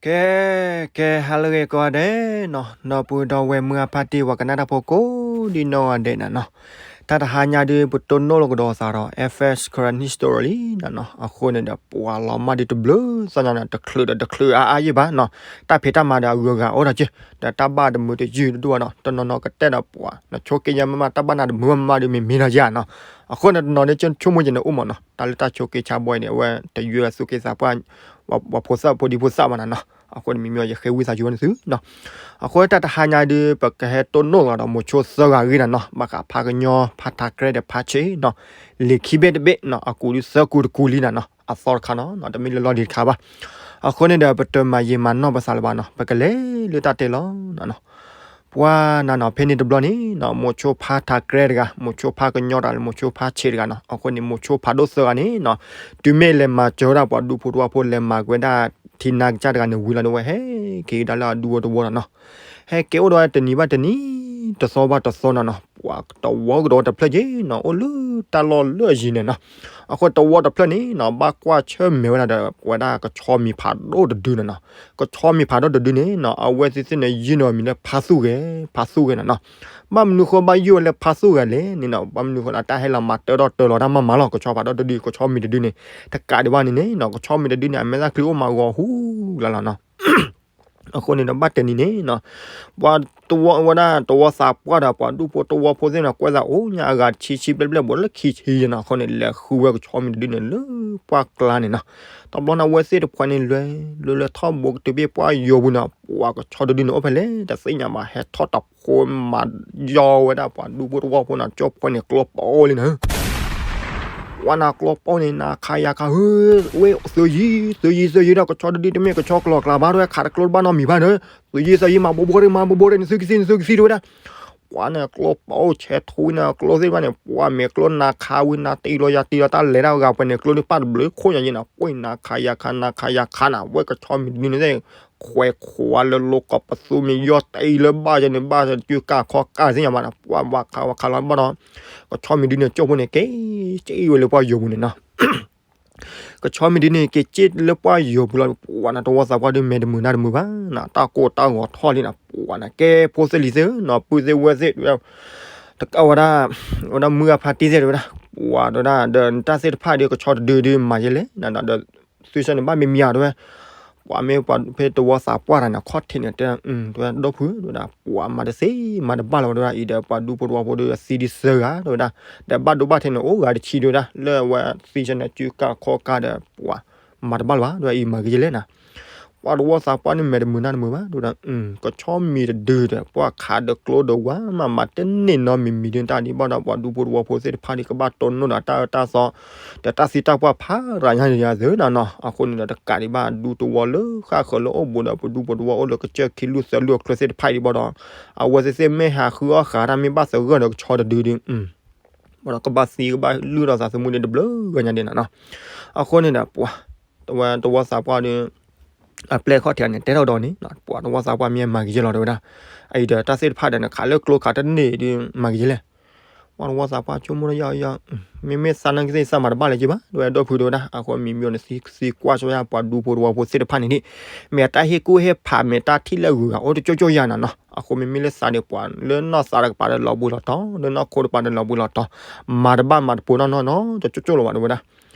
ကဲ ကဲ ဟါလၢအဂ့ၤကိးဂၤဒဲးနီၤ, ဒီပုၢ်ဒီဝဲၢ်မုၢ်အဖါတံၢ် ပှၤကနၣ်တၢ်ဖိကိးဒံနီၢ်ဂၤဒဲးနၤနီၤ, တၢ်တဟါညါဒုး ပတိၢ်နီၣ်လိာ်ကဒီးသးဒီး F S Karen History လံနၤနီၤ, အဃိန့ၣ်ဒီး ပှၤလီၤမၢ်ဒုးတဘျုးသီညါန့ၣ် တချုးဒီးတချုးအါအါယံၢ်ဘၣ်နီၤ, တၢ်ဖံးတၢ်မၤဒီးအဂုၤအဂၤအိၣ်ဒီးက့ၤ, ဒီးတၢ်ဘၣ်တမုာ်တယုၢ်တဒူၣ်ဘၣ်နီၤ, တနီၤနီၤကတဲဒီးပှၤ နဆိးက့ညါမးမး တၢ်ဘၣ်နၤတမုာ်ဘၣ်မးမးဒုး မ့ၢ်မ့ၢ်ဒီးယၤနီၤ, အဃိန့ၣ်တနီၤန့ၣ် ဆိကမိၣ်က့ၤန့ၣ်အိၣ်မးနီၤ, တၢ်လၢတၢ်ဆိးက့ဆါဘီအံၤန့ၣ် အဝဲတယုၢ်သူၣ်က့သးပှၢ် ပှၤဖိသၣ်ဖိဒံဖိသၣ်ဘၣ်နၤနီၤ, အဃိန့ၣ်မ့မ့ၢ်ယဃ့ဝံသးစူၤဝဲနသုနီၤ, အဃိတၢ်တဟါညါဒုး ပကဟဲတိၢ်နီၣ်လီၤဒီးမိၤဆိသၢဂၤအဂ့ၢ်နၤနီၤ, ဘၣ်ဃးဖါကညီ ဖါထးကြဲဒီးဖါဆံးနီၤ, လံာ်ခံဘ့ၣ်တဘ့ၣ်နီၤ, အကူးဒုးသၢကူးတကူးလံနၤနီၤ, အသီတခါနီၤ, တမ့ၢ်လၢလီၢ်လံၤတခါဘၣ်, အဃိန့ၣ်ဒီး ပတမၤယံာ်မၤနီၢ်ပသးလၢၤဘၣ်နီၤ, ပကလဲၤလၢတၢ်တဲလီၤနၤနီၤ ပှၤနၤနီၤ ဖဲန့ၣ်တဘျီန့ၣ်နီၤ, မိၤဆိဖါထးကြဲတဂၤ, မိၤဆိဖါကညီတဂၤလၢ မိၤဆိဖါဆံးတဂၤနီၤ, အဃိန့ၣ် မိၤဆိဖးဒိၣ်သၢဂၤန့ၣ်နီၤ, တုၤမ့ၢ်လဲၤမၤစၢၤဝဲဒၣ်ပှၤဒူဖိတဝီဖိ လဲၤမၤက့ၤဝဲဒၣ်ထံနါကစၢ်တဂၤန့ၣ် ဝံၤလီၤန့ၣ် အဝဲဟဲက့ၤကဒါလၢအဒူဖိတဝီလီၤနီၤ, ဟဲက့ၤအိၣ်ဒီးတနံၤဘၣ်တနံၤ တသီဘၣ်တသီနၤနီၤ, ပှၤတဝီကဒီးတဖျၢၣ်က့ၤနီၤ, အိၣ်လၢတၢ်လီၢ်လၢအယံၤန့ၣ်နီၤ, အဃိတဝီတဖျၢၣ်န့ၣ်နီၤ, ဘၣ်ကွၢ်ဆၢၣ်မဲာ်ဝဲဒၣ်ဒီး ဝဲဒၣ်ကဆီမံၤဖးဒိၣ်တဒုန့ၣ်နီၤ, ကဆီမံၤဖးဒိၣ်တဒုန့ၣ်နီၤ, အဝဲသ့ၣ်သ့ၣ်န့ၣ် ယုၢ်န့ၢ်အမံၤလၢဖါသူၣ်ဂဲၤ, ဖါသူၣ်ဂဲၤနၤနီၤ, ဘၣ်မနုၤဃိဘၣ်ယုၢ်ဝဲလၢဖါသူၣ်ဂဲၤလဲၣ်န့ၣ်နီၤ, ဘၣ်မနုၤဃိလၢတၢ်ဟဲလီၤမၤတၢထီၣ်တၢလီၤတၢ်မၤမၤလီၤ, ကဆီဖးဒိၣ်တဒု ကဆီမံၤတဒုန့ၣ်, တကးဒံးဘၣ်န့ၣ်န့ၣ်နီၤ, ကဆီမံၤတဒုန့ၣ် အမဲာ်သၣ်ချံအိၣ်မးဂီၤဟူလီၤလီၤနီၤ အဃိန့ၣ်ဒီးဘၣ်တနံၤန့ၣ်နီၤ, ပှၤတဝီဝဲဒၣ်တဝီသးပှၢ်ဒီးပှၤဒူဖိတဝီဖိသ့ၣ်န့ၣ် ကွဲးသးအိၣ်ညါအဂၤတဆံဆံဘျဲၣ်ဘျဲၣ် ဘူးလၢခံဆံယဲနီၤ, အဃိန့ၣ် လဲၤဃုဝဲကဆီမံၤတဒုန့ၣ်လၢပှၢ်ကျါန့ၣ်နီၤ, တဘျီန့ၣ် အဝဲသ့ၣ်တဖၣ်န့ၣ်လဲၤ လဲၤလဲၤထီၣ်ဘူးကတုၤဘၣ်ပှၢ်ယိာ်ပူၤန့ၣ်, ပှၤကဆီတဒုန့ၣ်အိၣ်ဖဲလဲၣ် တသ့ၣ်ညါဘၣ် ဟဲထီၣ်တဖိမၤယီဝဲဒၣ်ပှၤဒူဖိတဝီဖိန့ၣ် ကၠိဖိန့ၣ်ကျိပီလံန့ၣ် ပှၤန့ၣ်ကျိပီန့ၣ် နၤခါယၤခါဧၢ, ဝဲသုးယံၤ သုးယံၤ သုးယံၤဒီး ကဆီတဒုတမ့ၢ်ကဆီကျိၤကျါဘၣ် တဝဲခးတကျိတဘၣ်နီတမံၤဘၣ်ဒီး, သုးယံၤ သုးယံၤ မၤဘိဘိတ့ၢ် မၤဘိဘိတ့ၢ် နသုကသံၣ် နသုကသံၣ်တဝဲဒၣ်, ပှၤန့ၣ်ကျိပီအိၣ်ဆဲးထူဝဲန့ၣ် ကျိသ့ၣ်တဖၣ်န့ၣ် ပှၤမ့ၢ်ကျိနၤခါဝံၤ နၤတအံၤလီၤယၤတအံၤလီၤ တၢ်လဲၤတၢ်ဂၤပှဲၤန့ၣ် ကျိန့ၣ်ပၢ်တဘျုးခိၣ်ညါယဲန့ၣ် ပှၤနၤခါယၤခါ နၤခါယၤခါန့ၣ် ဝဲကဆီမံၤတဒုန့ၣ် ခွဲးခွါလၢလိကီၢ်ပသူမ့ၢ်ယီၢ်တအံၤလၢဘၣ်ယဲန့ၣ် ဘၣ်စုကၢ်ခီကၢ်သ့ၣ်ညါဘၣ်န့ၣ် ပှၤဝၤခးဝၤခးလီၤဘၣ်ဒီး ကဆီမံၤဒုန့ၣ် ကၠိဖိန့ၣ် က့ၤစ့ၣ်ဝဲလၢပှၢ်ယိာ်ပူၤန့ၣ်နီၤ. ကဆီမံၤဒုန့ၣ် က့ၤစ့ၣ်လၢပှၢ်ယိာ်ပူၤလီၤ. ပှၤန့ၣ် တဝီသးပှၢ်ဒု မဲာ်တမုာ်နါတမုာ်ဘၣ်နီၤ, တၢ်ကိၢ်တၢ်ဂီၤထီၣ်လံနီၤ. ပှၤန့ၣ် ကဲဖိသ့ၣ်လံၤသ့ၣ်နီၤ, ပုၢ်သ့ၣ်ဝဲၢ်သ့ၣ် တကးဝဲဒၣ် ဝဲဒၣ်မုၢ်အဖါတံၢ်သ့ၣ်တဝဲဒၣ်, ပှၤတဝဲဒၣ် ဒီးနတၢ်သ့ၣ်တဖၣ်ဒီး ကဆီတဒုဒု မၤယဲလဲၣ်နီၤ, ဒီး သုဆၢန့ၣ် ဘၣ်မံၤမံၤဧါ တဝဲ, ပှၤမ့ၢ်ပှၤဖဲတဝီသးပှၢ်တၢ်န့ၣ် ခီၣ်ထံးန့ၣ် တဲ တဝဲဒိၣ်ဖုၣ် တဝဲဒၣ် ပှၤမၤတသ့မၤတဘၣ်လၢၤဝဲ တဝဲဒၣ် အံၤဒီးပှၤဒူဖိတဝီဖိဒီး အသံဒုးသၢဂၤ တဝဲဒၣ်, ဒီးဘၣ်ဒိဘၣ်ထံးန့ၣ် အိၣ်ဂၤတဆံ တဝဲဒၣ်, လၢအဝဲသံဆၢန့ၣ် စုကၢ်ခီကၢ်ဒီး ပှၤမၤတဘၣ်လၢၤဘၣ် တဝဲ အံၤမၤဂ့ၤယဲလဲၣ်နီၤ. ပှၤတဝီသးပှၢ်န့ၣ် မဲာ်တမုာ်နါတမုာ်ဘၣ် တဝဲဒၣ်, ကဆီမံၤတဒုဒီး ပှၤခးဒီးကျိဒီးဝဲ မၤမၤတန့ၢ်နီတမံၤမံၤဒီး တၢ်ဒ်ဘၣ်ဒီး ပှၤဒူဖိတဝီဖိသ့ၣ်တဖၣ်ဒီး ကဘၣ်တိၢ်နီၣ်ဒီးတၢ်အၢတၢ်သီ ဒီးတၢ်သံတၢ်ပှၢ်ဖးရၤညါန့ၣ်ယၤသ့နီၤနီၤ. အဃိန့ၣ်ဒီး တကးဒံးဘၣ် ဒူသဝီလၢဃၣ်ဃၢၤလၢအိၣ်ဘူးဒီး ပဒူဖိတဝီအိၣ်လၢကစၢၢ်ခံလူၢ်သၢလူၢ်အချၢသ့ၣ်တဖၣ်အံၤဒ်ဘၣ်ဒီး အဝဲသ့ၣ်သ့ၣ်မ့ၢ်ဟးဃုအီၣ်ဃာ်တၢ်မ့ၢ်ဘၣ်သဂၢၢ်ဒီးကဆီတဒုဒီး ဘၣ်ဒီးကဘၣ်သံကဘၣ်လုၢ်ထီၣ်သးသမူန့ၣ်တဘျုးဂၤညါဒ်နီၤနီၤ. အဃိန့ၣ်ဒီး ပှၤ တဝီသးပှၢ်ဒီး အပျဲၢ်ခီၣ်ထံးန့ၣ် တဲထီၣ်ဒီးန့ၣ် ပှၤတဝီသးပှၢ်မ့ၢ်မၤဂ့ၤယဲလီၤ တဝဲဒၣ်, အအံၤဒီးတၢ်သ့ၣ်တဖၣ်ဒီးန့ၣ် ခးလၢကျိခးတန့ၢ်ဒီး မၤဂ့ၤယဲလဲၣ်. ပှၤတဝီသးပှၢ်ဆိကမိၣ်လၢယီၤယီၤ မ့မ့ၢ်သးနာ်က့သ့ၣ်သးမၤတဘၣ်လၢၤက့ဘၣ် တဝဲဒိၣ်ဖုၣ် တဝဲဒၣ်. အဃိမ့မ့ၢ်န့ၣ် သံကွၢ်ဆိယၤ ပှၤဒူဖိတဝီဖိသ့ၣ်တဖၣ်န့ၣ်ဒ် မ့ၢ်အတၢ်ဟ့ၣ်ကူၣ်ဟ့ၣ်ဖး မ့ၢ်တၢ်ထံၣ်လၢအဂုၤအဂၤအိၣ်တကၠိကၠိယၤနီၤနီၤ. အဃိမ့မ့ၢ်လၢသးဒီး ပှၤလၢနီၢ်သးတကပၤဒီးလီၤဘှံးလီၤတီၤ လၢနီၢ်ခိတကပၤဒီးလီၤဘှံးလီၤတီၤ မၤတဘၣ်မၤတပိာ်နီၢ်နီၢ်နီၤ တကၠိကၠိလၢၤဘၣ် တဝဲဒၣ်.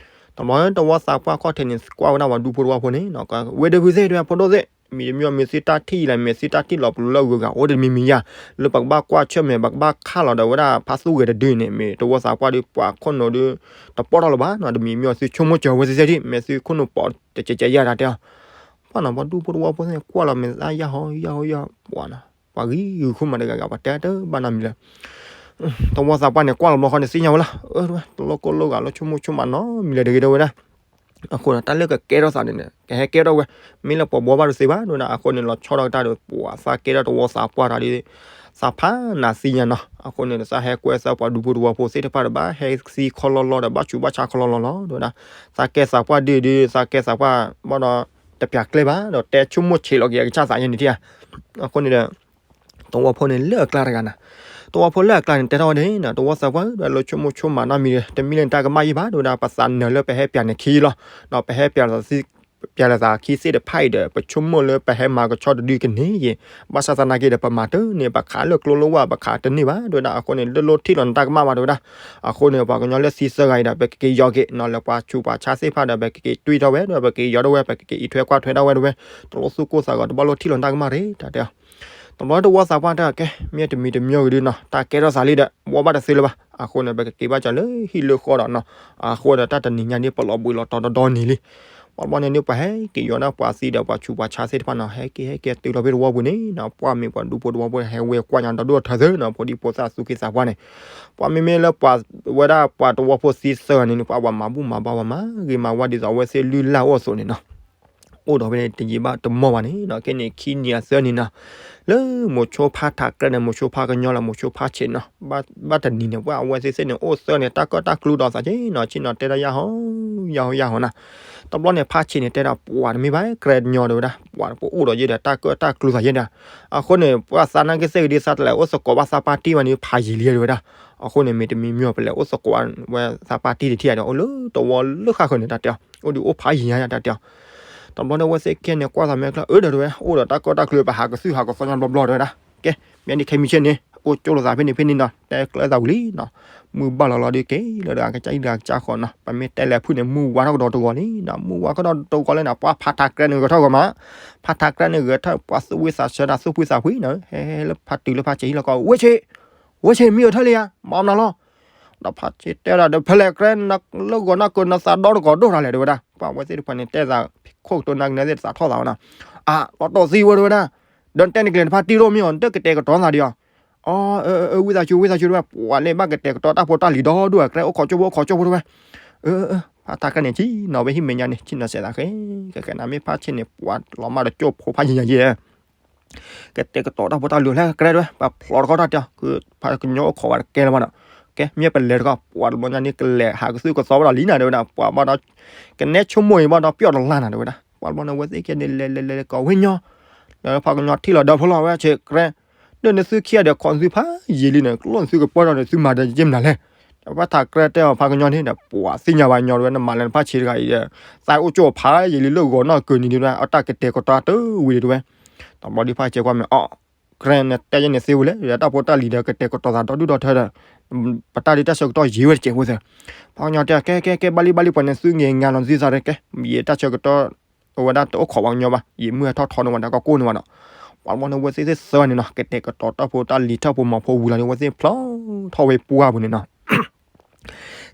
တဘျီတဝီသးပှၢ်ခီၣ်ထံးန့ၣ် ကွၢ်ဝဲဒၣ်ပှၤဒူဖိတဝီဖိန့ၣ် ဝဲဒၣ်ဖုသ့ၣ် တဝဲ ဖိဒိၣ်သ့ၣ် မ့ၢ်တမ့ၢ်မ့ၢ်သုတၢ်ထံၣ်ယံၤလၢ မ့ၢ်သုတၢ်ထံၣ်လီၤပလိာ်လၢအဂုၤအဂၤအိၣ်တမံၤမံၤယၤ လၢပကဘၣ်ကွၢ်ဆၢၣ်မဲာ် ပကဘၣ်ခးလီၤဒီးဝဲဒၣ်ဖါသူၣ်ဂဲၤတဒုန့ၣ် မ့ၢ်တဝီသးပှၢ်ဒီး ပှၤခိၣ်နူာ်ဒီး တပိာ်ထီၣ်လၢၤဘၣ်နီၤ. တမံၤမ့ၢ်သုဆိကမိၣ်စၢၤဝဲသ့ၣ်သ့ၣ်ဒ် မ့ၢ်သုခိၣ်နူာ်ပိာ်တကဲးကဲးယၤတၢ်တဲအီၤ ပှၤနီၤ ပှၤဒူဖိတဝီဖိသ့ၣ် ကွၢ်လီၤမ့ၢ်သးယၢ်ဟီယၢ်ဟီယၢ် ပှၤနီၤ ပှၤဂံၢ်ဂုာ်ခိၣ်မးတဂၤဂၤ ပှၤတဲတဘၣ်နီတမံၤလၢ တဝီသးပှၢ်န့ၣ် ကွၢ်လီၤဘျီဃီန့ၣ် သ့ၣ်ညါဝဲလီၤ အၢ တဝဲ တလိၣ်ကိၢ်လိၣ်ဂာ်လိၣ်ဆိကမိၣ်ဆိကမးနီတမံၤလၢၤတဂ့ၤ တဝဲဒၣ်. အဃိဒီး တၢ်လၢကကဲထီၣ်သးန့ၣ်န့ၣ် ကဟဲကဲထီၣ်ဝဲ မ့ၢ်လၢပှၤဘှီဘၣ်တသ့ဘၣ် တဝဲဒၣ်. အဃိန့ၣ် လီၤဆီဒၣ်တၢ်ဒီး ပှၤသးကဲထီၣ်တဝီသးပှၢ်တၢ်ဒီး သးဖးနၤသ့ၣ်ညါနီၤ. အဃိန့ၣ် သးဟဲကွဲးသးပှၤဒူဖိတဝီဖိသ့ၣ်တဖၣ်ဒီး ဘၣ်ဟဲသံခီလီၤလီၤဒီး ဘၣ်ဆူးဘၣ်ဆါခီလီၤလီၤလီၤ တဝဲဒၣ်. သးကဲသးပှၢ်ဒုဒု သးကဲသးပှၢ်ဘၣ်ဒီး တပျးကျဲဘၣ်ဒီး တဲဆိကမိၣ်ဆံးလီၤက့ၤအကစၢ်သးယဲန့ၣ်ထံၣ်ဧါ. အဃိန့ၣ်ဒီး တဝီဖိန့ၣ်လၢအကျါတဂၤနၤ, တဝီဖိလၢအကျါန့ၣ် တဲထီၣ်ဝဲန့ၣ် တဝီသးပှၢ်ဧၢ တဝဲလိၣ်ဆိကမိၣ်ဆိကမးနီတမံၤဒီး တမံၤလၢနတၢ်ကမၣ်ယံၤဘၣ် တဝဲဒၣ်. ပသးနၢၤလၢပဟဲပျးန့ၣ်ခံယံၤလီၤ ဒီးပဟဲပျးသးသံ ပျဲလီၤသးခံသ့ၣ်တဖၣ်အံၤဒီး ပဆိကမိၣ်လၢပဟဲမၤကဆှီတဒုကန့ၢ်က့ၤ, ဘၣ်ဆၣ်သနာ်က့ဒီး ပမၤတန့ၢ် ပခးလၢကျိလၢဝၢ် ပခးတန့ၢ်ဘၣ် တဲဝဲဒၣ်. အဃိန့ၣ် လၢလီၤထံၣ်လီၤနတၢ်ကမၣ်ဘၣ် တဲဝဲဒၣ်. အဃိန့ၣ် ပှၤကညီလၢသံသၢဂၤအံၤဒီး ပကက့ၤယီၤက့ၤနီၤ လၢပှၤဆူးပှၤဆါသ့ၣ်တဖၣ်ဒီး ပကက့ၤတွံၢ်ထီၣ်ဝဲဒီး ပက့ၤယီၤထီၣ်ဝဲ ပကက့ၤအံးထွဲကွၢ်ထွဲထီၣ်ဝဲတဝဲ, တလိၣ်သူၣ်ကိၢ်သးဂီၤ တဘၣ်လီၤထံၣ်လီၤနတၢ်ကမၣ်ရ့ၣ် တၢ်တဲအီၤ. တဘျီတဝီသးပှၢ်တဲ ကဲ မ့ၢ်တမံၤတမံၤဂ့ၤဒုနီၤ တၢ်ကဲထီၣ်သးလံဒီး ဝီဘၣ်တသ့လၢၤဘၣ်. အဃိန့ၣ် ပကက့ၤဘၣ်ကၢၤလၢဟံၣ်လၢဃီဒီးနီၤ. အဃိဒီး တၢ်တနံၤညါန့ၣ် ပလီၤဘှံးလီၤတီၤတဒီနံၤလံ. ပှၤတဘျီန့ၣ်ဒုး ပှၤဟဲက့ၤယီၤဒၣ်ပှၤသံဒီး ပှၤဆူးပှၤဆါသ့ၣ်တဖၣ်နီၤ ဟဲက့ၤဟဲက့ၤတုၤလီၤဖဲတဝီပူၤန့ၣ်နီၤ ပှၤမ့ၢ်ပှၤဒူဖိတဝီဖိ ဟဲဝဲကွၢ်ညါဒီးဒိၣ်ထီၣ်သ့နီၤ ဖိဒံဖိသၣ်သူၣ်က့သးပှၢ်န့ၣ် ပှၤမ့မ့ၢ်လၢပှၤဝဲဒၣ်ပှၤတဝီဖိသံသၢဂၤန့ၣ်န့ၣ် ပှၤပှၤမၤဘူၣ်မၤဘါ ပှၤမၤဂ့ၤမၤဝါဒ်သိးအဝဲသ့ၣ်လုၢ်လၢ်အိၣ်အသိးန့ၣ်နီၤ အိၣ်ဒီးဖဲန့ၣ် တယံာ်ဘၣ်တမီၢ်ဘၣ်န့ၣ်နီၤ ခဲန့ၣ်ခံနံၤအသၢနံၤနီၤ လၢမိၤဆိဖါထးကြဲန့ၣ် မိၤဆိဖါကညီလၢမိၤဆိဖါဆံးနီၤ ဘၣ်တနံၤန့ၣ် ပှၤအဝဲသ့ၣ်သ့ၣ်န့ၣ် အိၣ်သၢန့ၣ် တၢ်ကၢၣ်တၢ်ကျူဒီးသးက့နီၤ ဆ့ၣ်နီၤတဲဒၣ်ယၢ်ဟီ ယၢ်ဟီ ယၢ်ဟီနီၤ တဘျီန့ၣ် ဖါဆံးန့ၣ် တဲဒၣ်ပှၤတမ့ၢ်ဘၣ် ကြဲညီတဲဝဲဒၣ် ပှၤပအိၣ်ဒီးယဲဒီး တၢ်ကၢၣ်တၢ်ကျူသးယဲဒီး အဃိန့ၣ် ပှၤသးနာ်က့သ့ၣ်ကဒုသးတလဲၤအိၣ်သကိးဘၣ်သးပၢ်တံၢ်ဘၣ်န့ၣ် ဖးယံာ်လံတဲဝဲဒၣ် အဃိန့ၣ် မ့ၢ်တမံၤမံၤ ပလဲၤအိၣ်သကိးဝဲသးပၢ်တံၢ်တထံၣ်ဒီး အိၣ်လၢတဝီလၢဃၣ်ဃၢၤန့ၣ် တၢ်တဲအီၤ အိၣ်ဒုးအိၣ်ဖးယံာ်ညါတၢ်တဲအီၤ တဘျီန့ၣ် အဝဲသ့ၣ်ခဲန့ၣ် ကွၢ်သးမဲာ်ချၢ အၢ ဒီးတဲဝဲ အိၣ်ဒီးတၢ်ကၢၣ်တၢ်ကျူ ပဟးကသုၣ်ဟးကသီညါဘျီဘျီတဲဝဲဒၣ် ကဲ မ့ၢ်ဒ်ခဲမံၤဆ့ၣ်န့ၣ် အိၣ်ကၠိလိာ်သးဖဲန့ၣ်ဖဲန့ၣ်နီၤ တဲကျၢၤသးဝံၤလံနီၤ မုၢ်ဘၣ်လီၤလီၤဒုးက့ၤလၢဒီးအကစၢ်အံၤဒီးအကစၢ်ဃီနီၤ ပမ့ၢ်တဲလဲၤဖုၣ်န့ၣ် မုၢ်ဝါထီၣ်ကဒီးတဂီၤလံနီၤ မုၢ်ဝါကဒီးတဂီၤလံနီၤ ပှၤဖါထးကြဲန့ၣ်ဂဲၤထီၣ်ဂီၤမး ဖါထးကြဲန့ၣ်ဂဲၤထီၣ် ပှၤသူၣ်ဝံသးဆၢတၢ်သူၣ်ဖှံသးဖှံနီၤ ဟဲလၢဖါတုၤလၢဖါဆံးဟံၣ်လီၤကီး ဝဲဆ့ ဝဲဆ့ မံအိၣ်ထၢလံယါ မၤအီၣ်မနုၤလီၤ ဒီးဖါဆံးတဲဒၣ်ဒီး ဖဲလဲၣ်ကြဲ လၢဂီၤနီၢ်ကၢနသးဒီတကီၢ်ဒိၣ်တၢ်လဲၣ်တဲဝဲဒၣ် ပှၤဝဲသ့ၣ်တဖၣ်န့ၣ် တဲသးခိၣ်ကတိၤနၤကနဲသ့ၣ်တသးထီၣ်သးဝဲနီၤ အၢ လီၤတီၢ်သံဝဲတဲဝဲဒၣ် ဒီးတဲန့ၣ်ကလဲၤနဖါတံၢ် တအိၣ်မ့ၢ်အီၤ နတကတဲာ်ကတီၤသးဒံးအီၤ အၢ ဝံသးစူၤ ဝံသးစူၤတဲဝဲ ပှၤန့ၣ်ဘၣ်ကတဲာ်ကတီၤတၢ်ဖိတၢ်လံၤဒီဒူၣ် ကြဲအိၣ်ခိးကၠိဖိ အိၣ်ခိးကၠိဖိတဲဝဲ အၢ ဖါထးကြဲန့ၣ် ဆ့ၣ်နီၤဝဲဟံၣ်မဲာ်ညါန့ၣ် ဆ့ၣ်နီၤစဲးသးဃဲ ဃဲဃဲနၤမ့ၢ်ဖါဆံးန့ၣ် ပှၤလီၤမၢ်ဒီးကၠိဖိဖးယံာ်ညါယဲ ကတဲာ်ကတီၤတၢ်ဖိတၢ်လံၤလၢကြဲတဲဝဲ ပှၤဖျိးတခီတၢ်တဲအီၤ ဖါကညီအိၣ်ခိးဝဲတကဲလၢၤဘၣ်နီၤ ကဲ မ့ၢ်ပလဲၤတခီ ပှၤတဘျီညါန့ၣ် ကလဲၤဟးကသုၣ်ကသီဝဲဒီးလံနၤတဲဝဲဒၣ် ပှၤဘၣ်ဒီး ကနဲဆိကမိၣ်အံၤဘၣ်ဒီးပျီၣ်တလါနၤတဲဝဲဒၣ် ပှၤတဘျီန့ၣ် အဝဲသ့ၣ်ခဲန့ၣ် လဲၤလဲၤလဲၤလဲၤကီးဝဲညီ လၢဖါကညီထံၣ်လီၤဒီးဖီလာ်ဝဲဆ့ၣ် ကြဲ ဒ်နသုခံဂၤဒီးခိးနသုဖးယံာ်လံန့ၣ် ကျိၣ်နသုကပၢၢ်ထီၣ်န့ၣ် သုမၤဒီးယမနုၤလဲၣ် ဒီးဖါထးကြဲတဲအီၤ ဖါကညီန့ၣ်ဒီး ပှၤသ့ၣ်ညါဘၣ်ညီတဲဝဲ နမၤလၢနဖါဆံးတဂၤအံၤဒီး သးအိၣ်ကၠိဖးယံာ်လံလၢဂီၤနီၢ်ကၢၤနံၤဒံးတဲဝဲ အတၢ်ကတဲာ်ကတီၤတဝံၤဒံးတဲဝဲ တဘျီဒုးဖါဆံးကွၢ်မဲာ် အီၣ် ကြဲနတဲယဲန့ၣ်သ့ဝဲလဲၣ် ဒီးတၢ်ဖိတၢ်လံၤဒီးကတဲာ်ကတီၤသးဒီဒူၣ်ဒီထၢဒီး ပတၢ်ဒုးတၢ်ဆၢကတီၢ်ယံၤဝဲတစဲးဖိသၢ ဖါကညီတဲ ကဲကဲကဲ ဘၣ်လံဘၣ်လံ ပှၤန့ၣ်သုငဲၤငါလီၤသုသးဒီးကဲ ယတၢ်ဆၢကတီၢ် အဝဲဒၣ်တအိၣ်ခိးပှၤကညီဘၣ် ယမုၢ်ဟဲထီၣ်ထီန့ၢ်ဝဲဒၣ်ကီၢ်ကိၢ်န့ၢ်ဘၣ်နီၤ ပှၤတဘျီန့ၣ်အဝဲသ့ၣ်သၢဂၤန့ၣ်နီၤ ကတဲာ်ကတီၤတၢ်ဖိတၢ်လံၤထၢၣ်ဖိမီၤဖိဝံၤလီၤန့ၣ် အဝဲသ့ၣ်ဖျိးထီၣ်ဝဲပှၢ်ပူၤန့ၣ်နီၤ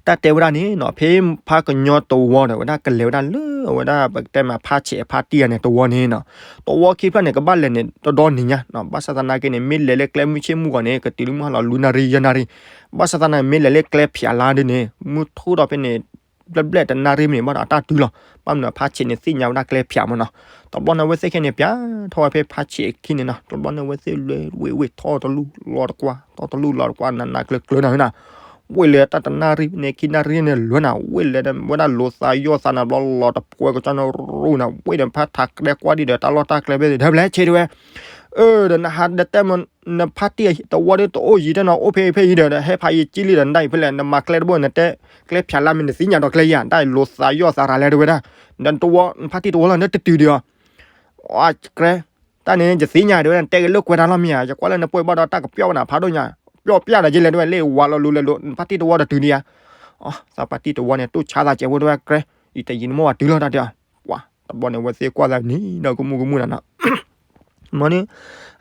တၢ်တဲဝဲဒၣ်န့ၣ်နီၤ ဖဲဖါကညီတဝီဒီး ဝဲဒၣ်ကလဲၤဝဲဒၣ်လၢ အဝဲဒၣ်ပကတဲမးဖါဆံးအဖါတံၢ်ဂၤန့ၣ် တဝီန့ၣ်နီၤ တဝီခံဖျၢၣ်န့ၣ် ကဘၣ်လဲၤန့ၣ် တဒီနံၤညါနီၤ ဘၣ်ဆၣ်သနာ်က့န့ၣ် မ့ၢ်လဲၤလၢကျဲမုၢ်ဆ့ၣ်မုၢ်ဂီၤန့ၣ် ကတုၤလၢမုၢ်ဟါလီၤလွံၢ်နၣ်ရံၣ်ယဲၢ်နၣ်ရံၣ် ဘၣ်ဆၣ်သနာ်က့ မ့ၢ်လဲၤလၢကျဲဖၠးလါဒ်န့ၣ် မုၢ်ထူၣ်ဒီးဖဲန့ၣ် ဘျဲၣ်ဘျဲၣ်တနၣ်ရံၣ်မ့ၢ်န့ၣ် ဘၣ်ဒီးအတၢ်တုၤလီၤ ဘၣ်မနုၤဖါဆံးန့ၣ် သ့ၣ်ညါဝဲဒၣ်ကျဲဖၠးမ့ၢ်နီၤ တဘျီန့ၣ် အဝဲသ့ၣ်ခဲန့ၣ် ပၠးထီၣ်ဝဲဖဲဖါဆံးအခံန့ၣ်နီၤ တဘျီန့ၣ်အဝဲသ့ၣ်လဲၤဝ့ၢ်ဝ့ၢ်ထီၣ်တလူၢ်လီၤတကွၢ် ထီၣ်တလူၢ်လီၤတကွၢ် နးနးကျၢၤကျၢၤနၤဝဲနၤ ဝ့ၢ်လဲၤတၢ်တနၣ်ရံၣ်န့ၣ် ခံနၣ်ရံၣ်န့ၣ် လဲၤနၤ ဝ့ၢ်လဲၤဝဲဒၣ်လိာ်သးယီၢ်သးနၤ ဘျီလီၤတပှဲၤကစီၣ်န့ၣ်ရူၣ်နၤ ဝ့ၢ်ဒီးဖါထးကြဲကွၢ်ဒံးဒီး တၢ်လီၢ်တၢ်ကျဲဖဲ ဒီးဖဲလဲၣ်ဆ့တဲဝဲ အၢ ဒီးနဟးဒီးတဲမး နဖါတံၢ်တဝီဒီးတအိၣ်ယံၤတနီၤ အိၣ်ဖဲအံၤဖဲအံၤဒီး ဟဲဖးယံာ်ကံလံဒီး နဒၣ်အံၤဖဲလဲၣ် နမၤကျဲတဘိ နတဲ ကျဲဖၠးလါမ့ၢ်နသ့ၣ်ညါဒီးကျဲယၤ ဒၣ်အံၤလိာ်သးယီၢ်သးရၤလဲၣ်တဲဝဲဒၣ် ဒီးနတဝီ နဖါတံၢ်တဝီလီၤ နတတုၤဒံးအီၤ အကြဲ တၢ်န့ၣ် ယသ့ၣ်ညါတဲဝဲဒၣ် နတဲက့ၤလၢကွဲးတၢ်လီၢ်မ့ၢ်ဧါ ယကွၢ်လၢနပှဲၤဘၣ်ဒီးတၢ်ကပျီၣ်နၤဖးဒိၣ်ညါ ပျီၣ်ပျၢ်ဒီးယလဲၤတဲဝဲ လၢဝၤလီၤလူၤလဲၤလူၤ နဖါတံၢ်တဝီတတုၤဒံးဧါ အသးဖါတံၢ်တဝီန့ၣ် တူၢ်ဆါသးစဲးဖိတဲဝဲ ကြဲ ယတယံာ်နမိၢ်ဝၤတုၤလီၤတၢ်တဲအီၤ ပှၤ တဘျီန့ၣ် အဝဲသ့ၣ်ကွၢ်သးနံၤဒီးကမူကမူနၤနီၤ မ့ၢ်န့ၣ်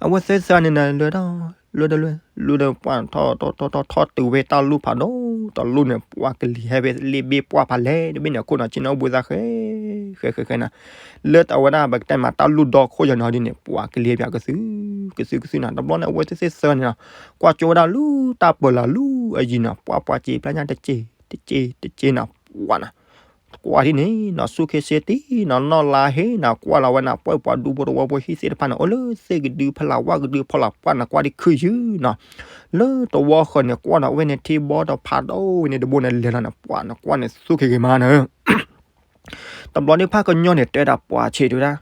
အဝဲသ့ၣ်သၢဂၤန့ၣ် လဲၤဒီး လဲၤဒီး လဲၤဒီးပှၤထီၣ်ထီၣ်ထီၣ်ထီၣ်တုၤဝဲတၢ်လူၢ်ဖးဒိၣ် တၢ်လူၢ်န့ၣ် ပှၤကလံၤဟဲဖဲလ့ဘ့ၣ်ပှၢ်ဖးလဲၢ်တဘ့ၣ်န့ၣ် အခိၣ်နီၤဆ့ၣ်နီၤအိၣ်ဘှံးသးဃဲ ဃဲဃဲဃဲနၤ လၢတၢ်ဝဲဒၣ်ပကတဲမးတၢ်လူၢ်ဒီခိၣ်ယၤနီၤဒ်န့ၣ် ပှၤကလံၤဟဲပၠးကသု ကသုကသုနၤ တဘျီန့ၣ် အဝဲသ့ၣ်သၢဂၤန့ၣ်နီၤ ကွၢ်ကၠိဝဲဒၣ်လူၢ်တၢ်ပၢၢ်လၢလူၢ်အယံၤနီၤ ပှၤပှၤစ့ဖျါညါတစ့ တစ့ တစ့နၤ ပှၤနၤ ကွၢ်ဒ်န့ၣ်နီၤ ဆူၣ်ခ့စ့တံၢ်နီၤ နီၢ်လါဟ့နၤ ကွၢ်လီၤဝဲနၤ ပှဲၤပှၤဒူဖိတဝီဖိဟံၣ်သ့ၣ်တဖၣ်န့ၣ် အိၣ်လၢသ့ၣ်ကဒုဖီလာ်ဝၣ်ကဒုဖီလာ် ပှၢ်နၤကွၢ်ဒ်ခုၣ်ယုၢ်နီၤ လၢတဝီဃၢၤန့ၣ် ကွၢ်ဒီးဝဲန့ၣ်ထံဘီဒီးဖးဒိၣ်ဝဲန့ၣ်တဘိန့ၣ် လဲၤလီၤန့ၣ် ပှၤနကွၢ်န့ၣ်သူၣ်က့ၤက့ၤမးနၤ တဘျီဒ်ဖါကညီန့ၣ် တဲဒၣ်ပှၤဆံးတဲဝဲဒၣ်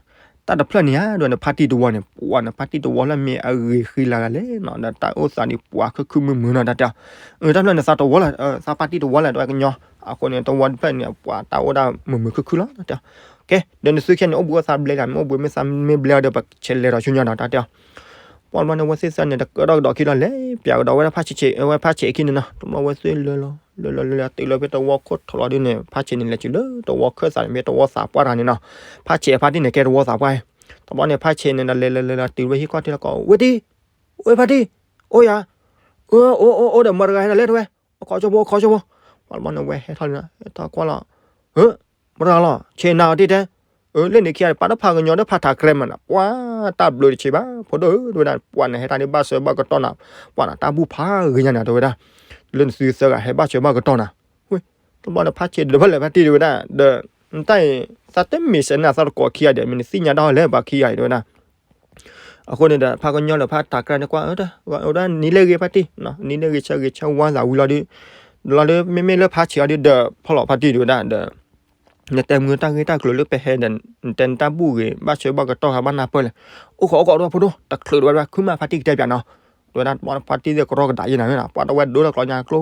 တၢ်တဖျၢၣ်န့ၣ်ဧါ ဒီးနဖါတံၢ်တဝီန့ၣ် ပှၤနဖါတံၢ်တဝီလၢမ့ၢ်အဂ့ၤဃံလၤဂၤလဲၣ်နီၤ ဒီးတၢ်အိၣ်သးဒ်ပှၤခုၣ်ခုၣ်မုာ်မုာ်နီၤ တၢ်တဲအီၤ တၢ်ဖျၢၣ်န့ၣ်သးတဝီလီၤ သးဖါတံၢ်တဝီလီၤ တဝဲကညီ အဃိန့ၣ် တဝီတဖျၢၣ်န့ၣ် ပှၤတၢ်အိၣ်ဒၣ်မုာ်မုာ်ခုၣ်ခုၣ်လီၤ တၢ်တဲအီၤ ကဲ ဒီးနသုခံဂၤန့ၣ် အိၣ်ဘှံးအိၣ်သါဘျဲဂၤ မ့ၢ်အိၣ်ဘှံးမ့ၢ်သါမ့ၢ်ဘျဲအီၤဒီး ပဆဲးလဲၤဒီးဆူညါနီၤ တၢ်တဲအီၤ. ပှၤတဘျီန့ၣ် ဝဲသ့ၣ်သၢန့ၣ် တကၢထီၣ်ကဒီးခံလီၤ လဲၤပၠးကဒီးဝဲဒၣ်ဖါဆံးဆံး ဝဲဖါဆံးအခံန့ၣ်နီၤ. တဘျီဝဲသ့ၣ်လဲၤလီၤ လဲၤလီၤလဲၤလီၤ တုၤလီၤဖဲတဝီခိၣ်ထီၣ်လီၤဒ်န့ၣ် ဖါဆံးန့ၣ် လဲၤတုၤလၢတဝီခၢၣ်သးန့ၣ် ဖဲတဝီသးပှၢ်တဂၤန့ၣ်နီၤ. ဖါဆံးအဖါတံၢ်န့ၣ် ကဲတဝီသးပှၢ် တဘျီန့ၣ် ဖါဆံးန့ၣ်ဒီး လဲၤလဲၤလဲၤလီၤ တုၤဝဲဟံၣ်ခီၣ်ထံးလီၤကီး ဝဲတံၢ် အိၣ်ဖါတံၢ် အိၣ်ယၤ အိၣ်အိၣ်အိၣ်ဒီးမတၤတဂၤဟဲလီၤလဲၣ်တဲဝဲ အခီၣ်ဆိဖိ အခီၣ်ဆိဖိ. ပှၤတဘျီန့ၣ် ဝဲဟဲထီၣ်လံနီၤ ဟဲထီၣ်ကွၢ်လီၤ မတၤတဂၤလီၤ ဆ့ၣ်နၤအီၤတံၢ်တဲ လၢန့ၣ်ခံဂၤ ပာ်ဒီးဖးကညီဒီးဖးထးကြဲမးနီၤ ပှၤတၢ်ဘျုးတဆံးဘၣ် ဖိဒိၣ်ဧၢ တဲဝဲဒၣ် ပှၤန့ၣ်ဟဲတၢ်ဒ်ဘၣ်ဆၢဘၣ်ကတီၢ်နီၤ ပှၤန့ၣ်တၢ်ဘူၣ်ဖးဂ့ၤညါန့ၣ် တဲဝဲဒၣ် လၢနသုသၢဂၤဟဲဘၣ်ဆၢဘၣ်ကတီၢ်နီၤ. တဘျီန့ၣ် ဖါဆံးဒီးဖဲလဲၣ်ဖါတံၢ်တဲဝဲဒၣ် ဒီး နတၢ်အံၤ သးတမ့ၢ်စဲးနၤသးတကိးခံဂၤဒီး မ့ၢ်နသ့ၣ်ညါတၢ်ဟီလဲၣ် ပှၤခံဂၤအံၤတဲဝဲဒၣ် အဃိန့ၣ်ဒီး ဖးကညီဒီးဖးထးကြဲန့ၣ်ကွၢ် ဝဲဒၣ်နံၤလၢဂ့ၤဖါတံၢ် နံၤလၢဂ့ၤဆၢဂ့ၤဆၢဝါသးဝံၤလီၤဒုး လီၤဒုး မ့မ့ၢ်လၢဖါဆံးအီၤဒုးဒီး ဖီၣ်လီၤဖါတံၢ်တဲဝဲဒၣ်ဒီး နတဲမုၢ်တၢ်ဂ့ၢ်တၢ်ကျိၤလၢပဟဲဒီး နတဲနတၢ်ဘူၣ်ဂ့ၤ ဘၣ်ဆၢဘၣ်ကတီၢ်ဃာ်ဘၣ်နၢ်ပၢၢ်လဲၣ်. အိၣ်ဃီအိၣ်ဃီဒီးဖိဒိၣ် တချုးဒီးဝဲဒၣ် ခုမးဖါတံၢ်ကတဲပၠးနီၤ တဲဝဲဒၣ် ဖါတံၢ်သ့ၣ်ကရီကဒးယဲၢ်နၤ ပှၤတဝဲဒိလီၤကျီညါ ကျိ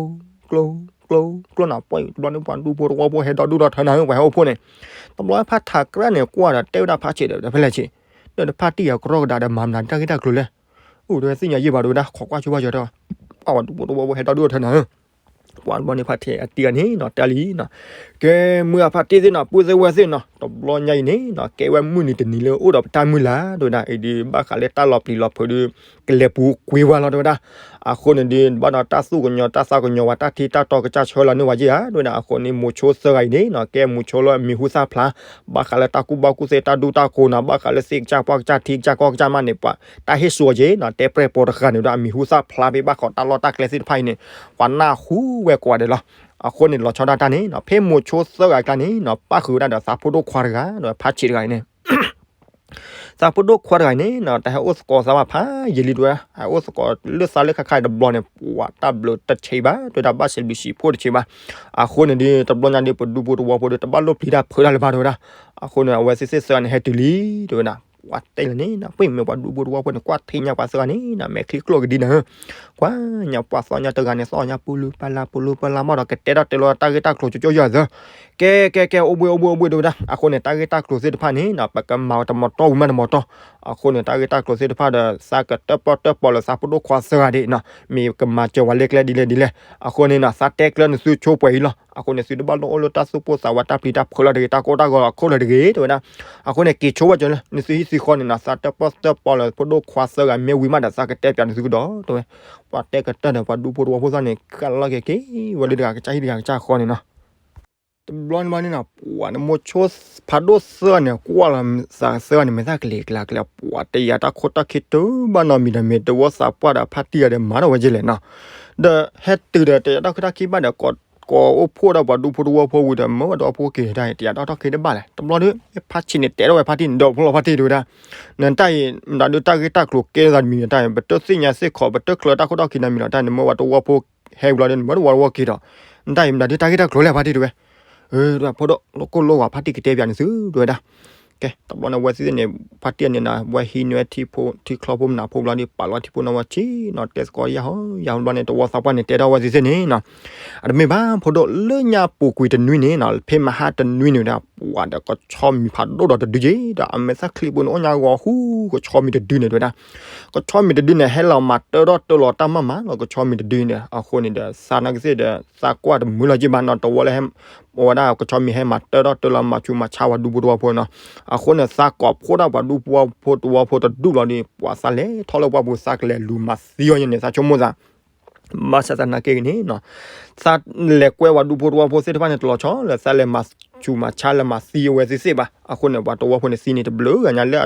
ကျိ ကျိ ကျိနီၤ ပှၤတဘျီန့ၣ် ပှၤဒူဖိတဝီဖိဟဲဒီဒူၣ်ဒီထၢနၤ ပှၤဟဲအိၣ်ဖှိၣ်န့ၣ် တဘျီဖးထးကြဲန့ၣ်ကွၢ်ဒီးတဲဝဲဒၣ်ဖါဆံးဒီး ဖဲလဲၣ်ဆံး ဒီးဖါတံၢ်အကရီကဒးဒီး မၤမနုၤတၢ်ဂ့ၢ်တၢ်ကျိၤလဲၣ်. အိၣ်တဲဝဲသ့ၣ်ညါယဲၢ်ဘၣ်တဲဝဲဒၣ် ခိးကွၢ်ဆိဘၣ်ယီၤတဲဝဲ ပှၤဒူဖိတဝီဖိဟဲဒီဒူၣ်ဒီထၢနၤ ပှၤတဘျီန့ၣ် ဖါဆံးအတံၢ်ဂၤန့ၣ်နီၤ တဲလံနီၤ ကဲမုၢ်အဖါတံၢ်သ့ၣ်နီၤ ပုၢ်သ့ၣ်ဝဲၢ်သ့ၣ်နီၤ တဘျီညါအံၤန့ၣ်နီၤ ကဲဝဲမုၢ်နံၤတနံၤလၢအိၣ်ဒီးပတၢ်မုၢ်လၢ် တဲဝဲဒၣ် အံၤဒုးဘၣ်ဃးလၢတၢ်လီၤပျံၤလီၤဖုးဒုး ကလဲၤပူၤကွံာ်ဝဲလီၤ တဲဝဲဒၣ်. အဃိန့ၣ်ဒုး ဘၣ်ဒီးတၢ်သူၣ်ကညီၤ တၢ်သးကညီၤဝဲ တၢ်ထံတၢ်တီကစၢ်ဆှၢလီၤန့ၢ်ဝဲက့ၤဧါ တဲဝဲဒၣ်. အဃိန့ၣ် မိၤဆိသၢဂၤအံၤန့ၣ်နီၤ ကဲမိၤဆိလၢအမံၤဟူသၣ်ဖျါ ဘၣ်ဃးလၢတၢ်ကူၣ်ဘၣ်ကူၣ်သ့ တၢ်ဒူတၢ်ကိးနီၤ ဘၣ်ဃးလၢသ့ၣ်ကစၢ်ပှၢ်ကစၢ်ထံကစၢ်ကီၢ်ကစၢ်မးန့ၣ် ပှၤ တၢ်ဟ့ၣ်စိက့ၤနီၤ တဲပြဲၢ်ပိာ်တဂၤန့ၣ်ဒီး အမံၤဟူသၣ်ဖျါဖဲဘၣ်ဃးတၢ်လီၢ်တၢ်ကျဲသ့ၣ်တဖၣ်အံၤန့ၣ် ပှၤနၢ်ဟူဝဲကိးဂၤဒဲးလီၤ. အဃိန့ၣ် လီၤဆီဒၣ်တၢ်န့ၣ်နီၤ ဖဲမိၤဆိသၢဂၤအကျါန့ၣ်နီၤ ပၣ်ဃုာ်ဝဲဒၣ်ဒီးသးဖိဒိၣ်ခွါတဂၤ ဒီးဖါဆံးတဂၤအံၤန့ၣ် သးဖိဒိၣ်ခွါတဂၤအံၤန့ၣ်နီၤ တၢ်ဟဲအိၣ်သကိးသးဘၣ်ဖးယံာ်လံ တဲဝဲဒၣ် ဟဲအိၣ်သကိးလၢသးလၢခါခါအံၤတဘျီန့ၣ် ပှၤတၢ်ဘျုးတဆံးဘၣ် တဲဝဲဒၣ် ဘၣ်စံးဘျုးစံးဖှိၣ်တဆံးဘၣ်. အဃိန့ၣ်ဒုး တဘျီညါဒုး ပဒူဖိတဝီဖိဒီး တဘၣ်လိၣ်ပျံၤတၢ်ဖုးတၢ်လၢၤဘၣ် တဲဝဲဒၣ်. အဃိန့ၣ် အဝဲသ့ၣ်သၢဂၤန့ၣ် ဟဲတုၤလံ တဲဝဲဒၣ်. ပှၤတဲလၢန့ၣ်နီၤ ပှၤမ့ၢ်ပှၤဒူဖိတဝီဖိန့ၣ် ကွၢ်ထံညါပှၤသၢဂၤန့ၣ်နီၤ မဲာ်ချံကျိၣ်ကဒံနီၤ ကွၢ်ညါပှၤသီညါတဂၤန့ၣ် သီညါပူၤလူၤပလၤပူၤလူၤပလၤမးဒီး ကတဲထီၣ်တဲလီၤတၢ်ဂ့ၢ်တၢ်ကျိၤကၠိကၠိယၤသၢ ကဲ ကဲ ကဲ အိၣ်ဘှံး အိၣ်ဘှံး အိၣ်ဘှံး တဲဝဲဒၣ်. အဃိန့ၣ် တၢ်ဂ့ၢ်တၢ်ကျိၤသ့ၣ်တဖၣ်န့ၣ်နီၤ ပကမၤဝဲတမီၤတီၢ်ဝံၤမးတမီၤတီၢ်. အဃိန့ၣ် တၢ်ဂ့ၢ်တၢ်ကျိၤသ့ၣ်တဖၣ်ဒီး သးကတၢၣ်ပီၣ်တၢၣ်ပီလၢသးဖိဒိၣ်ခွါသၢဂၤဒၣ်နီၤ မ့ၢ်ကမၤစၢၤဝဲလၢကျဲဒ်လဲၣ်ဒ်လဲၣ်. အဃိန့ၣ်နီၤ သးတဲကျၢၤနသုဆိပှဲၤအံၤလီၤ. အဃိန့ၣ် သုတဘၣ်လိၣ်အိၣ်လၢတၢ်သူၣ်ပိၢ်သးဝး တၢ်ပျံၤတၢ်ဖုးလီၤတဂ့ၤ တၢ်ကိၢ်တၢ်ဂီၤလီၤခိၣ်လီၤတဂ့ၤ တဲဝဲဒၣ်. အဃိန့ၣ် က့ၤဆိဝဲကၠီၤလၢ နသုဟံၣ်သုဃီန့ၣ်နီၤ သးတၢၣ်ပီၣ်တၢၣ်ပီလၢဖိဒိၣ်ခွါသၢဂၤမ့ၢ်ဝံၤမးဒီး သးကတဲပၠးနသုကဒီး တဲဝဲ. ပှၤတဲကတၢၢ်ဒီး ပှၤဒူဖိတဝီဖိသၣ်န့ၣ် ကလီၤက့ၤက့ၤဝဲလၢတဂၤကစၢ်ဟံၣ်တဂၤကစၢ်ဃီန့ၣ်နီၤ တဘျီန့ၣ်ဘၣ်န့ၣ်နီၤ ပှၤန့ၣ် မိၤဆိဖးဒိၣ်သၢဂၤန့ၣ် ကွၢ်လီၤသးသၢဂၤန့ၣ် မဲာ်သၣ်ကလဲၤကျဲကျဲ ပှၤတယာ်တၢ်ခိၣ်တၢ်ခံတုၤဘၣ်နီတမံၤဒီး မ့ၢ်တဝီသးပှၢ်ဒီးဖါတံၢ်ဂၤဒီးမၤထီၣ်ဝဲကလဲၣ်နီၤ. ဒီးဟဲတုၤဒီးတယာ်တၢ်ခိၣ်တၢ်ခံဘၣ်ဒီး ကိးအိၣ်ဖှိၣ်ဒီးပှၤဒူဖိတဝီဖိဝံၤဒီး မၢဝဲတဝီဖိက့ၤတၢ် တယာ်တၢ်ခိၣ်တၢ်ခံတဘၣ်လဲၣ်. တဘျီဒီး ဖါဆံးန့ၣ် တဲထီၣ်ဝဲဖါတံၢ်န့ၣ် ဒီးဖျီဖါတံၢ်တဲဝဲဒၣ် နတၢ်အံၤ မတၤဒုးတၢ်ဂ့ၢ်တၢ်ကျိၤကဲသးတမံၤန့ၣ် တၢ်အံၤ ပတသ့ၣ်ညါစ့ၢ်ကီး ပတချုးတၢ်ခိၣ်တၢ်ခံနီတမံၤလီၤ တၢ်န့ၣ် မၢဝဲတဝီဖိဟဲဝံၤလီၤဒီး နမၢတဝီတဝီက့ၤဒီး နတၢ်အံၤ မတၤဒုးတၢ်ဂ့ၢ်တၢ်ကျိၤလဲၣ်ဖါတံၢ်တဲဝဲ. အၢ ဖိဒိၣ် လၢကိၣ်လိဝဲဖါတံၢ်ကတဲပၠးန့ၣ်သု တဲဝဲဒၣ်. ကဲ တဘျီန့ၣ် အဝဲသ့ၣ်န့ၣ် ဖါတံၢ်န့ၣ်နီၤ ဝဲဟံးန့ၢ်ဝဲထံဖိထံချီဖိမနုၤဖိဘျီဒီး ပာ်လီၤထံဖိနီၤဝဲဆံးနီၤ တဲသကိးယၢ်ဟီ ယၢ်ဟီတဘျီန့ၣ် တဝီသးပှၢ်န့ၣ် တဲထီၣ်ဝဲသ့ၣ်သ့ၣ်န့ၣ်နီၤ အတမ့ၢ်ဘၣ် ဖိဒိၣ်လၢညါပူၤကွံာ်တနွံန့ၣ်နီၤ ဖဲမဟါတနွံန့ၣ်ဝဲဒၣ် ပှၤဒီးကဆီမံၤဖးဒိၣ်ဒီးတဒုက့ၤ ဒီးအမဲာ်သၣ်ချံပူၤန့ၣ် အိၣ်ညါဂီၤဟူ ကဆီမံၤတဒုန့ၣ်တဲဝဲဒၣ်. ကဆီမံၤတဒုန့ၣ် ဟဲလီၤမၤတၢထီၣ်တၢလီၤတၢ်မၤမၤလီၤ ကဆီမံၤတဒုန့ၣ် အဃိန့ၣ်ဒီး သးနာ်က့သ့ၣ်ဒီး သးကွၢ်တမုာ်လီၤက့ၤဘၣ်နီၤ တဝီလၢဟဲ အဝဲဒၣ်ကဆီမံၤဟဲမၤတၢထီၣ်တၢလီၤ မၤဆူးမၤဆါဝဲဒူဖိတဝီဖိနီၤ. အဃိန့ၣ် သးကိးဖှိၣ်ဒၣ်ပှၤဒူဖိတဝီဖိတဒူၣ်လီၤဒီး ပှၤသးလဲၤထီၣ်လၢပှၢ်ပူၤ သးကလဲၤလူၤမၤသံအီၤညါန့ၣ် သးဆိကမိၣ်သး ဘၣ်ဆၣ်သနာ်က့ဂ့ၤန့ၣ်နီၤ သးလဲၤကွဲဝဲဒူဖိတဝီဖိသ့ၣ်တဖၣ်န့ၣ် တလီၤဆီလၢသးလဲၤမၤဆူးမၤဆါလၢမၤသံအဝဲသ့ၣ်သ့ၣ်ဘၣ်. အဃိန့ၣ် ပှၤတဝီဖိန့ၣ်သံန့ၣ် တဘျုးဂၤညါလၢ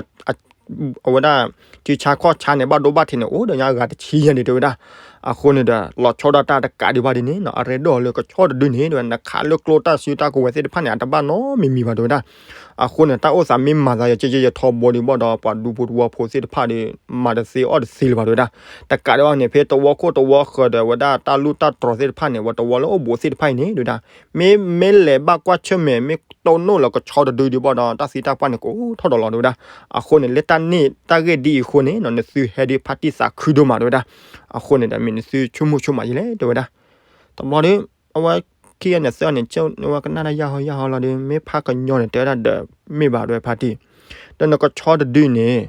အဝဲဒၣ် ထံဆါခီၣ်ဆါန့ၣ် ဘၣ်ဒိဘၣ်ထံးန့ၣ် အိၣ်ဒီးညါဂၤတဆံယဲၢ်န့ၣ် တဲဝဲဒၣ်. အဃိန့ၣ်ဒီး လီၤဆီဒၣ်တၢ်တကးဒံးဘၣ်ဒ်န့ၣ်နီၤ အရဲၣ်ဒိၣ်လၢကဆီတဒုန့ၣ် တဲဝဲ နခးလၢကျိတၢ်စုတၢ်ကဝဲၤသ့ၣ်တဖၣ်န့ၣ် အတဘၣ်နီတမံၤမံၤဘၣ် တဲဝဲဒၣ်. အဃိန့ၣ် တၢ်အိၣ်သးမ့ၢ်မၤသးယၤ ကဲကဲယထီဘိဒံးဘၣ်ဒီး ပှၤဒူဖိတဝီဖိသ့ၣ်တဖၣ်ဒီး မၤတသ့အီၣ်တသ့လၢၤဘၣ် တဲဝဲဒၣ်. တကးဒံးဘၣ်န့ၣ် ဖဲတဝီခိၣ်တဝီဃၢၤဒီး ဝဲဒၣ်တၢ်လူၢ်တၢ်တြီၤသ့ၣ်တဖၣ်န့ၣ် ပှၤတဝီလၢအိၣ်ဘူးသ့ၣ်တဖၣ်အံၤန့ၣ် တဲဝဲဒၣ် မ့ၢ် မ့ၢ်လဲၤဘၣ်ကွၢ်ဆၢၣ်မဲာ် မ့ၢ်တိၢ်နီၣ်လၢကဆီတဒုဒံးဘၣ်ဒီး တၢ်သံတၢ်ပှၢ်န့ၣ် ကအိၣ်ထီၣ်ဒီးလီၤ တဲဝဲဒၣ်. အဃိန့ၣ် လၢတၢ်န့ၣ်တၢ်ဂ့ၢ်ဒ်အံၤအဃိန့ၣ်နီၤ နသုဟဲဒ်ဖါတံၢ်သးခုဒိၣ်မး တဲဝဲဒၣ်. အဃိန့ၣ်ဒီး မ့ၢ်နသုဆိကမိၣ်ဆိကမးယဲလဲၣ် တဲဝဲဒၣ်. တဘျီဒီး အဝဲ ခံဂၤန့ၣ်သၢဂၤန့ၣ် ကဝဲကနၣ်တၢ်ယၢ်ဟီယၢ်ဟီလီၤဒီး မ့ၢ်ဖးကညီန့ၣ် တဲဝဲဒၣ်ဒီး မ့ၢ်ဘၣ်ဒဝဲဖါတံၢ်, ဒီးနကဆီတဒုန့ၣ်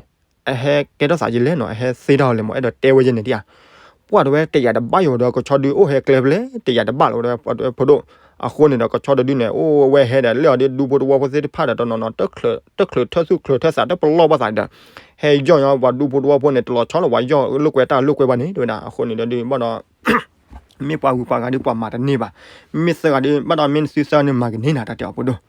အဟဲကဲထီၣ်သးယလဲၣ်နီၤ, အဟဲသ့ထီၣ်လဲၣ်မး, အဲၣ်ဒိးတဲဝဲယဲန့ၣ်ဒံးဧါ. ပှၤတဝဲတယာ်တဘၣ်ယိၤဒီး ကဆီဒုအိၣ်ဟဲကျဲဖဲလဲၣ် တယာ်တဘၣ်လီၤဝဲဒၣ် ဖိဒိၣ်. အဃိန့ၣ်ဒီး ကဆီတဒုန့ၣ် အိၣ်ဝဲဟဲဒီး လဲၣ်အီၤဒီး ဒူဖိတဝီဖိသ့ၣ်တဖၣ်ဒီး တနီၤနီၤ တချုးထၢသူၣ်ချုးထၢသး တပလီၢ်ဘၣ်သးဒီး ဟဲယီၢ်ညီ ပှၤဒူဖိတဝီဖိန့ၣ် တလီၤဆီလီၤ ပှၤယီၢ်လိာ်ကွဲတၢ်လိာ်ကွဲဘၣ်န့ၣ် တဲဝဲဒၣ်. အဃိန့ၣ်ဒီး ဒုးဘၣ်ဒီး မ့ၢ်ပှၤဂုၤပှၤဂၤဒီး ပှၤမၤတန့ၢ်ဘၣ်. မ့ၢ်သၢဂၤဒီး ဘၣ်ဒီးမ့ၢ်နသုသၢဂၤန့ၣ် မၤကန့ၢ်နၤ တၢ်တဲအီၤ ဖိဒိၣ်.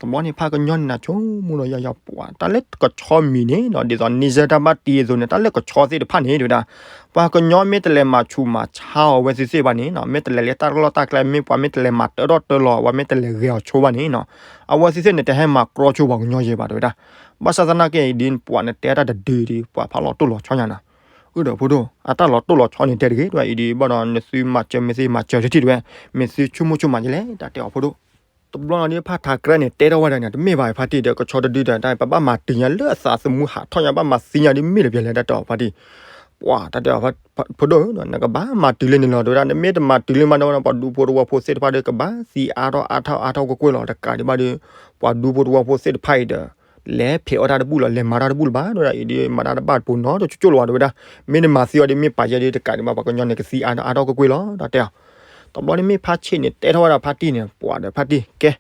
တဘျီန့ၣ် ဖးကညီန့ၣ် နဆိကမိၣ်ဒီး ယၤယၤပှၤ တၢ်လၢကဆီမံၤန့ၣ်နီၤ ဒ်သိး နံၣ်စၢတၢ်ဘၣ်တံၤအသိးန့ၣ် တၢ်လၢကဆီသ့ၣ်တဖၣ်န့ၣ် တဲဝဲဒၣ်. ပှၤကညီမ့ၢ်တလဲၤမၤဆူးမၤဆါအီၤ အဝဲသ့ၣ်သ့ၣ်ဘၣ်န့ၣ်နီၤ, မ့ၢ်တလဲၤလၢတၢ်လီၢ်တၢ်ကျဲ မ့ၢ်ပှၤမ့ၢ်တလဲၤမၤတၢထီၣ်တၢလီၤ အဝဲမ့ၢ်တလဲၤဂဲၤအီၤဆိဘၣ်န့ၣ်နီၤ, အဝဲသ့ၣ်သ့ၣ်န့ၣ် တဟဲမၤကြီဆိပှၤကညီယဲၢ်ဘၣ် တဲဝဲဒၣ်. ဘၣ်ဆၣ်သနာ်က့ အံၤဒ်ပှၤန့ၣ် တဲတၢ်တဒုဒ် ပှၤဖးလီၤတိၢ်လီၤဆီညါနီၤ. အၢ ဒီးဖိဒိၣ် အတၢ်လီၤတိၢ်လီၤဆီန့ၣ် တဲတဂ့ၤ တဲဝဲ အံၤဒ်ဘၣ်ဒီး နသုမၤစၢၤ မ့ၢ်သ့မၤစၢၤတထံၣ် တဲဝဲ, မ့ၢ်သုဆိကမိၣ်ဆိကမးယဲလဲၣ် တၢ်တဲအီၤ ဖိဒိၣ်. တဘျီလီၤဒီး ဖးထးကြဲန့ၣ် တဲထီၣ်ဝဲဒၣ်န့ၣ် တမ့ၢ်ဘၣ် ဖါတံၢ်ဒီး ကဆီတဒုဒီး တၢ်ပဘၣ်မၤတုၤညါလၢအသးသမူဟးထီၣ်ညါ ဘၣ်မၤသံညါဒ်မ့ၢ်လၢပျၢၤလဲၣ် တၢ်တဲအီၤ ဖါတံၢ်. ပှၤ တၢ်တဲအီၤ ဖိဒိၣ်ဧၢ နကဘၣ်မၤတုၤလၢန့ၣ်လီၤ တဲဝဲဒၣ်. နမ့ၢ်တမၤတုၤလၢမးဒီး ပှၤဒူဖိတဝီဖိသ့ၣ်တဖၣ်ဒီး ကဘၣ်သံအါထီၣ်အါထီၣ်အါထီၣ်ကွ့ၢ်ကွ့ၢ်လီၤ တကးဒံးဘၣ်ဒီး ပှၤဒူဖိတဝီဖိသ့ၣ်တဖၣ်အံၤဒီး လဲၤဖဲးအီၣ်တၢ်တဘူၣ်လီၤ လဲၤမၤတၢ်တဘူၣ်လၢၤဘၣ် တဲဝဲဒၣ်. အံၤဒ်မၤတၢ်တဘၣ်တပူၤနီတကၠိၣ်လၢၤဘၣ် တဲဝဲဒၣ်. မ့ၢ်နမၤသံအီၤဒ်မ့ၢ်ပာ်ယဲဒ် တကးဒံးဘၣ် ပှၤကညီန့ၣ် ကသံအါထီၣ်အါထီၣ်ကွ့ၢ်ကွ့ၢ်လီၤ တၢ်တဲအီၤ. တဘျီန့ၣ် မ့ၢ်ဖးဆံးန့ၣ် တဲထီၣ်ဝဲဒၣ် ဖါတံၢ်န့ၣ် ပှၤဒီး ဖါတံၢ် ကဲ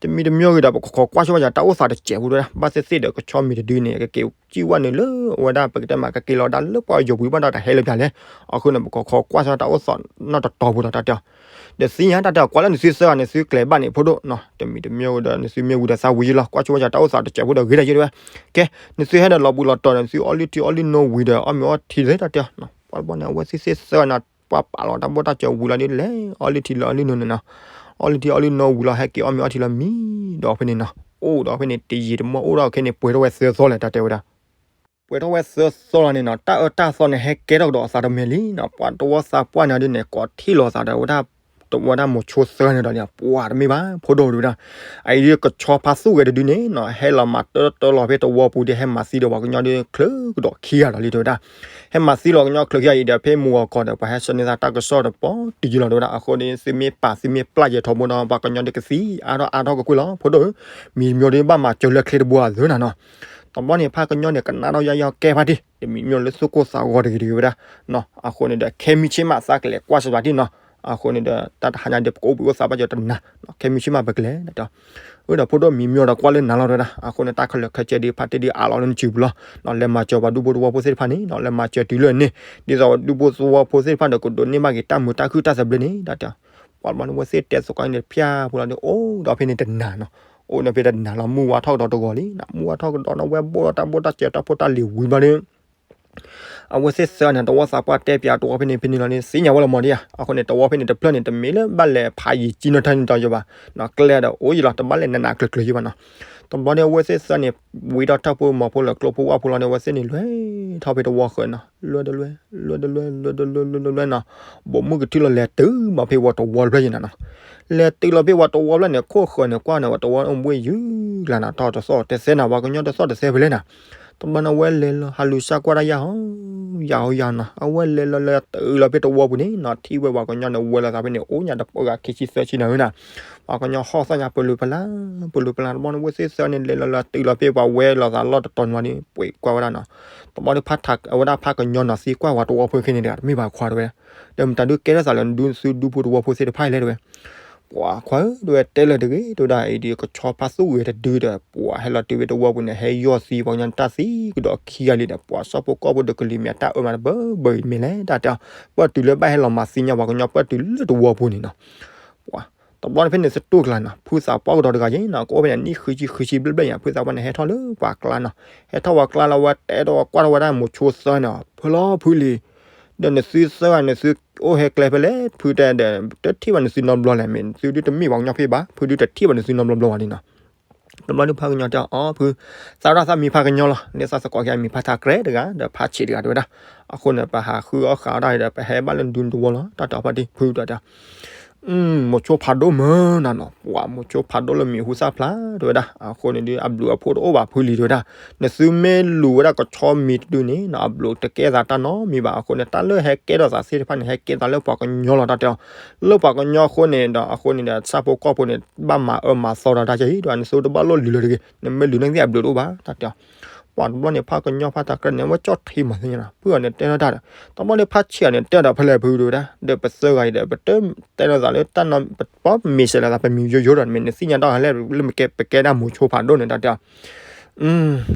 တမံၤတမံၤဂ့ၤဒီး ပကခိးကွၢ်ဆိဝဲယၤ တၢ်အိၣ်သးတစဲးဖိ တဲဝဲဒၣ်. ဘၣ်သ့ၣ်သ့ၣ်ဒီး ကဆီမံၤတဒုန့ၣ် ကက့ၤစံၣ်ဝဲန့ၣ်လၢအဝဲဒၣ် ပကတဲမး ကက့ၤလီၤဒၣ်လၢပှၤယိၤပူၤဘၣ်ဒီး တဟဲလၢပျၢၤလဲၣ်. အဃိန့ၣ် ပကခိးကွၢ်ဆိတၢ်အိၣ်သးနီၢ်တတီၤဖိဒီး တၢ်တဲအီၤ. ဒီးသ့ၣ်ညါ တၢ်တဲအီၤ ကွၢ်လၢနသုသၢဂၤန့ၣ် သုကျဲၤဘၣ်န့ၣ် ဖိဒိၣ်နီၤ, တမံၤတမံၤဂ့ၤဒီး နသုမ့ၢ်ဝံၤဒီး သးဝံၤယံလီၤ ကွၢ်ဆိဝဲယၤ တၢ်အိၣ်သးတစဲးဖိဒီး ဂ့ၤတၢ်ယဲ တဲဝဲ. ကဲ နသုဟဲဒီးလီၤဘှံးလီၤတီၤန့ၣ် နသုအီလုၢ်ထံအီလုၢ်နိဝံၤဒီး အီၣ်မ့ၤအီထံသ့ တၢ်တဲအီၤ. ပှၤတဘျီန့ၣ် အဝဲသ့ၣ်သ့ၣ်သၢဂၤန့ၣ် ပှၤပာ်လီၤတၢ်ဘိၣ်တၢ်စၢၤဝံၤလီၤဒီး လဲၤအီလုၢ်ထံလၢအီလုၢ်နိန့ၣ်နီၤ. အီလုၢ်ထံအီလုၢ်နိဝံၤလီၤ ဟဲက့ၤအီၣ်မ့ၤအီထံလီၤ မံဒီးဖဲန့ၣ်နီၤ. အိၣ်ဒီးဖဲန့ၣ် တယံာ်တမီၢ်အိၣ်ဒီးခဲန့ၣ် ပှဲၤထီၣ်ဝဲသၢသီလဲၣ် တၢ်တဲဝဲဒၣ်. ပှဲၤထီၣ်ဝဲသၢသီလီၤန့ၣ်နီၤ တၢ်အၢတၢ်သီန့ၣ် ဟဲကဲထီၣ်ကဒီးအသးတမဲာ်လံနီၤ. ပှၤတဝီသးပှၢ်န့ၣ်ဒ်န့ၣ် ကိးထံၣ်လိာ်သးဒီးဝဲဒၣ် တဝီဒၣ်မိၤဆိသၢန့ၣ်ဒီးန့ၣ် ပှၤတမ့ၢ်ဘၣ် ဖိဒိၣ် တဲဝဲဒၣ်. အအံၤဒ်ကဆီဖါသူၣ်ဂဲၤတဒုန့ၣ်နီၤ ဟဲလီၤမၤတၢတၢလီၤဖဲတဝီပူၤဒီး ဟဲမၤသံဒီးပှၤကညီဒီး ချုးကဒီးခံဂၤဒီးလံ တဲဝဲဒၣ်. ဟဲမၤသံလီၤကညီချုးခံဂၤအံၤဒီး ဖဲမုၢ်ဂီၤခီဒီး ပှၤဟဲဆှၢန့ၢ်သးတၢ်ကစီၣ်ဒီး ပီၤတုၤယံလီၤ တဲဝဲဒၣ်. အဃိန့ၣ် သုမ့ၢ်ပာ်သုမ့ၢ်ပျၢ်ယဲၤထီဘိဒီး ပှၤကညီဒီးကသံအါထီၣ်အါထီၣ်ကွ့ၢ်ကွ့ၢ်လီၤ ဖိဒိၣ်ဧၢ. မံၤတမံၤဒီး ဘၣ်မၤစၢၤလၢချ့တဘိအသၢနၤနီၤ. တဘျီန့ၣ် ဖးကညီန့ၣ် ကနၣ်ထီၣ်ယါယီၤ ကဲဖါတံၢ် တမံၤမ့ၢ်လၢသူၣ်ကိၢ်သးဂီၤတဂ့ၤတဂ့ၤ တဲဝဲဒၣ်နီၤ. အဃိန့ၣ်ဒီး ခဲမုၢ်ဆ့ၣ်မး သးကလဲၤကွၢ်စၢၤပှၤတံၢ်နီၤ. အဃိန့ၣ်ဒီး တၢ်တဟါညါဒီး ပကအိၣ်ဘှံးအိၣ်သါဘၣ်စၢၤတနၤ ခဲမုၢ်ဆ့ၣ်မး ပကလဲၤ တဲဝဲဒၣ်. အၢ ဒီးဖိဒိၣ် မံၤမ့ၢ်ဒီး ကွၢ်လၢနၤလီၤ တဲဝဲဒၣ်. အဃိန့ၣ် တၢ်ခဲလၢာ်ခဲဆ့ဒီး ဖါတံၢ်ဒုးအးလီၤလၢနစုပူၤလီၤ. လဲၤမၤစၢၤပှၤဒူဖိတဝီဖိသ့ၣ်တဖၣ်န့ၣ်နီၤ လဲၤမၤစၢၤတုၤလၢန့ၣ် ဒ်သိးဒူဖိတဝီဖိသ့ၣ်တဖၣ်ဒီး ကဒိးန့ၢ်ဘၣ်က့ၤတၢ်မုာ်တၢ်ခုၣ်တၢ်သဘျ့န့ၣ် တၢ်တဲအီၤ. ပှၤတဘျီန့ၣ် အဝဲသ့ၣ်တဲသကိးန့ၣ် ဖၠၣ်ဖိလီၤဒီး အိၣ်ဒီးဖဲန့ၣ်တနၤနီၤ. အိၣ်ဒီးဖဲတနၤလီၤ မုၢ်ဝါထီၣ်ကဒီးတဂီၤလံနီၤ. မုၢ်ဝါထီၣ်ကဒီးနီၤ ဝဲဘိၣ်ဒီးတၢ်ဘိၣ်တၢ်စၢၤ တၢ်ဖိတၢ်လံၤဝံၤဘျီဒီး အဝဲသ့ၣ်သၢန့ၣ် တဝီသးပှၢ်တဲပၠးတဝီဖဲန့ၣ်ဖဲန့ၣ်လီၤန့ၣ် သ့ၣ်ညါဝဲလီၤမးဒံးဧါ. အဃိန့ၣ် တဝီဖဲန့ၣ်တဖျၢၣ်န့ၣ် တမ့ၢ်လၢဘၣ်လဲၤဖးယံာ်ကံနီၢ်တၢ်န့ၣ်တယီၤဘၣ်နီၤ. ကျဲဒီးအိၣ်ယံလီၤ တဘၣ်လဲၤနးနးကျၢၤကျၢၤယံဘၣ်နီၤ. တဘျီန့ၣ် အဝဲသ့ၣ်သၢန့ၣ် ဝံထီၣ်ထၢၣ်ဖိမီၤဖိလၢကျိဖိဝၣ်ဖိလီၤန့ၣ် အဝဲသ့ၣ်န့ၣ် လွဲထီၣ်ဖဲတဝီဃၢၤနီၤ. လွဲတလွဲ လွဲတလွဲ လွဲတလွဲ လွဲတလွဲ လွဲတလွဲနီၤ. ဘိးမုၢ်ကထံၣ်လီၤ လဲၤတုၤမးဖဲဝီၤတဝီတဖျၢၣ်ယံနီၤ. လဲၤတုၤလီၤဖဲဝီၤတဝီဖျၢၣ်န့ၣ် ခိၣ်ဃၢၤန့ၣ် ကွၢ်န့ၣ် ဝီၤတဝီအိၣ်ဘှ့ၣ်ယုၢ်လၢ်နီၤ. တၢ်တသီၣ်တသဲနၤ ပှၤကညီတသီၣ်တသဲဖဲလဲၣ်နီၤ. တဘျီန့ၣ် အဝဲလဲၤလီၤ ဟးလူၤစၢ်ကွၢ်တၢ်ယၢ်ဟီ ယၢ်ဟီယၢ်နီၤ. အဝဲလဲၤလီၤလၢတုၤလီၤဖဲတဝီပူၤန့ၣ်နီၤ ထံၣ်ဝဲပှၤကညီန့ၣ် ဝဲလိာ်သးဖဲန့ၣ် အိၣ်ညါတပှၢ်ဂၤခံဆံသၢဆံနၤဧၢနီၤ. ပှၤကညီဟီၣ်သီၣ်ညါပလူၤပလၢ် ပလူၤပလၢ် တဘျီန့ၣ် အဝဲသ့ၣ်သၢန့ၣ် လဲၤလီၤလၢတုၤလီၤဖဲပှၤဝဲလိာ်သးလီၢ်တတီၤန့ၣ်ဝံၤဒီး ပှ့ၤကွၢ်ဝဲဒၣ်နီၤ. တဘျီန့ၣ် ဖးထး အဝဲဒၣ်ဖးကညီနီၤ သံကွၢ်ဝဲတဝီဖိခဲန့ၣ်တဂၤ တမ့ၢ်ဘၣ်ခွါတဲဝဲ. ဒီးမတၤဒုးကဲထီၣ်သးလၢနဒူသုဒူဖိတဝီဖိသ့ၣ်တဖၣ်အံၤလဲၣ်တဲဝဲ. ပှၤခွါဧၢ တဲဝဲ တဲလၢၤတဂ့ၤ တဲဝဲဒၣ် အံၤဒ်ကဆီဖါသူၣ်ဂဲၤတဒုဒီး ပှၤဟဲလီၤတုၤဝဲတဝီပူၤန့ၣ် ဟဲယီၢ်သံပှၤကညီတၢ်သံကဒီးခံဂၤလံဒီး ပှၤစီၣ်ဖိကီၢ်ဖိဒီးကလံၤမ့ၢ်တၢ်အၢမးတဘၢဘၢအံၤမ့ၢ်လဲၣ် တၢ်တဲအီၤ. ပၢၢ်တုၤလၢဘၣ်ဟဲလီၤမၤသံညါပှၤကညီ ပၢၢ်တုၤလၢတဝီပူၤန့ၣ်နီၤ. ပှၤ တဘျီန့ၣ်ဖဲန့ၣ် သတူၢ်ကလာ်နီၤ ဖုသးပှၢ်ကဒီးတဂၤယဲနီၤ ကအိၣ်ဖဲန့ၣ် နံၣ်ဃုဆံ ဃုဆံဘျဲၣ်ဘျဲၣ်ယါ ဖုသးပှၢ်န့ၣ်ဟဲထီၣ်လၢပှၤကျါနီၤ. ဟဲထီၣ်ပှၤကျါလီၤ ဝဲတဲဒီးကွၢ်ထီၣ်ဝဲဒၣ်မိၤဆိသၢန့ၣ် ဖုလီၤဖုလံ ဒီးနသုသၢဂၤန့ၣ် သုအိၣ်ဟဲကျဲဖဲလဲၣ် ဖုတဲဒီး တထံၣ်ဘၣ်နသုနီတဘျီလဲၣ် မ့ၢ်သုဒုးတမ့ၢ်ပှၤကညီဖဲဘၣ် ဖုဒုးတထံၣ်ဘၣ်နသုနီတဘျီဘျီဘၣ်န့ၣ်နီၤ. တဘျီဒုးဖးကညီတဲအီၤ အီ ဖု သးဒၣ်သးမံၤဖးကညီလီၤ လၢသးသကိးက့ၤမံၤဖးထးကြဲတဂၤ ဒီးဖးဆံးတဂၤတဲဝဲဒၣ်. အဃိန့ၣ် ပဟးဃုအီၣ်ဃာ်အီၣ်တၢ်ဒီး ပဟဲဘၣ်လၢနဒူနတဝီလီၤ တၢ်တဲအီၤဖးတံၢ် ဖုတဲတဲ မိၤဆိဖးဒိၣ်မၢနၤနီၤ, ပှၤမိၤဆိဖးဒိၣ်လၢမံၤဟူသၣ်ဖျါ တဲဝဲဒၣ်. အဃိန့ၣ်ဒီး အဘျုးအဖှိၣ်တအိၣ်ဘၣ်ဖုလံၤ တဲဝဲဒၣ်. နသုမ့ၢ်လူၤဝဲဒၣ်ကဆီမံၤတဒုန့ၣ်နီၤ အဘျုးတကဲသးတၢ်နီတမံၤဘၣ်. အဃိန့ၣ် တၢ်လၢဟဲကဲထီၣ်သးသ့ၣ်တဖၣ်န့ၣ် ဟဲကဲသးလၢပှၤကညီလီၤ တၢ်တဲအီၤ. လၢပှၤကညီအဃိန့ၣ်ဒီး အဃိန့ၣ်ဒီး ဆၣ်ဖိကီၢ်ဖိန့ၣ် ဘၣ်မၤအၢမၤသီဒီးတၢ်ကဲအံၤဒီး နသုတဘၣ်လိၣ်လူၤလၢၤတဂ့ၤ, နမ့ၢ်လူၤန့ၣ်ကသ့ၣ်အဘျုးတအိၣ်ဘၣ် တၢ်တဲအီၤ. ပှၤတဘျီန့ၣ် ဖးကညီဖးတၢ်ကြၢးန့ၣ် ဝဲကၠီၣ်ထံမၤသ့ၣ်ညါနီၤ, ဖုအီၤန့ၣ်တဲထီၣ်တၢ်ဒီး တဘျီန့ၣ် ဖးဆံးအီၤန့ၣ် တဲဒီးဖဲလဲၣ်ဖု တဲဝဲဒၣ်. ဒီးပသၢဂၤအံၤဒီး ပတတဲလိာ်သးလၢတၢ်နီ ပမ့ၢ်စဲးလိာ်သး ပမံၤယိယိဒီး မ့ၢ်နသ့ၣ်ညါဒီးလဲၣ် လၢပကဲဒၣ်မိၤဆိဖးဒိၣ်န့ၣ် တၢ်တဲအီၤ.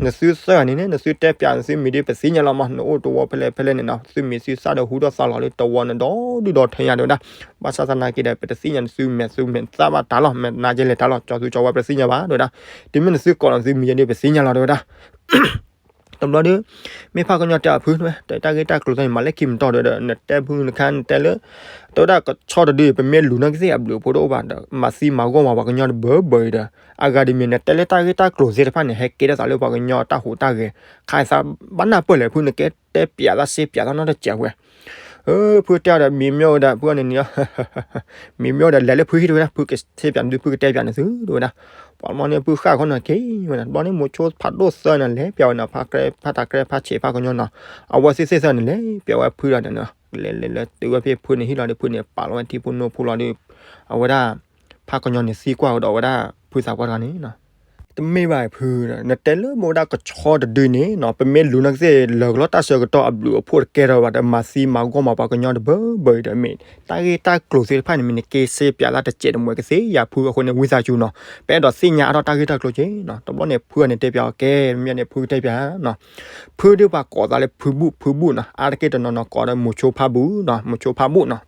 နသုသၢဂၤန့ၣ်န့ၣ် နသုတဲပၠးနသုမံၤဒီး ပသ့ၣ်ညါလီၤမး, နအိၣ်တဝီဖဲလဲၣ်ဖဲလဲၣ်န့ၣ်နီၤ, သုမံၤသုသၣ်ဒီးဟူထီၣ်သါလီၤလၢတဝီန့ၣ်ဒီဒူၣ်ဒီထၢညါ တဲဝဲဒၣ်. ဘၣ်ဆၣ်သနာ်က့ဒီး ပတသ့ၣ်ညါနသုမဲာ်သုမဲာ်သၣ်ဘၣ်တၢ်လီၤ, မ့ၢ်နၤကလဲၤတၢ်လီၤ, ကၠီသူကၠီဝါ ပတသ့ၣ်ညါဘၣ် တဲဝဲဒၣ်. တုၤမ့ၢ်နသုကိးလီၤနသုမံၤယဲန့ၣ် ပသ့ၣ်ညါလီၤ တဲဝဲဒၣ်. တဘျီဒီး မ့ၢ်ဖးကညီတဲအီၤဖု တဲဝဲ တၢ်ဂ့ၢ်တၢ်ကျိၤသ့ၣ်န့ၣ် မၤလၢခံမတီၤ တဲဝဲဒၣ်, နတဲဖုနခါနတဲလၢ တဲဝဲဒၣ်ကဆီတဒု ပမ့ၢ်လူၤန့ၣ်ကသ့ၣ်အဘျုးအဖှိၣ်တအိၣ်ဘၣ်ဒီး မၤသံမၤဂီၢ်မၤပှၤကညီတဘၢဘၢအံၤဒီး အဂၤတမံၤ နတဲလၢတၢ်ဂ့ၢ်တၢ်ကျိၤသ့ၣ်တဖၣ်န့ၣ် ဟဲကဲထီၣ်သးလၢပှၤကညီတၢ်ဟူးတၢ်ဂဲၤ, ခါအသးဘၣ်နၢ်ပၢၢ်လဲၣ်ဖု နကဲတဲပၠးသးစ့ပၠးသးနီတစဲးဝဲ ဖုတဲအီၤဒီး မံၤမ့ၢ်အိၣ်ဒီး ဖုအီၤန့ၣ်န့ၣ် မံၤမ့ၢ်အိၣ်ဒီး လဲၤလၢဖုဟံၣ် တဲဝဲဒၣ်, ဖုကစ့ပၠးနသု ဖုကတဲပၠးနသု တဲဝဲဒၣ်. ပှၤတဘျီန့ၣ် ဖုဃၣ်ခီနီၤက့ၤဝဲန့ၣ် တဘျီန့ၣ် မိၤဆိဖးဒိၣ်သၢန့ၣ် လဲၤပၠးဝဲန့ၣ် ဖးတၢ်ကြဲဖးဆံးဖးကညီနီၤ, အဝဲသ့ၣ်သ့ၣ်သၢန့ၣ် လဲၤပၠးဝဲဖုဒီးန့ၣ် လဲၤလဲၤလဲၤတုၤဝဲဖဲဖုန့ၣ်ဟံၣ်လီၤဒီး ဖုန့ၣ်ပာ်လီၤဝဲထံဖိနိဖိလီၤဒီး အဝဲဒၣ် ဖးကညီန့ၣ်သံကွၢ်ဝဲဒီး အဝဲဒၣ်ဖုသးပှၢ်တဂၤန့ၣ် တမ့ၢ်ဘၣ်ဖု, နတဲလၢမ့ၢ်ဝဲဒၣ်ကဆီတဒုန့ၣ်နီၤ ပမ့ၢ်လူၤန့ၣ်ကသ့ၣ် လၢာ်ကလီတၢ်ဆၢကတီၢ်အဘျုးအဖှိၣ်တကဲထီၣ်ဘၣ်ဒီး မၤသံမၤဂီၢ်မၤပှၤကညီတဘၢဘၢအံၤဒီး မ့ၢ်တၢ်ဂ့ၢ်တၢ်ကျိၤသ့ၣ်တဖၣ်န့ၣ် မ့ၢ်နက့ၤစ့ပၠးသးတစဲးတမှဲၤကသ့ဧါဖု အဃိန့ၣ် ဝံသးစူၤနီၤ ပအဲၣ်ဒိးသ့ၣ်ညါအါထီၣ်တၢ်ဂ့ၢ်တၢ်ကျိၤက့ၤနီၤ. တဘျီန့ၣ် ဖုအီၤန့ၣ်တဲပၠးအီၤ ကဲ မ့ၢ်န့ၣ် ဖုကတဲပၠးနီၤ. ဖုဒုးပှၤကိးသးလၢဖုဘူၣ် ဖုဘူၣ်နီၤ, အါတက့ၢ်တနီၤနီၤကိးဒီး မိၤဆိဖးဘူၣ်နီၤ, မိၤဆိဖးဘူၣ်နီၤ.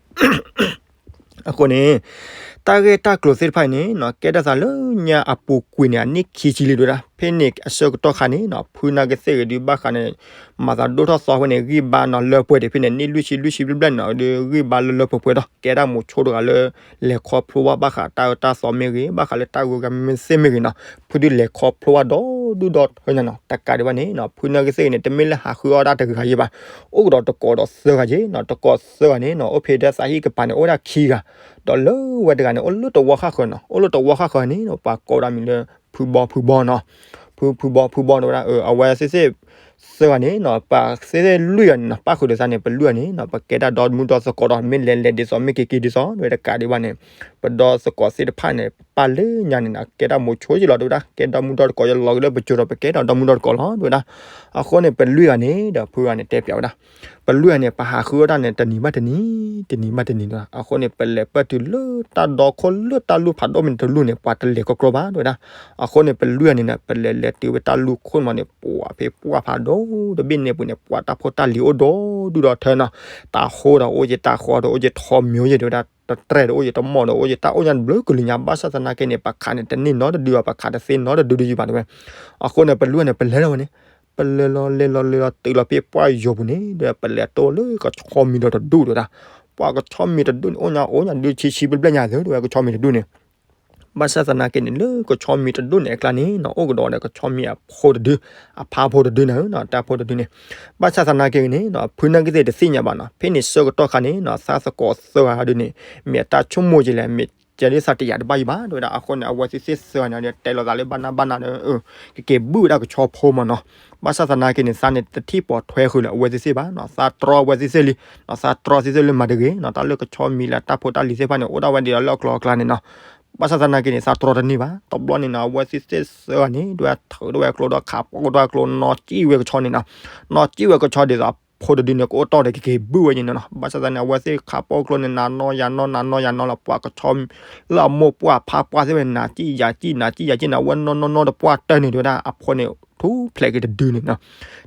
အဃိန့ၣ် တၢ်ဂ့ၢ်တၢ်ကျိၤသ့ၣ်တဖၣ်အံၤန့ၣ်နီၤ ကဲထီၣ်သးလၢညါအပူၤကွံာ်န့ၣ် အနံၣ်ခံဆံလံ တဲဝဲဒၣ်. ဖဲန့ၣ်အဆၢကတီၢ်ခါန့ၣ်နီၤ ဖုနာ်က့ၤသ့ၣ်ဂ့ၤဒုးဘၣ်ဃးန့ၣ် မၤသးဒိၣ်ထီၣ်သီဝဲန့ၣ် ဂံၢ်ဘါနီၤ လၢပှဲၤဒံးဖဲန့ၣ် နံၣ်လွံၢ်ဆံလွံၢ်ဆံဘျဲၣ်ဘျဲၣ်နီၤ ဒုးဂံၢ်ဘါလၢလၢပှဲၤပှဲၤဒီး ကဲဒၣ်မိၤဆိတဂၤလၢ လဲၤခီဖျိဘၣ်ဘၣ်ဃးတၢ်အၢတၢ်သီမ့ၢ်ဂ့ၤ ဘၣ်ဃးလၢတၢ်ဂုၤဂၤမ့ၢ်သ့ၣ်မ့ၢ်ဂ့ၤနီၤ ဖုဒုးလဲၤခီဖျိဘၣ်ဒီဒူၣ်ဒီထၢညါနီၤ. တကးဒံးဘၣ်န့ၣ်နီၤ ဖုနာ်က့ၤသ့ၣ်ဂ့ၤန့ၣ် တမ့ၢ်လၢဟးဃုအီၣ်ဒၣ်တဂၤယံၤဘၣ်, အိၣ်ကဒီးတကိးဒီးသၢဂၤယံၤနီၤ. တကိးသၢဂၤန့ၣ်နီၤ အိၣ်ဖဲဒၣ်သးဟံၣ်ကပၤန့ၣ် အိၣ်ဝဲဒၣ်ခံဂၤ, ဒီးလၢဝဲတဂၤန့ၣ် အိၣ်လၢတဝီဃၣ်ဃၢၤနီၤ. အိၣ်လၢတဝီဃၣ်ဃၢၤန့ၣ်နီၤ ပှၤကိးဝဲဒၣ်မံၤလၢ ဖုဘီ ဖုဘီနီၤ. ဖု ဖုဘီ ဖုဘီ တဲဝဲဒၣ် အဝဲသ့ၣ်သ့ၣ်သၢဂၤန့ၣ်နီၤ ပှၤသ့ၣ်သ့ၣ်လွံၢ်ဂၤန့ၣ်နီၤ ပၣ်ဃုာ်ဒီးသးန့ၣ် ပလွံၢ်ဂၤန့ၣ်နီၤ ပကဲဒၣ်ဒီမုၢ်ဒီသကိးဒီး မ့ၢ်လဲၤလဲၤဒ်သိး မ့ၢ်က့ၤက့ၤဒ်သိး တဲဝဲ တကးဒံးဘၣ်န့ၣ် ပဒီသကိးသ့ၣ်တဖၣ်န့ၣ် ပပၢ်လၢညါန့ၣ်နီၤ ကဲဒၣ်မိၤဆိယံၤလီၤ တဲဝဲဒၣ်. ကဲဒီမုၢ်ဒီသကိး ယလီၤက့ၤလၢပစိၤဒီး ပကဲဒီးဒီမုၢ်ဒီသကိးလီၤ တဲဝဲဒၣ်. အဃိန့ၣ် ပလွံၢ်ဂၤန့ၣ်ဒီး ဖုဂၤန့ၣ်တဲပၠးဝဲဒၣ် ပလွံၢ်ဂၤန့ၣ် ပဟးဃုအီၣ်တၢ်န့ၣ် တနံၤဘၣ်တနံၤ တနံၤဘၣ်တနံၤဒီး အဃိန့ၣ် ပလဲၤပၢၢ်တုၤလၢတၢ်ဒီခိၣ်လၢတၢ်လူၢ်ဖးဒိၣ်မ့ၢ်တလူၢ်န့ၣ် ပှၤတလဲၤကီကီဘၣ် တဲဝဲဒၣ်. အဃိန့ၣ် ပလွံၢ်ဂၤန့ၣ်နီၤ ပလဲၤလဲၤတုၤဝဲတၢ်လူၢ်ခိၣ်မးန့ၣ် ပှၤဖဲပှၢ်ဖးဒိၣ်တဘ့ၣ်န့ၣ်ပူၤန့ၣ် ပှၤတၢ်ဖိတၢ်လံၤအိၣ်ဒီဒူၣ်ဒီထၢနီၤ. တၢ်ဃိဒီးအိၣ်က့ၤ တၢ်ဃီဒီးအိၣ်က့ၤ ထီမံၤအိၣ်က့ၤ တဲဝဲဒၣ်. တတြဲၤဒီးအိၣ်က့ၤ တမီၢ်ဒီးအိၣ်က့ၤ တၢ်အိၣ်ညါတဘျုးကလုာ်ညါ ဘၣ်ဆၣ်သနာ်က့န့ၣ် ပှၤခးန့ၣ် တန့ၢ်နီတဒုဘၣ် ပှၤခးတသ့နီတဒုဒံးဘၣ် တဲဝဲ. အဃိန့ၣ် ပလွံၢ်ဂၤန့ၣ် ပလဲၤလီၤဝဲန့ၣ် ပလဲၤလီၤလဲၤလီၤလဲၤလီၤတုၤလီၤဖဲပှၢ်ယိာ်ပူၤန့ၣ်ဒီး ပလဲၤတိၢ်လၢကဆီမံၤဒီးတဒူၣ် တဲဝဲဒၣ်. ပှၤကဆီမံၤတဒူၣ်န့ၣ် အိၣ်ညါအိၣ်ညါဒုးဆံဆံဘျဲၣ်ဘျဲၣ်ညါသ့ တဲဝဲ ကဆီမံၤတဒူၣ်န့ၣ် ဘၣ်ဆၣ်သနာ်က့န့ၣ် လၢကဆီမံၤတဒူၣ်န့ၣ်အကျါန့ၣ်နီၤ အိၣ်ကဒီးဒီးကဆီမံၤအဖိတဒု, အဖါဖိတဒုန့ၣ် တၢ်ဖိတဒုန့ၣ်. ဘၣ်ဆၣ်သနာ်က့န့ၣ်နီၤ ဖုနာ်က့ၤသ့ၣ်တသ့ၣ်ညါဘၣ်နီၤ ဖဲန့ၣ်ဆၢကတီၢ်ခါန့ၣ်နီၤ သးသကိးသၢဂၤဒုန့ၣ် မ့ၢ်အတၢ်ဆိကမိၣ်ကလဲၣ် မ့ၢ်ကဲဒ်သးတယာ်တဘၣ်ယံၤဘၣ် တဲဝဲဒၣ်. အဃိန့ၣ် အဝဲသ့ၣ်သ့ၣ်သၢဂၤန့ၣ် တဲလိာ်သးလၢဘၣ်နၢ်ဘၣ်နၢ်ဒီး ကက့ၤဘုၣ်ဝဲဒၣ်ကဆီဖိမးနီၤ. ဘၣ်ဆၣ်သနာ်က့န့ၣ် သးန့ၣ်တထံၣ်ပိာ်ထွဲဃုာ်လၢအဝဲသ့ၣ်သ့ၣ်ဘၣ်နီၤ သးတြီအဝဲသ့ၣ်သ့ၣ်လံနီၤ သးတြီသ့ၣ်သ့ၣ်လၢမၤတဂ့ၤနီၤ တၢ်လၢကဆီမံၤလၢတၢ်ဖိတၢ်လံၤသ့ၣ်တဖၣ်န့ၣ် အိၣ်ဒၣ်ဝဲဒ်သိးလၢအကျိၤအကျဲန့ၣ်နီၤ. ဘၣ်ဆၣ်သနာ်က့န့ၣ် သးတြီတန့ၢ်ဘၣ် တဘျီန့ၣ်နီၤ အဝဲသ့ၣ်သ့ၣ်သၢဂၤန့ၣ် ဒွဲထၢးဒွဲကျိဒီးခးပိၢ်ဒွဲကျိ နီၢ်ကံၣ်ဝဲကဆီန့ၣ်နီၤ နီၢ်ကံၣ်ဝဲကဆီဒ်သိးအဖိတဒုန့ၣ် ကအိၣ်တီၢ်ဒီးကက့ၤဘုၣ်ဝဲန့ၣ်နီၤ. ဘၣ်ဆၣ်သနာ်က့န့ၣ် အဝဲသ့ၣ်ခးပိၢ်ကျိန့ၣ် နၤနီၢ်ယၤနီၢ် နၤနီၢ်ယၤနီၢ်လီၤ ပှၤကဆီ လၢအမိၢ်ပှၢ်ဖါပှၢ်သ့ၣ်ဝဲ နၤကံၣ်ယၤကံၣ် နၤကံၣ်ယၤကံၣ်န့ၣ် အဝဲနီၢ်နီၢ်နီၢ်တပှၢ်တၢၢ်န့ၣ် တဲဝဲဒၣ် အဖိန့ၣ် ထူၣ်ဖျဲးက့ၤတဒုန့ၣ်နီၤ.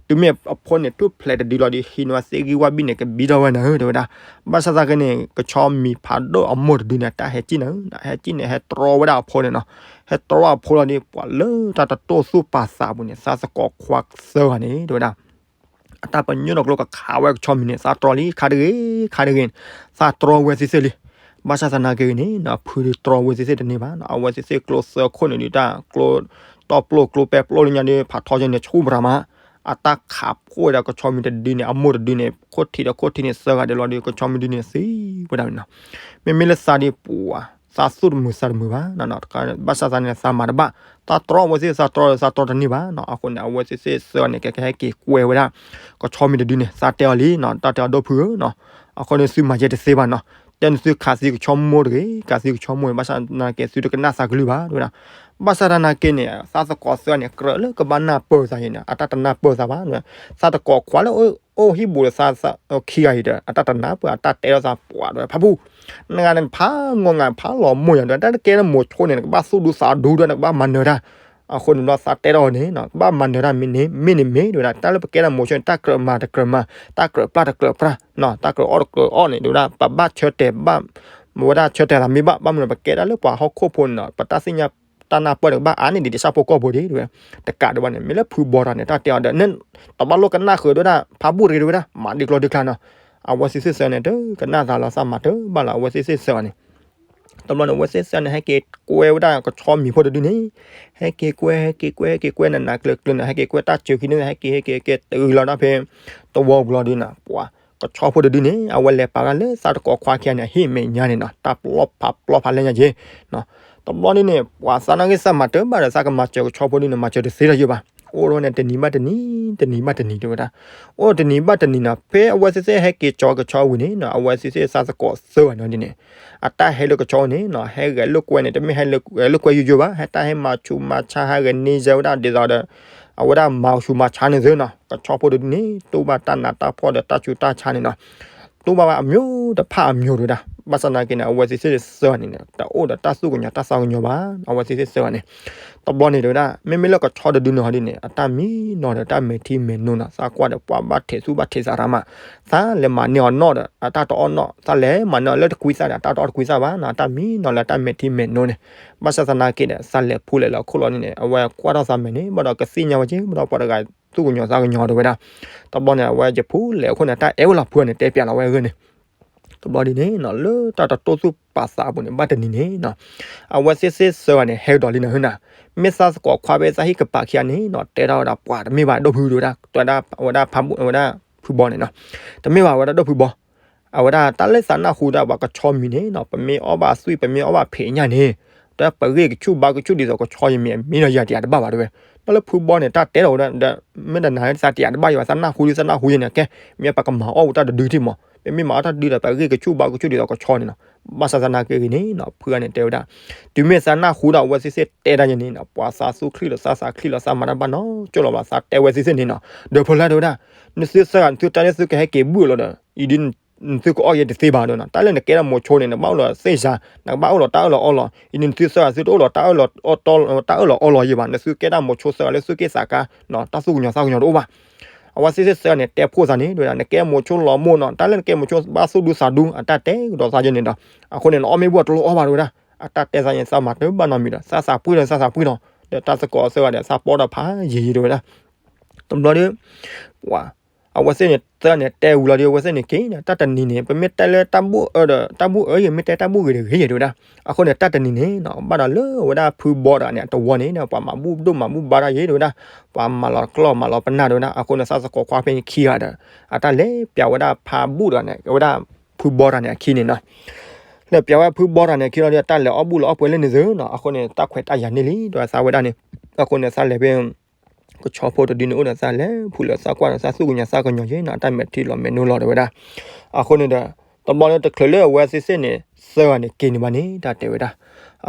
တုၤမ့ၢ်အဖိန့ၣ်ထူၣ်ဖျဲးတဒုလီၤဒီး ဟံးန့ၢ်ဝဲသ့ၣ်ဂံၢ်ဝၣ်ဘံၣ်န့ၣ် ကဘံထီၣ်ဝဲနၤဧၢ တဲဝဲဒၣ်. ဘၣ်ဆၣ်သနာ်က့န့ၣ် ကဆီမံၤဖးဒိၣ်အမိၢ်တဒုန့ၣ် တၢ်ဟဲကံၣ်နၤဧၢ ဟဲကံၣ်န့ၣ် ဟဲတြီဝဲဒၣ်အဖိန့ၣ်နီၤ. ဟဲတြီအဖိလီၤဒီး ပှၤလၢတၢ်တတိၢ်သူၣ်ပာ်သးပူၤန့ၣ် သးသကိးခွါသၢဂၤန့ၣ် တဲဝဲဒၣ် အတၢ်ပညိၣ်ဒီးကျိကခးဝဲကဆီမံၤန့ၣ် သးတြီလံ ခါတဂ့ၤ ခါတဂ့ၤ သးတြီဝဲသ့ၣ်သ့ၣ်လံ. ဘၣ်ဆၣ်သနာ်က့န့ၣ်နီၤ ဖုဒုးတြီဝဲသ့ၣ်သ့ၣ်တန့ၢ်ဘၣ်နီၤ အဝဲသ့ၣ်သ့ၣ်ကျိသၢခိၣ်န့ၣ်ဒုးတၢ်ကျိ တီၢ်ပျိၢ်ကျိပဲပျိၢ်လၢညါဒီး ဖးထီက့န့ၣ် ဆူၣ်ပရၤမး အတၢ်ခးဖှိၣ်ဝဲဒၣ်ကဆီမံၤတဒုန့ၣ် အမိၢ်တဒုန့ၣ် ခိၣ်ထံးဒီးခိၣ်ထံးန့ၣ် စၢဂၤဒဲးလီၤဒီး ကဆီမံၤဒုန့ၣ်သံဝဲဒၣ်န့ၣ်နီၤ. မ့မ့ၢ်လၢသးဒ်ပှၤ သးသူၣ်တမုာ်သးတမုာ်ဘၣ်နီၤ, ဘၣ်ဆၣ်သးန့ၣ် သးမၤတဘၣ်, သးတြီအဝဲသ့ၣ် သးတြီဒီးသးတြီတန့ၢ်ဘၣ်နီၤ. အဃိန့ၣ် အဝဲသ့ၣ်သ့ၣ်စၢဂၤန့ၣ် ကကဟဲက့ၤကွဲဝဲဒၣ် ကဆီမံၤတဒုန့ၣ် သးတဲအီၤလံနီၤ, တၢ်တဲအီၤဒီပုၢ်ဧၢနီၤ, အဃိန့ၣ်သုမၤယဲတသ့ဘၣ်နီၤ, တဲနသုခးသံကဆီမိၢ်တဂ့ၤ, ခးသံကဆီမိၢ်န့ၣ် ဘၣ်ဆၣ်သနာ်က့သုတကနၣ်သးကလုၢ်ဘၣ် တဲဝဲဒၣ်. ဘၣ်ဆၣ်သနာ်က့န့ၣ် သးသကိးသၢဂၤန့ၣ် ကြၢးလၢကဘၣ်နၢ်ပၢၢ်သးယဲန့ၣ် အတၢ်တနၢ်ပၢၢ်သးဘၣ်, သးသကိးခွါလၢအိၣ်ဟံၣ်ဘူးဒီးသးခံဂၤအံၤဒီး အတၢ်တနၢ်ပၢၢ် အတၢ်တဲထီၣ်သးပှၤဒီး ဖးဖူ နဂၤန့ၣ်ဖးငီၢ် နဂၤဖးလီၤမိၢ်ယၤဒီး တၢ်တကဲထီၣ်မိၤဆိန့ၣ် နကဘၣ်သူၣ်ဒူသးဒူဒီး နကဘၣ်မၤနၢၤတၢ်. အဃိန့ၣ်ဒီးသးတဲထီၣ်အီၤန့ၣ် ကဘၣ်မၤနၢၤတၢ်မ့ၢ်န့ၣ်မ့ၢ်န့ၣ်မ့ၢ် တဲဝဲဒၣ်, တၢ်လၢပကဲထီၣ်မိၤဆိန့ၣ် တၢ်ကြၢးမၤတကြၢးမၤ, တၢ်ကြၢးပျၢ်တကြၢးပျၢ်နီၤ, တၢ်ကြၢးအီၣ်တကြၢးအီန့ၣ် တဲဝဲဒၣ်, ပဘၣ်ဆၢတဲာ်ဘၣ်, မ့ၢ်ဝဲဒၣ်ဆၢတဲာ်သးမ့ၢ်ဘၣ်, ဘၣ်မနုၤ ပကဲဒၣ်လၢပှၤဟီၣ်ခိၣ်ဖိန့ၣ်နီၤ ပတၢ်သ့ၣ်ညါတၢ်နၢ်ပၢၢ်န့ၣ် ကဘၣ်အါန့ၢ်ဒံး ဒံးဆၣ်ဖိကီၢ်ဖိဒံး တဲဝဲ. တကးဒံးဘၣ်န့ၣ် မ့ၢ်လၢဖုဘီတဂၤန့ၣ် တၢ်တဲအီၤဒီး တဘၣ်လိၣ်ကနၣ်ဃုာ်ဒီးဝဲဒၣ် ဖးဘူၣ်တဂ့ၤ တဲဝဲဒၣ်, မၤဒ်ကျီဒ်ကျါနီၤ. အဝဲသ့ၣ်သ့ၣ်စၢဂၤန့ၣ် တကနၣ်သးလီၤ သးမၤတဘၣ်လီၤ အဝဲသ့ၣ်သ့ၣ်စၢဂၤန့ၣ်. တဘျီန့ၣ် အဝဲသ့ၣ်သ့ၣ်စၢဂၤန့ၣ် ဟဲက့ၤကွဲဝဲဒၣ်ကဆီမံၤဖိတဒုန့ၣ်, ဟဲက့ၤကွဲ ဟဲက့ၤကွဲ ဟဲက့ၤကွဲ နးနးကျၢၤကျၢၤန့ၣ် ဟဲက့ၤကွဲတၢ်စၢၤခံန့ၣ် ဟဲက့ၤ ဟဲက့ၤ ဟဲက့ၤတုၤလီၤဒၣ်ဖဲ သဝီပူၤလီၤဒုးနီၤ, ပှၤ ကဆီဖိတဒုန့ၣ် အဝဲလဲၤပာ်ဝဲဒၣ်လၢသးသကိးခွါခံဂၤန့ၣ် အဟံၣ်မဲာ်ညါန့ၣ်နီၤ, တၢ်ပျီဖးပျီဖးလဲၢ်ညါက့ၤ. တဘျီဒ်န့ၣ် ပှၤသးနာ်က့ သးမၤတဘၣ်ဒီး သးကမၤစၢၤကဆီဖိဒုန့ၣ် မၤစၢၤတသ့လၢၤယဲဘၣ်. အိၣ်ထီၣ်န့ၣ် တနံၤဘၣ်တနံၤ တနံၤဘၣ်တနံၤ တဲဝဲဒၣ်. အိၣ်တနံၤဘၣ်တနံၤနီၤ, ဖဲအဝဲသ့ၣ်သ့ၣ်ဟဲက့ၤကၠီကဆီဝံၤန့ၣ်နီၤ, အဝဲသ့ၣ်သ့ၣ်သးသကိးသၢဂၤန့ၣ်ဒ်န့ၣ် အတၢ်ဟဲလၢကဆီန့ၣ်နီၤ, ဟဲဂဲၤလိာ်ကွဲန့ၣ် တမ့ၢ်ဟဲဂဲၤလိာ်ကွဲယိယိဘၣ်, ဟဲတၢ်ဟဲမၤဆူးမၤဆါ ဟဲဂဲၤန့ၢ်စၢၤဝဲဒၣ်ဒ်သိးဒီး အဝဲဒၣ်မၤဆူးမၤဆါန့ၣ်သ့နီၤ. ကဆီဖိတဒုန့ၣ် တူၢ်ဘၣ်တၢ်နးတၢ်ဖှီၣ်ဒီးတၢ်ဆူးတၢ်ဆါန့ၣ်နီၤ, တူၢ်ဘၣ်ဝဲအမျိုးတဖၣ်အမျိုး တဲဝဲဒၣ်. ဘၣ်ဆၣ်သနာ်က့န့ၣ် အဝဲသ့ၣ်သ့ၣ်သၢဂၤန့ၣ် တအိၣ်ဒီးတၢ်သူၣ်ကညီၤတၢ်သးကညီၤဘၣ်, အဝဲသ့ၣ်သ့ၣ်သၢဂၤန့ၣ်. တဘျီန့ၣ် တဲဝဲဒၣ် မ့မ့ၢ်လၢကဆီတဒုန့ၣ်ဟီဒ်န့ၣ် အတၢ်မံနီၤဒီးတၢ်မဲာ်ထံမဲာ်နိနီၤ, သးကွၢ်ဒီးပှၤဘၣ်ထဲးသူၣ်ဘၣ်ထဲးသးရၣ်မး, သးလဲၤမၤန့ၢ်အီၤနီၣ်ဒီး အတၢ်တအီၣ်နီၣ်, သးလဲၤမၤန့ၢ်အီၤလၢတကွံသၣ်ဒီး အတၢ်တအီၣ်တကွံသၣ်ဘၣ်နီၤ, အတၢ်မံနီၤလၢတၢ်မဲာ်ထံမဲာ်နိန့ၣ်. ဘၣ်ဆၣ်သနာ်က့ဒီး သးလဲၤဖူလဲၤလၢအခိၣ်လီၤန့ၣ်န့ၣ် အဝဲကွၢ်ထီၣ်သးမဲာ်န့ၣ် ဘၣ်ဒီးကသ့ၣ်ညါဝဲက့ၤ ဘၣ်ဒီးပှၤတဂၤသူၣ်ကညီၤသးကညီၤ တဲဝဲဒၣ်. တဘျီန့ၣ် အဝဲယဖူလဲၤအခိၣ်န့ၣ် တၢ်အဲၣ်ဝဲလီၤ ဖုန့ၣ် တဲပျးလီၤဝဲအဂ့ၢ်န့ၣ်. တဘျီဒ်န့ၣ်နီၤ လၢတၢ်တတိၢ်သူၣ်ပာ်သးအပူၤန့ၣ် ဘၣ်တနံၤန့ၣ်နီၤ, အဝဲသ့ၣ်သ့ၣ်သၢဂၤန့ၣ် ဟဲကဒီးလံနီၤ ဟၢနၤ, မ့ၢ်သးသကိးခွါဖဲသးဟံၣ်ကပၤခံဂၤန့ၣ်နီၤ တဲထီၣ်ဝဲဒၣ် ပှၤတမ့ၢ်ဘၣ်ဒိၣ်ဖု တဲဝဲဒၣ်, တဲဝဲဒၣ်ဖးဘူၣ် ဝဲဒၣ်ဖုဘီန့ၣ်နီၤ, တမ့ၢ်ဘၣ်ဝဲဒၣ်ဒိၣ်ဖုဘီ, အဝဲဒၣ်တၢ်လၢသးနၢ်ဟူဒၣ်ပှၤကဆီမံၤန့ၣ်နီၤ ပမ့ၢ်အီၣ်ဘၣ်သွံၣ် ပမ့ၢ်အီၣ်ဘၣ်ဖံးညၣ်န့ၣ် ဒီးပဂ့ၢ်ကဆူၣ်ဘါကဆူၣ်ဒ်သိးကဆီယမံၤ မ့ၢ်ဒီးယၤတယၤတဘၣ်ဘၣ် တဲဝဲ. တၢ်လၢဖုဘီန့ၣ် တၢ်တဲလီၤဝဲဒၣ်ဒီး မ့ၢ်တနာ်သးတယၤတဘၣ်ယၤဘၣ် သးနၢ်ဟူဒ်သးနၢ်ဟူယဲန့ၣ် ကဲ မ့ၢ်ပကမၤအီၣ်ဝဲတၢ်တဒုထံၣ်မး, ပမ့ၢ်မၤအီၣ်တၢ်တဒုဒီး ပဂ့ၢ်ကဆူၣ်ဘါကဆူၣ်ဒ်သိးကဆီန့ၣ်နီၤ. ဘၣ်ဆၣ်သနာ်က့ဂ့ၤန့ၣ်နီၤ ဖုဂၤန့ၣ်တဲဝဲဒၣ် တုၤမ့ၢ်သးနၢ်ဟူဒီးအဝဲသ့ၣ်သ့ၣ်တဲဒၣ်ယဲန့ၣ်နီၤ ပှၤသးသူၣ်ချံၣ်လီၤ သးသးချံၣ်လီၤ သးမၤတၢ်ဘၣ်နီတစိၢ်လီၤဘၣ် သးတဲဝဲသ့ၣ်သ့ၣ်န့ၣ်နီၤ ဒီးဖဲလၢတဲဝဲဒၣ် နသုသၢဂၤ နသုတၢ်လၢသုကဟဲက့ၤဘုၣ်လီၤဒီး အံၤဒ် နသုကအီၣ်ယဲတသ့ဘၣ်ဒီးနီၤ တၢ်လၢနကဲထီၣ်မိၤဆိန့ၣ် နဘၣ်အိၣ်လီၤသ့ၣ်စါ နကဘၣ်အိၣ်လီၤတၢ်အၢၣ်လီၤအီလီၤ အံၤဒ် နသုသၢဂၤသုတအိၣ်လီၤတၢ်အၢၣ်လီၤအီလီၤ တၢ်အၢၣ်လီၤအီလီၤယဲဘၣ် နသုကဲတၢ်မိၤဆိသၢဂၤလၢသုက့ၢ်သးကါနီၤ တၢ်သူၣ်ကညီၤသးကညီၤတအိၣ်ဘၣ်. အဝဲသ့ၣ်သ့ၣ်သၢဂၤန့ၣ် တဲဖှိၣ်သးန့ၣ် တဲဝဲဒၣ် နကဲမိၤဆိလီၤမိၢ်နီၤ တၢ်လၢနကဲမိၤဆိဘၣ်သူၣ်ဒူသးဒူ အတၢ်တဲကဒီးသးယဲန့ၣ်ဒီး အဃိန့ၣ် နအီၣ်မ့ၢ်ဘၣ်တလိၣ်အီၣ်ဘၣ် တဲဝဲဒၣ်. အတၢ်တဲသးန့ၣ် သးမၤတဘၣ်နီတမံၤဒီး သးသးပှံၢ်လီၤ သးသးပှံၢ်လီၤ ဒီးတၢ်သကိးသၢဂၤဒီး သးပီဒီးဖးယံာ်ယံာ် တဲဝဲဒၣ်. တဘျီဒီး ပှၤ အဝဲသ့ၣ်န့ၣ် သၢဂၤန့ၣ် တဲဝံၤလီၤဒီး အဝဲသ့ၣ်န့ၣ်က့ၤ တၢ်တနံၤန့ၣ် ပမ့ၢ်တဲလၢတၢ်ဘူၣ်အၢဒီး တၢ်ဘူၣ်အၢယဲ မ့ၢ်တဲတၢ်ဘူၣ်ဂ့ၤတဂ့ၤယဲ တဲဝဲဒၣ်. အဃိန့ၣ် တၢ်တနံၤန့ၣ်နီၤ ဘၣ်ဒီးလၢအဝဲဒၣ်ဖုဘီတဂၤန့ၣ် အတဝီန့ၣ် ပှၤမၤဘူၣ်ဒိၣ်မၤဘူၣ်ဘါတၢ်ယဲ တဲဝဲဒၣ်. ပှၤမၤလီၤကျီၢ်မၤလီၤပနၢ် တဲဝဲဒၣ်. အဃိန့ၣ် သးသကိးခွါဖဲန့ၣ်ခံဂၤဒီး အတၢ်လဲၤပျးဝဲဒၣ်ဖးဘူၣ်တဂၤန့ၣ် အဝဲဒၣ်ဖုဘီတဂၤန့ၣ်အခံန့ၣ်နီၤ လဲၤပျးဝဲဖုဘီတဂၤန့ၣ်အခံလီၤဒီး တၢ်လဲၤအီၣ်ဘူၣ်လီၤအီၣ်ပှဲၤလၢန့ၣ်သ့နီၤ. အဃိန့ၣ် တၢ်ခွဲးတၢ်ယာ်န့ၢ်လံ တဲဝဲသးဝဲဒၣ်န့ၣ်. အဃိန့ၣ် သးလဲၤဖဲ ကဆီဖိတဒုန့ၣ်အိၣ်ဒီး သးလဲၤဖုးလၢသးကွၢ်ဒီး သးသူၣ်ကညီၤသးကညီၤယဲနီၤ တၢ်မဲာ်ထံလီၤမဲာ်နိလီၤ တဲဝဲဒၣ်. အဃိန့ၣ်ဒီး တဘျီလၢတချုးလၢအဝဲသ့ၣ်သ့ၣ်န့ၣ် သၢဂၤန့ၣ်က့ၤန့ၣ်ဘၣ်န့ၣ် တၢ်တဲဝဲဒၣ်.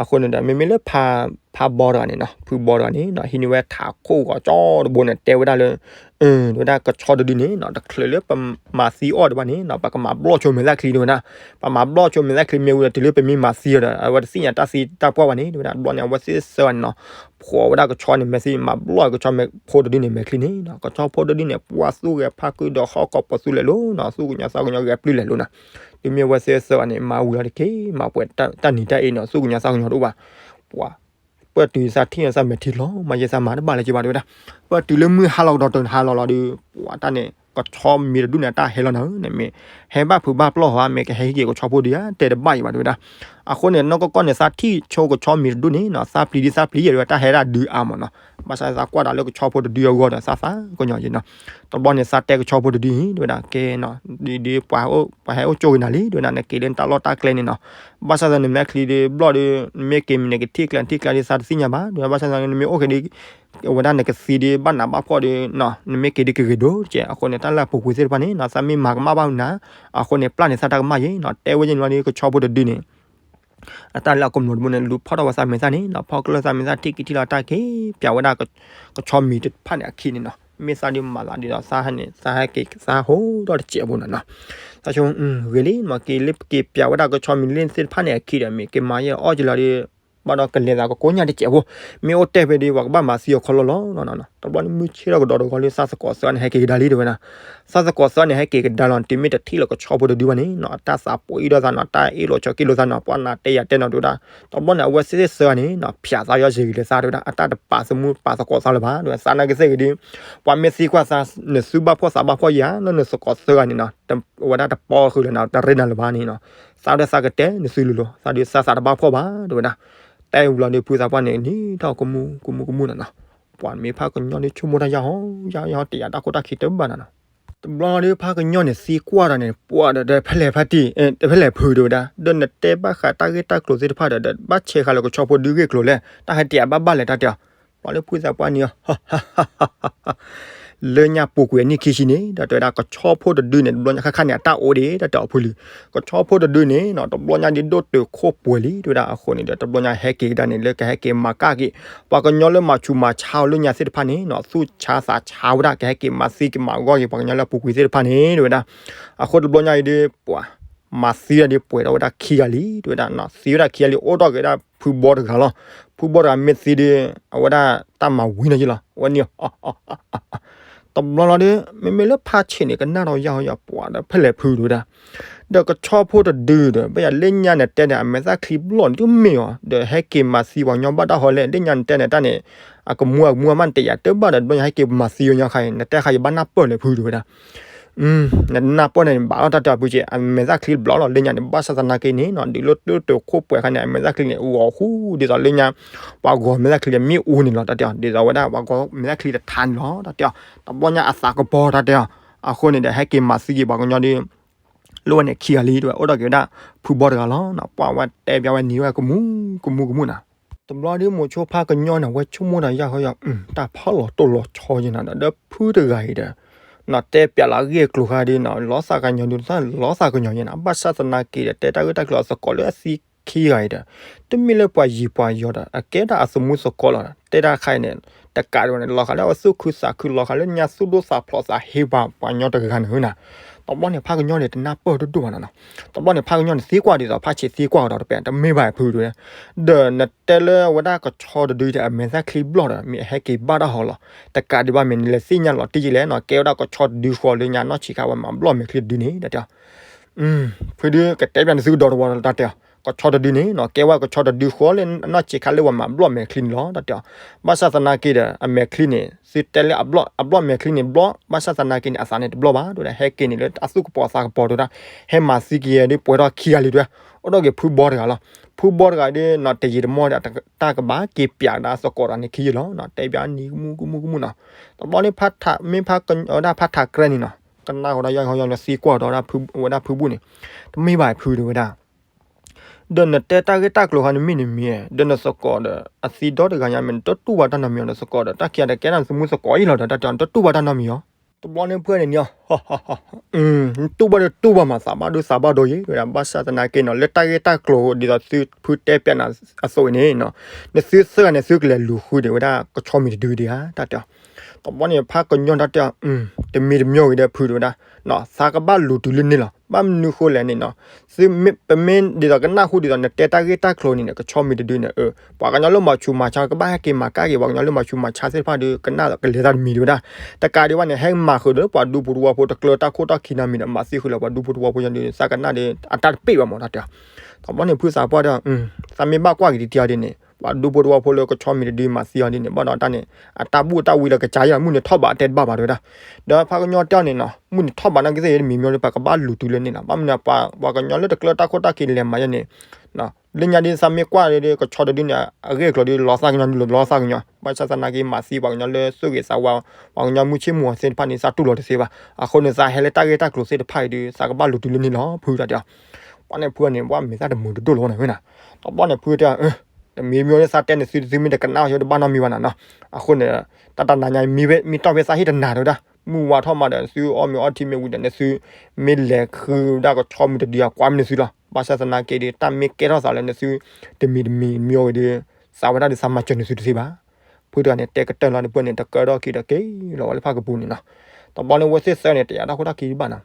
အဃိန့ၣ်ဒီး မ့မ့ၢ်လၢ ဖးဘီတဂၤန့ၣ်နီၤ ဖုဘီတဂၤန့ၣ်နီၤ ဟံးန့ၢ်ဝဲထးခိၣ်ဂီၤကၠီတဘိန့ၣ် တဲဝဲဒၣ်လၢ တဲဝဲဒၣ် ကဆီတဒုန့ၣ်နီၤ တချုးလၢပမၤသံအီၣ်ဒံးဘၣ်န့ၣ်နီၤ ပကမၤဘျီၣ်ဆိမဲာ်သၣ်ချံ တဲဝဲဒၣ်. ပမၤဘျီၣ်ဆိမဲာ်သၣ်ချံမ့ၢ်ဝံၤဒီး တုၤလၢပမ့ၢ်မၤသံအီၤဒီး အဝဲတသ့ၣ်ညါတၢ်သံတၢ်ပှၢ်ဘၣ်န့ၣ် တဲဝဲဒၣ်. တဘျီန့ၣ် အဝဲသ့ၣ်သၢဂၤန့ၣ်နီၤ ဖှီၣ်ဝဲဒၣ်ကဆီန့ၣ်မဲာ်ချံ မၤဘျီၣ်ကဆီဖိတဒုန့ၣ်မဲာ်ချံန့ၣ်နီၤ ကဆီဖိတဒုန့ၣ် ပှၤသူၣ်ဂဲၤဖးကုဒီးဟီၣ်ကိးပသူလဲၤလိၤနီၤ သူၣ်ကညီၤသးကညီၤဂဲၤပျုၢ်လဲၤလိၤနီၤ. တုၤမ့ၢ်အဝဲသ့ၣ်သၢဂၤန့ၣ် မၤဝံၤလီၤတက့ၢ် မၤပှဲၤတၢ်နံၤတၢ်အ့နီၤ သူၣ်ကညီၤသးကညီၤတအိၣ်ဘၣ်. ပှၤ ပှၤတုၤသးထံၣ်န့ၣ် သးမဲာ်ထံလီၤ မၤယဲသးမၤတဘၣ်လၢၤက့ဘၣ် တဲဝဲဒၣ်. ပှၤတုၤလၢမုၢ်ဟါလီၤကဒီးတဟါလီၤလီၤဒီး ပှၤတၢ်န့ၣ် ကဆီမ့ၤတဒူၣ်န့ၣ် အတၢ်ဟဲလီၤနၤဧၢ, နမ့ၢ်ဟဲဘၣ်ဖုးဘၣ်ပျီၢ်ဟီ မ့ၢ်ကဟဲဟံးက့ၤကဆီဖိတဒုဧါ, တဲတဘၣ်အံၤဘၣ် တဲဝဲဒၣ်. အဃိန့ၣ် နီၢ်ကီၢ်ကီၢ်န့ၣ် သးထံၣ်ဆိကဆီမ့ၤတဒူၣ်န့ၣ်နီၤ သးပျံၤဒ်သးပျံၤယဲ တဲဝဲဒၣ် တၢ်ဟဲဒၣ်ဒုးအါမးနီၤ. ဘၣ်ဆၣ်သးကွၢ်ဒၣ်လၢကဆီဖိတဒုအဂီၢ်ဒီး သးသးကညီၤယဲနီၤ. တဘျီန့ၣ် သးတဲကဆီဖိတဒုန့ၣ် တဲဝဲဒၣ် ကဲနီၤ, ဒ် ဒ်ပှၤဟဲအိၣ်ကၠိဂ့ၤနၤလံ တဲဝဲဒၣ်, နက့ၤလၢနတၢ်လီၢ်တၢ်ကျဲန့ၣ်နီၤ. ဘၣ်ဆၣ်သးနမ့ၢ်ချံဒုးဘျီၣ်ဒီး နမ့ၢ်က့ၤမ့ၢ်န့ၣ် ကထံၣ်ကျဲထံၣ်ကျဲဒ်သးတသ့ၣ်ညါဘၣ်, တဲဝဲဒၣ်. ဘၣ်ဆၣ်သးန့ၣ် နမ့ၢ်အိၣ်က့ၤဒီး အဝဲဒၣ်နကသံဒုးဘၣ်နးဘၣ်ဖှီၣ်ဒီးနီၤ နမ့ၢ်က့ၤဒုးကဂ့ၤဒိၣ်တက့ၢ်. အဃိန့ၣ် တၢ်လၢအပူၤကွံာ်သ့ၣ်တဖၣ်န့ၣ်နီၤ သးမ့ၢ်မၤကမၣ်ဘၣ်နၤ, အဃိန့ၣ် ပျၢ်န့ၢ်သးတၢ်ကမၣ်ယဲနီၤ. တဲဝဲယဲန့ၣ်လီၤဒီး ကဆီဖိတဒုန့ၣ် အတၢ်လၢအကမျၢၢ်တဘိန့ၣ် လူၤဖီၣ်ထီၣ်ဝဲသးမဲာ်သၣ်န့ၣ်နီၤ, ဖီၣ်ကျၢၢ်သးမဲာ်သၣ်ထံၣ်က့ၤထံၣ်လီၤတၢ်က့ၤ ပျးဝဲဒၣ်ကဆီမ့ၤတဖၣ်န့ၣ်အခံန့ၣ်နီၤ. မ့ၢ်သးဒုးမၤသးဒ်သိးသးဟဲန့ၣ် သးဟဲက့ၤသးဟိထီၣ်တစဲးဖိနီၤနီၤ. သးဆိ ဂ့ၤလံ မ့ၢ်က့ၤလၢက့ၤပျးဝဲဒၣ်ကဆီမ့ၤလၢသ့ၣ်တဖၣ်န့ၣ်အခံဒီး မ့ၢ်က့ၤမၤယဲအီၣ်က့ၤလီၤဒီး ဘၣ်ဒီးကလဲၤသးကကိးညါတစဲးဖိ, မ့ၢ်အိၣ်တဲဖဲဒီး ပှၤကဘၣ်မၤသံအီၤခီလီၤလီၤနီၤ. တဘျီန့ၣ် မုၢ်ဆ့ၣ်ထီၣ်ကဒီးတဂီၤလၢ သးသကိးသၢဂၤန့ၣ် ဟဲက့ၤကဒါလံ တဲဝဲဒၣ်. သးသကိးသၢဂၤန့ၣ် ဟဲက့ၤကဒါလီၤ တုၤမ့ၢ်တထံၣ်လၢကဆီဖိတဒုဘၣ်န့ၣ်နီၤ အတၢ်သးပှံဒီးသးနီၤ, တၢ်အ့ၣ်လိာ်ဆိးက့လိာ်သးနီၤ, ပှၤနၤတဲယၤတဲနီၤ တဲဝဲဒၣ်. တဘျီန့ၣ် အဝဲသ့ၣ်သၢဂၤန့ၣ်နီၤ ဖၠးသးယီၤယံၤဂ့ၤလၢသး တဲဝဲဒၣ်, အတၢ်တပာ်သမူပာ်သကိးသးလၢၤဘၣ် တဲဝဲ. သးနာ်က့ၤသ့ၣ်ဂ့ၤဒီး ပှၤမ့ၢ်သံကွၢ်သး နသူဘၣ်ဖှီၣ်သးဘၣ်ဖှီၣ်ယၤလၢနသကိးသၢဂၤန့ၣ်နီၤ အဝဲဒၣ်တပီဃုာ်လၢၤနၤ တရ့နၤလၢၤဘၣ်န့ၣ်နီၤ. သးဒီးသးကတဲနသုလိၤလိၤ သးဒီးသးသးတဘၣ်ဖှီၣ်ဘၣ် တဲဝဲဒၣ်. တဲဝံၤလီၤဒီး ဖုသးပှၢ်န့ၣ် နံၤထီၣ်ကမူကမူကမူနီၤနီၤ. ပှၤမ့ၢ်ဖးကညီဒီး ဆိကမိၣ်တၢ်ယၢ်ဟီ ယၢ်ဟီ တယာ်တၢ်ခိၣ်တၢ်ခံတဘၣ်နီၤနီၤ. တဘျီဒီး ဖးကညီန့ၣ် သံကွၢ်ဒီးန့ၣ် ပှၤဒီး ဖဲလဲၣ်ဖးတံၢ် ဖဲလဲၣ်ဖု တဲဝဲဒၣ်, ဒီးနတဲဘၣ်ဃးတၢ်ဂ့ၢ်တၢ်ကျိၤသ့ၣ်တဖၣ်ဒီး ဘၣ်ဆဲးဃာ်လၢကဆီဖိဒုဂ့ၢ်ကျိၤလဲၣ်, တၢ်ဟဲတယာ်ဘၣ်ဘၣ်လဲၣ် တၢ်တဲအီၤ. ပှၤလၢဖုသးပှၢ်န့ၣ် လၢညါပူၤကွံာ်အနံၣ်ခံဆံန့ၣ် ဒီးတဲဝဲဒၣ် ကဆီဖိတဒုန့ၣ် တဘျီညါခါခါန့ၣ် အတၢ်အိၣ်ဒံး တၢ်တဲအီၤဖုလံ. ကဆီဖိတဒုန့ၣ်နီၤ တဘျီညါဒ်ဒိၣ်တုာ်ခိၣ်ပှဲၤလံ တဲဝဲဒၣ်. အဃိန့ၣ်ဒီး တဘျီညါဟဲက့ၤကဒါန့ၣ် လၢကဟဲက့ၤမၤကၣ်က့ၤ ပှၤကညီလၢမၤဆူးမၤဆါအီၤလၢညါသ့ၣ်တဖၣ်န့ၣ်နီၤ သူၣ်ဆါသးဆါဝဲဒၣ် ကဟဲက့ၤမၤသံက့ၤမၤဂီၢ်က့ၤ ပှၤကညီလၢအပူၤကွံာ်သ့ၣ်တဖၣ်န့ၣ် တဲဝဲဒၣ်. အဃိတဘျီညါအံၤဒီး ပှၤမၤသံဝဲဒၣ်ဒီး ပှဲၤထီၣ်ဝဲဒၣ်ခံဂၤလံ တဲဝဲဒၣ်နီၤ. သံဝဲဒၣ်ခံဂၤလံ အိၣ်ထီၣ်က့ၤဝဲဒၣ်ဖုဘီတဂၤလီၤ. ဖုဘီတဂၤမ့ၢ်သံဒီး အဝဲဒၣ်တၢ်မၤဝံၤနီၤယ့လီၤ အဝဲန့ၣ် တဘျီလီၤဒီး မ့မ့ၢ်လၢဖးဆံးန့ၣ် ကနၣ်ဒီးယၢ်ဟီယၢ်ပှၤဒီး ဖဲလဲၣ်ဖု တဲဝဲဒၣ်. ဒီးကဆီဖိတဒုဒီး ဘၣ်ယၤလၢညါနတဲန့ၣ် အမဲာ်သၣ်ချံဘျီၣ်န့ၣ် တမ့ၢ်အီၤ ဒီးဟဲက့ၤမၤသံပှၤကညီဘၣ်တၢ်ဟီလဲၣ် လၢညါနတဲန့ၣ်တၢ်န့ၣ် အကမူအကမူအမ့ၢ်နတယာ်တဘၣ်ဒီး တဘျီညါဟဲက့ၤမၤသံဝဲညီခါအံၤ နတဲခါယဘၣ်နၢ်ပၢၢ်လဲၣ်ဖု တဲဝဲဒၣ်. နနၢ်ပၢၢ်န့ၣ် ဘၣ်လီၤတၢ်တဲအီၤဖုက့ အမဲာ်သၣ်ချံတဘျီလီၤ လၢညါန့ၣ် ဘၣ်ဆၣ်သနာ်က့န့ၣ်နီၤ ဒ်လၢဒိၣ်တုာ်ခိၣ်ပှဲၤခါန့ၣ် အမဲာ်သၣ်ချံန့ၣ် ဂီၤဃူဒ်သိးလၢညါ ပှၤဂီၤမဲာ်သၣ်ချံလၢမ့ၣ်အူန့ၣ်လီၤ တၢ်တဲအီၤ ဒ်သိးဝဲဒၣ်ပှၤဂီၤမဲာ်သၣ်ချံတထါန့ၣ်လီၤ တၢ်တဲအီၤ. တဘျီညါအသးကပီၤ တၢ်တဲအီၤ. အဃိန့ၣ်ဒီး ဟဲက့ၤမၤသံက့ၤပှၤကညီဒီး လၢဝဲန့ၣ်ခံဂၤလံ တဲဝဲ အိၣ်ဒီးက့ၤဝဲဒၣ်ဖုဘီတဂၤလီၤနီၤ ပှၤဝဲတဲပျးဝဲနံၤဝဲကမူကမူကမူနီၤ. တဘျီဒီးမိၤဆိဖးကညီန့ၣ် ဝဲဆိကမိၣ်တၢ်ယၢ်ဟီယၢ် တၢ်ဖီၣ်လီၤတိၢ်လီၤဆီယဲနီၤ ဒီးဖုတဂၤအံၤဒီး နီၤတဲပျးလီၤအဂ့ၢ်အကျိၤဃါဒီးနီၤ လီၤသးကညီၤဒုး လီၤသးကညီၤယဲနီၤ ဘၣ်ဆၣ်သနာ်က့ဒီး တဲတၢ်ဂ့ၢ်တၢ်ကျိၤအသကိးလၢအသံခံဂၤအံၤဒီး တမ့ၢ်လၢပှၤယံၤပှၤယီၤဒီး အကဲဒၣ်အသမူသကိးလီၤ တဲတၢ်ခါအံၤန့ၣ် တကးဒံးဘၣ်န့ၣ် လီၤဃာ်လၢအသူၣ်ခုသးခု လီၤဃာ်လၢညါသူၣ်ဒိၣ်သးဖျိးသးဟ့ပှၤကညီတဂၤန့ၣ်နီၤ. တဘျီန့ၣ် ဖးကညီန့ၣ် တနၢ်ပၢၢ်တဒိၣ်ဘၣ်နီၤနီၤ. တဘျီန့ၣ် ဖးကညီန့ၣ်သံကွၢ်ဒ်သိး ဖးဆံးသံကွၢ်အီၤဒီး တပျး တမ့ၢ်ဘၣ်ဖုတဲဝဲဒၣ်. ဒီးနတဲလၢအဝဲဒၣ်ကဆီတဒုဒီး အမဲာ်သၣ်ချံဘျီၣ်ဒီး မ့ၢ်အဟဲက့ၤဘၣ်တၢ်ဟီလီၤ. တကးဒံးဘၣ်မ့ၢ်နလဲၤသ့ၣ်ညါလီၤတံၢ်က့ၤလဲၣ်နီၤ ကဲဝဲဒၣ်ကဆီတဒုဃီလၢညါနီၢ်ဆံးခါဝဲမၤဘျီၣ်မဲာ်ချံတဒုန့ၣ် တၢ်တဲအီၤ. ဖုဒုးကတဲပျးန့ၣ်သုကဒီးတဝီ တၢ်တဲအီၤ. ကဆီတဒုန့ၣ်နီၤ ကဲဝဲကဆီတဒုဃီလၢနီၢ်ဆံးခါလၢပှၤမၤဘျီၣ်မဲာ်ချံန့ၣ်လီၤ တၢ်တဲအီၤ. ဘၣ်ဆၣ်သနာ်က့ဒီး အမဲာ်ချံန့ၣ် သုတဲလၢအဘျီၣ် အဘျီၣ်မဲာ်ချံန့ၣ်ဘျီၣ် ဘၣ်ဆၣ်သနာ်က့န့ၣ် အသးန့ၣ်တဘျီၣ်ဘၣ် တဲဝဲဒၣ် ဟဲက့ၤန့ၣ်လၢအသူၣ်ကပီၤသးကပီၤ တဲဝဲဒၣ် ဟဲမၤသံက့ၤယဲဒ်ပှဲၤထီၣ်ခံဂၤလံ တဲဝဲ အိၣ်ဒီးက့ၤဖုဘီတဂၤလီၤ. ဖုဘီတဂၤဒီးနီၤ တယံာ်တမီၢ်ဒီး တၢ်ကဘၣ်က့ၤပျးဒၣ်သကိးတဂၤန့ၣ်ခံယဲလီၤနီၤ တဲပျးန့ၣ်ကမူကမူကမူနီၤ. တဘျီန့ၣ် ဖးထး မ့ၢ်ဖးက ဝဲဒၣ်ဖးထးကြဲန့ၣ်နီၤ ကနၣ်ဃီဒီးယၢ်ဟီယၢ်လၢသံကွၢ်ဒီးဝဲဒၣ်ဖုဘီန့ၣ် တမ့ၢ်ဘၣ်ဖုတဲဝဲဒၣ်. ဒီးနတဲတၢ်ဂ့ၢ်တၢ်ကျိၤဃါန့ၣ်မ့ၢ်န့ၣ်မ့ၢ် ဒီးနသကိးဒီး အသံဒီတဂၤညါမ့ၢ် နတတူၢ်ဘၣ်တၢ်နီတမံၤအီၤ နသကိးဒီး တၢ်ခံဂၤတကဲဒၣ်နသမူသကိးအံၤလီၤဒီး တၢ်တဲအီၤ နတတူၢ်ဘၣ်တၢ်နီတမံၤအီၤ. တဘျီန့ၣ်ဖုန့ၣ်န့ၣ် တူၢ်ဘၣ်ဒီးတူၢ်ဘၣ်မး သးဘၣ်ဒိသးဘၣ်ဒိယဲ တဲဝဲဒၣ် ဘၣ်ဆၣ်သနာ်က့နီၤ လၢတၢ်ဂ့ၢ်တၢ်ကျိၤဒ်သိးသုဖုတဲပျးနၤအသိးအံၤန့ၣ်နီၤ နသုသၢဂၤန့ၣ် သုကလဲၤလူၤဃုဒံးဝဲဒၣ်ကဆီမ့ၤတဒုဒံးဧါ တၢ်တဲအီၤ. တဘျီန့ၣ် ဖးကညီတၢ်တဲအီၤ တမံၤတမံၤဂ့ၤဒီးဖုတဲဝဲဒၣ် သးကဘၣ်လူၤတုၤလၢန့ၣ်လီၤ ဘၣ်မနုၤဃိလဲၣ်န့ၣ်နီၤ သုမ့ၢ် ပမ့ၢ်ဒ်သိးကနၣ်ဟူဒ်သိးနတဲတၢ်ဂ့ၢ်တၢ်ကျိၤန့ၣ် ကဆီမ့ၤတဒုန့ၣ် ပှၤကညီလၢမၤဆူးမၤဆါ ကဘၣ်ဟဲက့ၤမၤကၣ်က့ၤ ပှၤကညီလၢမၤဆူးမၤဆါသ့ၣ်တဖၣ်ဒီး ကနၣ်ကလဲၤတၢ်တမံၤတဲဝဲဒၣ်. တကးဒံးဘၣ်န့ၣ် ဟဲမၤဃုာ်ဒီးပှၤဒူဖိတဝီဖိ တကျၢၤတၢ်ခိၣ်တၢ်ခံနီတမံၤဒီး မၤသံဃုာ်လၢပှၤဒူဖိတဝီဖိယၤဒီး သးကနၣ်ဒီး အတၢ်တပ့ၢ်ဘၣ်မး တၢ်တဲအီၤ. တဘျီန့ၣ် ဖုသးပှၢ်တဲအီၤ သးမ့ၢ်ဘၣ်ကွၢ်က့ၤတံၢ်တံၢ်အီၤဒ်န့ၣ် ပှၤဒူဖိတဝီဖိလၢကဆီမံၤတဒုမၤသံအီၤဒ်န့ၣ် ဘၣ်ဒီးတၢ်န့ၣ် အတၢ်ဘူၣ်တၢ်ဝံလၢကစၢ်ယွၤ မုၢ်နံၤထီၣ်ဘးတဲတဘၣ်ဘၣ်တဲဝဲဒၣ်. ဒီးဖးကညီတဲအီၤန့ၣ်နီၤ မုၢ်နံၤထီၣ်ဘးနာ်က့သ့ၣ် တမံၤမံၤဒီး ပကဘၣ်လူၤတုၤလၢန့ၣ်နီၤ. ဘၣ်မနုၤ ပှၤကညီလၢတကျၢတၢ်ခိၣ်တၢ်ခံလဲၤမၤယဲန့ၣ် လၢညါဒ်သးမ့ၢ်ကွၢ်ဒီး ကဆီတဒုန့ၣ် အဂ့ၢ်အကျိၤဒီး လီၤသးကညီၤဒုးလီၤသးကညီၤ ဘၣ်ဆၣ်သနာ်က့မၤသံပှၤကညီလၢသူၣ်ဂ့ၤသးဝါ ပှၤကညီမုၢ်ဆ့ၣ်မုၢ်ဂီၤသ့ၣ်တဖၣ်န့ၣ် သးတူၢ်လိာ်တသ့ဘၣ်. အဃိန့ၣ် သးဟဲလၢတၢ်ဂ့ၢ်တၢ်ကျိၤသ့ၣ်တဖၣ်အံၤဒီး သးကဘၣ်လူၤတုၤလၢန့ၣ်လီၤ ဖုတဲအီၤ. ပှၤန့ၣ်ဖုန့ၣ် ပှၤမဲာ်သၣ်တမုာ်တဒိၣ်လီၤဝဲနၤဝဲနၤ. တဘျီန့ၣ်ဖုတဲအီၤ တမံၤမံၤန့ၣ် သးတဲန့ၣ် သုသုမ့ၢ်တကနၣ်အီၤ ယတဘၣ်နီတမံၤဘၣ်နၤနီၤ. အဃိန့ၣ် တၢ်တနၤညါ မ့ၢ်တီၢ်ဖဲသးဟ့ၣ်တနၤတဲဝဲဒၣ် မုၢ်ဝါထီၣ်မးဒီး သုအီၣ်မ့ၤအီထံမ့ၢ်ဝံၤဒီးန့ၣ် သုမ့ၢ်လဲၤဃုဒၣ်ကဆီမံၤတဒု အကွၢ်မ့ၢ်န့ၢ်သုလီၤ. ဘၣ်ဆၣ်သနာ်က့ဒီး တၢ်မ့ၢ်ကဲထီၣ်သးလၢန့ၣ်သု တမံၤတမံၤမံၤအီၤဝံၤဒီး သးဝဲဒၣ်ဒီးသးမၤစၢၤန့ၢ်သုတသ့ဘၣ်. ဖုတဂၤန့ၣ် တဲကတၢၢ်လီၤဒီး ဖုန့ၣ် တကၢထီၣ်က့ၤဒီးက့ၤလီၤဝဲလၢဖးကပူၤန့ၣ်နီၤ. တဘျီန့ၣ် ဝဲသ့ၣ်သၢန့ၣ် တယာ်တၢ်ခိၣ်တၢ်ခံဘၣ်နီၤ.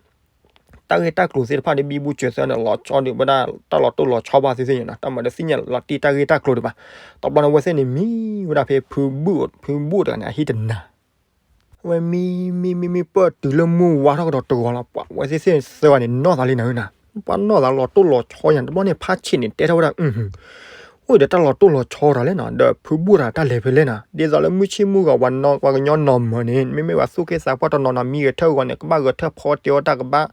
တၢ်ဂ့ၢ်တၢ်ကျိၤသ့ၣ်တဖၣ်ဒီး ဘံဘူစၢၤသၢန့ၣ် လီၤဆီဒီးဝဲဒၣ် တၢ်လီၤတိၢ်လီၤဆီဘၣ်သ့ၣ်သ့ၣ်န့ၣ်နီၤ. တၢ်မၤဒီးသ့ၣ်ညါလီၤတံၢ်တၢ်ဂ့ၢ်တၢ်ကျိၤဒံးဘၣ်. တဘျီန့ၣ် ဝဲသ့ၣ်န့ၣ် မံဝဲဒၣ်ဖဲဖုဘူၣ် ဖုဘူၣ်တဂၤန့ၣ် အဟံၣ်တနၤ ဝဲမံ မံ မံ မံ ပၢၢ်တုၤလၢမုၢ်ဝါထီၣ်ကဒီးတဂီၤလီၤ. ပှၤဝဲသ့ၣ်သၢဂၤန့ၣ် နီၢ်သးလံနၤဝဲနၤ. ပှၤနီၢ်သးလီၤတိၢ်လီၤဆီယၤ တဘျီန့ၣ် ဖးဆံးန့ၣ် တဲထီၣ်ဝဲဒၣ် အိၣ်ဒီးတၢ်လီၤတိၢ်လီၤဆီတၢ်လဲၣ်နီၤ, ဒီးဖုဘူၣ်တၢ်တၢ်လဲၤဖဲလဲၣ်နီၤ, ဒ်သိးလၢမုၢ်ဆ့ၣ်မုၢ်ဂီၤ ပှၤကညီနီၢ်မၢၤန့ၣ် မ့မ့ၢ်ပှၤသူၣ်က့သးပှၢ်တနီၤနီၤ မံဂဲၤထၢၣ်ဂီၤန့ၣ် ကဘၣ်ဂဲၤထၢၣ်ဖီတ့ၢ်အီၣ်တၢ်ကဘၣ်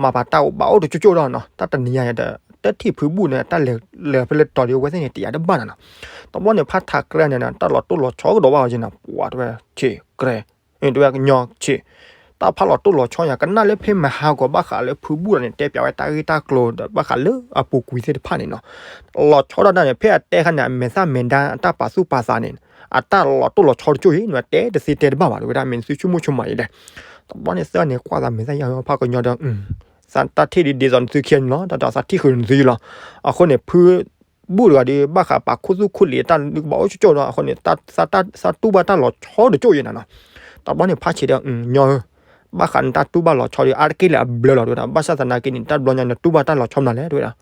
မၤပာ်တၢ်အိၣ်ဘၣ်အိၣ်တကၠိကၠိဒီးနီၤ, တၢ်တနံၤညါယၤဒီး တထံၣ်ဖုဘူၣ်န့ၣ် တၢ်လဲၤလဲၤဖဲလဲၣ်တီၤဒီး အဝဲသ့ၣ်န့ၣ် တယာ်တဘၣ်နီၤနီၤ. တဘျီန့ၣ် ဖးထးကြဲန့ၣ် တၢ်လီၤတိၢ်လီၤဆီကဒီးဘၣ်အီၤက့နီၤ, ပှၤတဝဲဆံးကြဲ တဝဲကညီဆံး တၢ်ဖးလီၤတိၢ်လီၤဆီယၤ ကနၣ်လၢဖဲမဟါကီး ဘၣ်ဃးလၢဖုဘူၣ်တဂၤန့ၣ် တဲပၠးဝဲတၢ်ဂ့ၢ်တၢ်ကျိၤဒီး ဘၣ်ဃးလၢအပူၤကွံာ်သ့ၣ်တဖၣ်န့ၣ်နီၤ, လီၤဆီဒၣ်တၢ်န့ၣ် ဖဲအတဲခါန့ၣ် အမဲာ်သၣ်မဲာ်ဒါ အတၢ်ပာ်သူၣ်ပာ်သးန့ၣ် အတၢ်လီၤတိၢ်လီၤဆီတကၠိအံၤ နတဲတသ့တဲတဘၣ်ဘၣ် တဝဲဒၣ် မ့ၢ်သုဆိကမိၣ်ဆိကမးအံၤလဲၣ်. တဘျီန့ၣ်သၢန့ၣ် ကွၢ်သးမဲာ်သၣ်ယါ ဖးကညီဒီး သးတၢ်ထံၣ်ဒ်ဒ်သိးနသုခံဂၤန့ၣ်လီၤ, တၢ်ဒီးသးထံၣ်ဃုာ်နသုယံလီၤ. အဃိန့ၣ် ဖု ဘူၣ်တဂၤဒီး ဘၣ်ဃးပာ်ခူသူၣ်ခူလံာ်တၢ်ဒုးကဘၣ်အိၣ်ကၠိကၠိဒီး အဃိန့ၣ် သးတူၢ်ဘၣ်တၢ်လီၤဆီတကၠိအံၤနၤနီၤ. တဘျီန့ၣ် ဖးဆံးဒီး ညီဧၢ, ဘၣ်ဃးနတၢ်တူၢ်ဘၣ်လီၤဆီဒီး အါတက့ၢ်လၢအဘျၢလီၤတဝဲဒၣ်, ဘၣ်ဆၣ်သနာ်က့န့ၣ် တဘျီညါနတူၢ်ဘၣ်တၢ်လီၤဆီမနုၤလဲၣ်တဝဲဒၣ်.